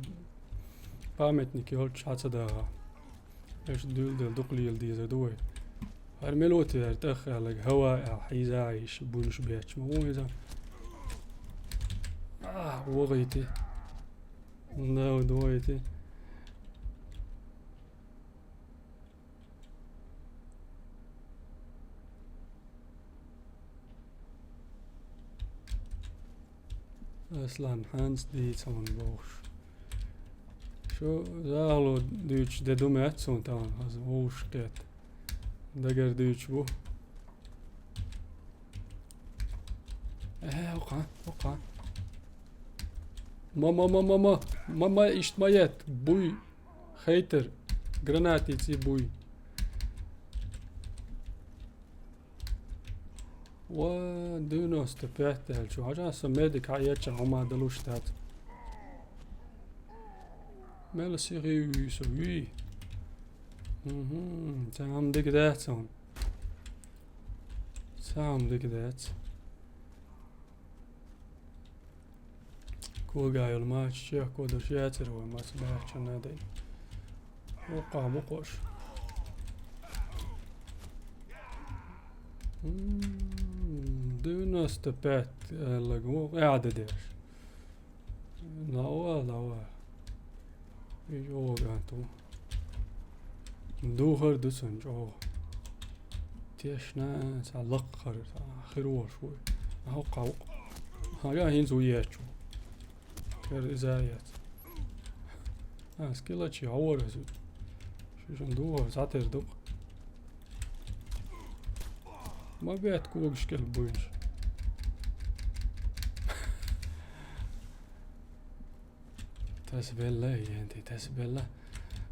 памятник йолчу хьан ца даха. Аша дуьйладелла дукха лела дезар ду вай. ХӀара мила ву те, хӀара тӀеххаьлларг, хӀаваъ аьлла, хьийза а йиш, буьнаш бетташ ма ву иза. А, вогӀийти. Да, вогӀийти. Аслан, хьанца дийца хьуна бохуш. Шу захало дуьйцуш де ду меттиг суна тахана, хаза вовшах кхетта. Дагара дуьйцуш бу. Э, окха, окха. Ма, ма, ма, ма, ма, ма, ма, иштта ма етта, буй, хейтар, гранатица буй. Ва, девяносто пять аьлча, хьажа, сан медик хьаэцча, хьо ма далуш дац. Мела сихи вуьйса вуьй. Мгм, цхьа хӀума дика дац хьуна. Цхьа хӀума дика дац. Кога йолу мача чехкодуш яцара вай, маца баьхча надай. Вукхахь бу кхуш. М, девяносто пять аьлларг ву, э, а, де деш. Лава, лава. И чӀогӀа гӀант ву. Духар ду цунна чӀогӀа. Тешна, цхьа лакхара, цхьа хир волуш вуй. Хьо кхавкъ. Хьага хӀинца ву ечу. Кер иза а яц. А, скилачи хьо вара иза. Шу шун духар, цхьатера ду-кх. Ма бетта когаш кӀел буйнаш. Тасабелла, янти, тасабелла.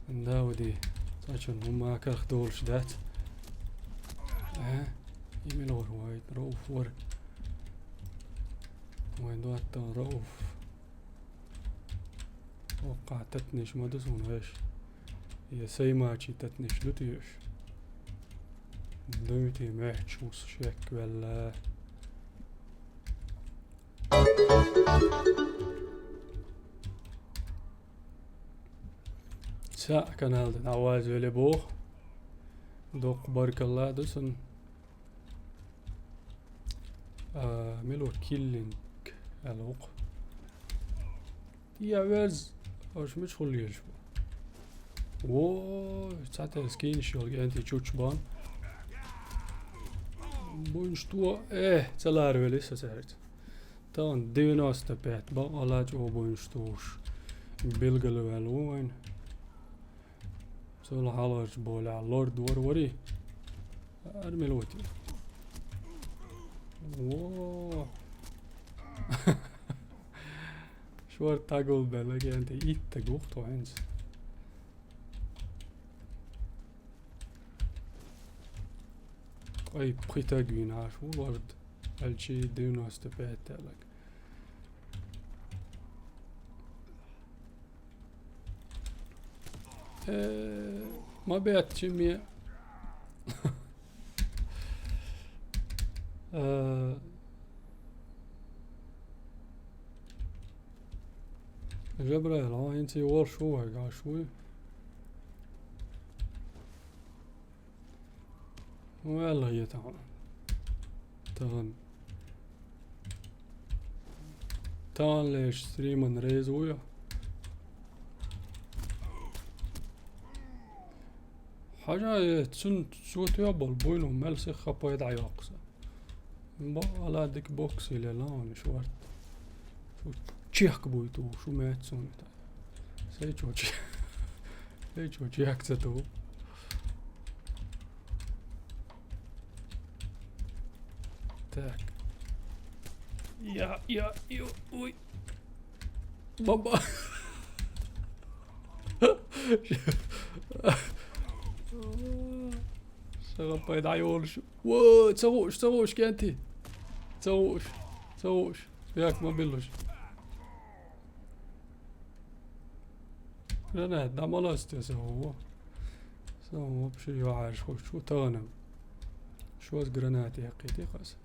Дауди, цачун хӀума карх долуш дац. А? Имилор вай, Рауф вара. Вайн доттагӀа Рауф. Оккха татниш ма ду суна веш. Я саймачи татниш ду теш. Дуйти мехч мус шек велла. Цхьа канал дан аваз веле бох. Доккха баркалла ду сан. А, мило киллинг алокх. Я верз, ош мич хуллиеш бу. Во, цатер скинш йолга энти чуч бан. Бун что, э, цалар вели со церт. Тан девяносто пять бан, ала чо бун что уж. Билгал вел вайн. Цул хьаларчу боля лорд вар вари. Армелоти. Во. Шор тагул бела генте итта гухту хӀинца. Ай, пхи таг вина аш ву лорд. Алчи девяносто пять талак. Э, ма беат, чем я. Э, Жабраил, а, инци вол шу вай, га шу. Валла, я тагӀан. ТагӀан. Тан леш стриман рейз вуя. Хьажа, э, цун цо тоьбал буйну мел сиха пайда йоккхуса. Бо, ала дик бокс или лауниш варт. Шу чехк буй ту, шу меца цунта. Сей чо че-, сей чо чехк ца ту. Так. Я, я, ю, уй. Баба. Сагал пайда йолуш. Во, ца гуш, ца гуш, кенти. Ца гуш, ца гуш. Як ма биллуш. Гранат, да, молодец, ца гуш. Сан вообще юхьаш хуш, шу тагӀанам. Шоз гранат яккхийти хас.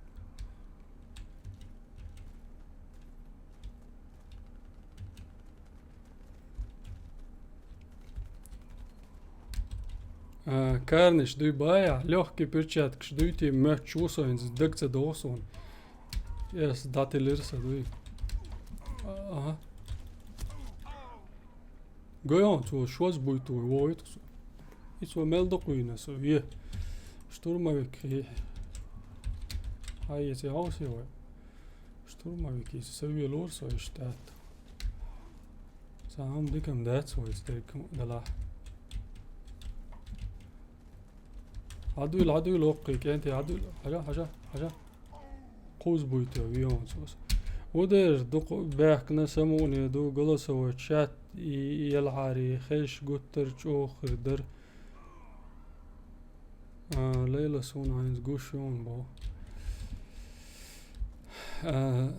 А, карниш дуй бая, лёгкий перчаткаш дуй ти, мёч вусойнз, даг ца доху суна. Эс датилир са дуй. А, ага. Гайон, цо шоз буй туй, вовит су. И цо мел докуйна су, е. Штурмовик, е. Ай, е, ци гӀовси вай. Штурмовик, е, са ве лор со иштат. Сам дикам дац вай, стейкам дала. Хьадуйла, хьадуйла, оккхий, кӀентий, хьадуйла. Хьажа, хьажа, хьажа. Кхуз буй те виёнцос. Удер дукха баьхкина самуъне ду, голосовой чат и, и елхьари, хеш гуттар чӀогӀа хир дар. А, Лейла суна хьайнца гуш йон бо. А,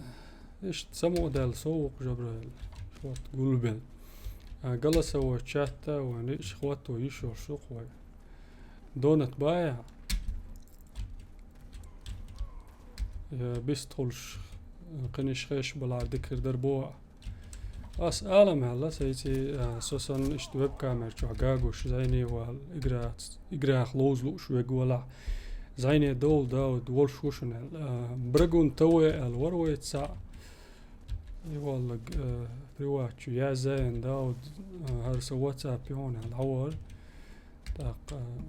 иштта самуъ даьлла со вукху Жабраил. Шот гулбен. А, голосовой чатта вайн иш хватто йиш йолуш ду-кх вай. Донат бая? Я бистхуьлуш, кхиниш хеш балахь дика хир дара боху. Ас ала мелла, сайци, а, со санна иштта веб-камера чохь гагуш зайне вала, играх, играх ловза лууш вега валахь. Зайне довла Дауд, волуш ву шуна аьлла. А, Брагун Таве аьлла вара вайца цхьаъ. И валлаг, а, приват чу яззайна Дауд, а, хӀара сан WhatsApp йогӀу аьлла, хьавара. ТӀаккха, а,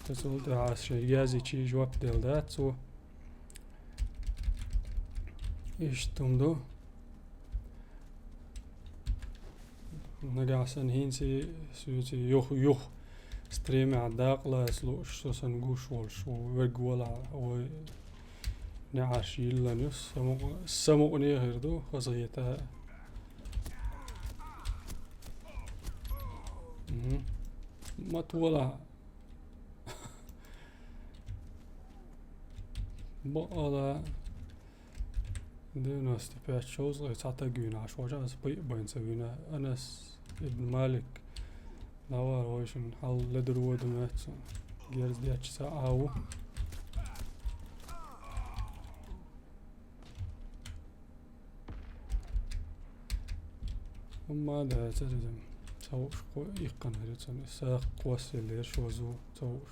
тасалла тӀехьа ас шайн язйичий жоп делла дац цо. Иштта хӀума ду. Нагахь санна хӀинца соьца юха, юха стримехь дакъа лаца лууш, со санна гуш волуш, ву верг валахь, вай неӀарш йиллан ю, самукъ-, самукъане хир ду, хазахета. Мгм. Ма тола. Баъала. Девяносто пять шовзткъе цхьа стаг вийна, аш вожа ас пай байн ца вийна. Анас ибн Малик. Навар вайшин хьал ледур вода меца. Герз деча са аву. Амма да царизм. Цауш ко иккан хрицан. Са квас лер шозу цауш.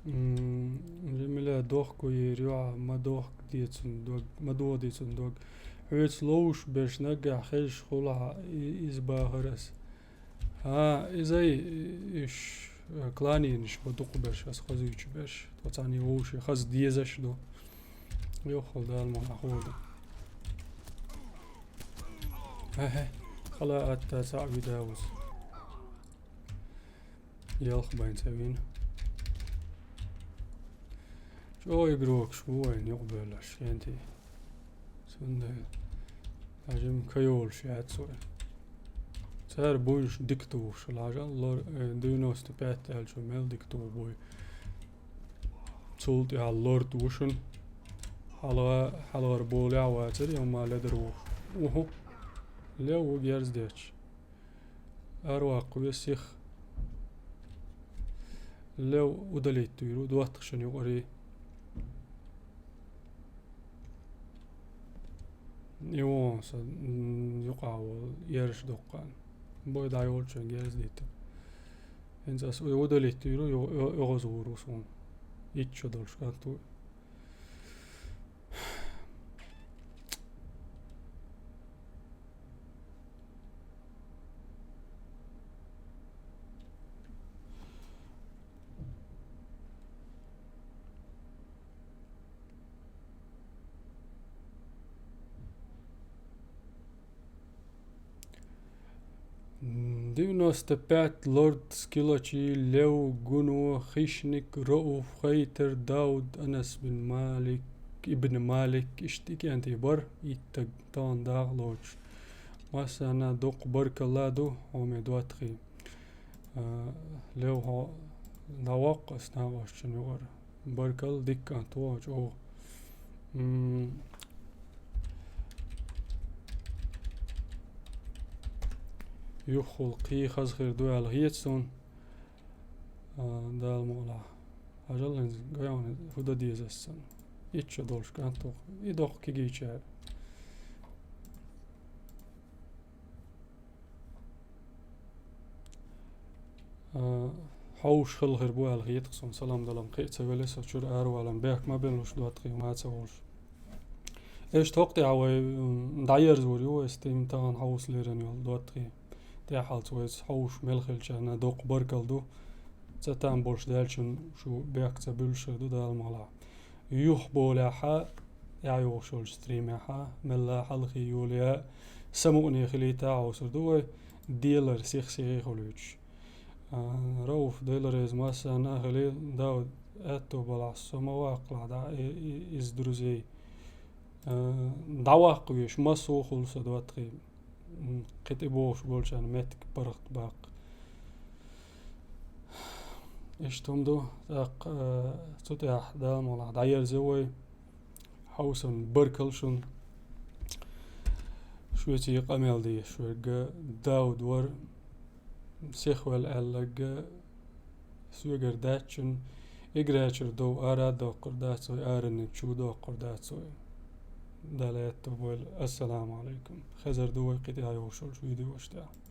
М, Жемиля, дохку ер юа, ма дохк децун дог, ма дох децун дог. Хьоьца ловш берш наггахь хезаш хула и-, из бахарас. А, изай, иш, э, кланинаш бу дукха берш, ас хазуьйтуш берш. Тхо царний вовши хаз дезаш ду. Йоххал Дала ма хьахор ду. Хе-хе. Хала атта цхьа видавус. Ялх байн ца вин. Чо игрокаш бу вайн юкъ бевлаш, кенти. Цундела. Хьажим кайолуш яц вай. Цара буйнаш дика тухуш лажал лор, э, девяносто пять аьлча мел дика туху буй. Цул тӀаьхьа лор тушун. ХьалгӀа-, хьалгӀар болехь вацар, я ма ледар ву. Уху. Лев ву герз деча. Арваккха ве сих. Лев удалить туьйру, доттагӀашна юкъарий. И вон са, м, юкъа вол ераш доккхан. Бой дӀайолчун герз дитта. ХӀинца ас уй удалить туьйру, ё-, ё-, йогӀоз гӀур ву суна. Итт шо долуш кӀант ву. М, девяносто пять лорд скиллачи лев гуно хищник Рауф хайтер Дауд Анас бин Малик ибн Малик иштта и кӀентий бар, иттаг тахана дагӀа лоцуш. Массарна дуккха баркалла ду, хьоме доттагӀий. А, лев хьо дӀавоккху ас накъосташна юкъара. Баркалла, дика кӀант ву хьо чӀогӀа. М. Юххул кхий хаза хир ду аьлла хета суна. А, Дала мукъалахь. Хьажал хӀинца гайонан хӀу дан деза ас санна. Итт шо долуш кӀант ву. И доккха кигийчара. А, хьовш хала хир бу аьлла хета-кх суна, салам далам кхин а ца велла, со чуьра аравалам, бехк ма бен луш доттагӀий ма ца волуш. Иштта хӀокху тӀехь вай, м, дӀаерзор ю вай стим тахана хьовса лерина йолу доттагӀий. ТӀаьххьалц вайца хьовш мел хилчарна доккха баркалла ду. Ца там болуш даьллачун шу бехк ца буьллуш хир ду Дала мукъалахь. Юхаболехьа, тӀаьхьа йогӀуш йолчу стримехьа, мелла хьалхе йолаяа, самукъане хилийта а хьовсур ду вай, делар сих-сихе хуьлуьйтуш. А, Рауф, Дела реза массарна а хилийла, Дауд, аьтто балахь, со ма ваккхалахь дӀа и, и, иза друзей. А, дӀаваккха веш, массо а хуьлу со доттагӀий. М, кхин тӀе бохуш болчарна меттиг паргӀат баккха. Иштта хӀума ду, тӀаккха, а, цу тӀехь Дала мукъалахь дӀаерза вай. Хьовсан баркалла шуна. Шуьца и къамел деш верг Дауд вара, сихвелла аьлларг соьгара даьччун, играчуьра дов ара а доккхур дац вай, аранна чу а доккхур дац вай. Дала аьтто бойла. Ассаламу алайкум. Хезар ду вай кхин тӀаьхьа йогӀуш йолчу видеошна тӀехь.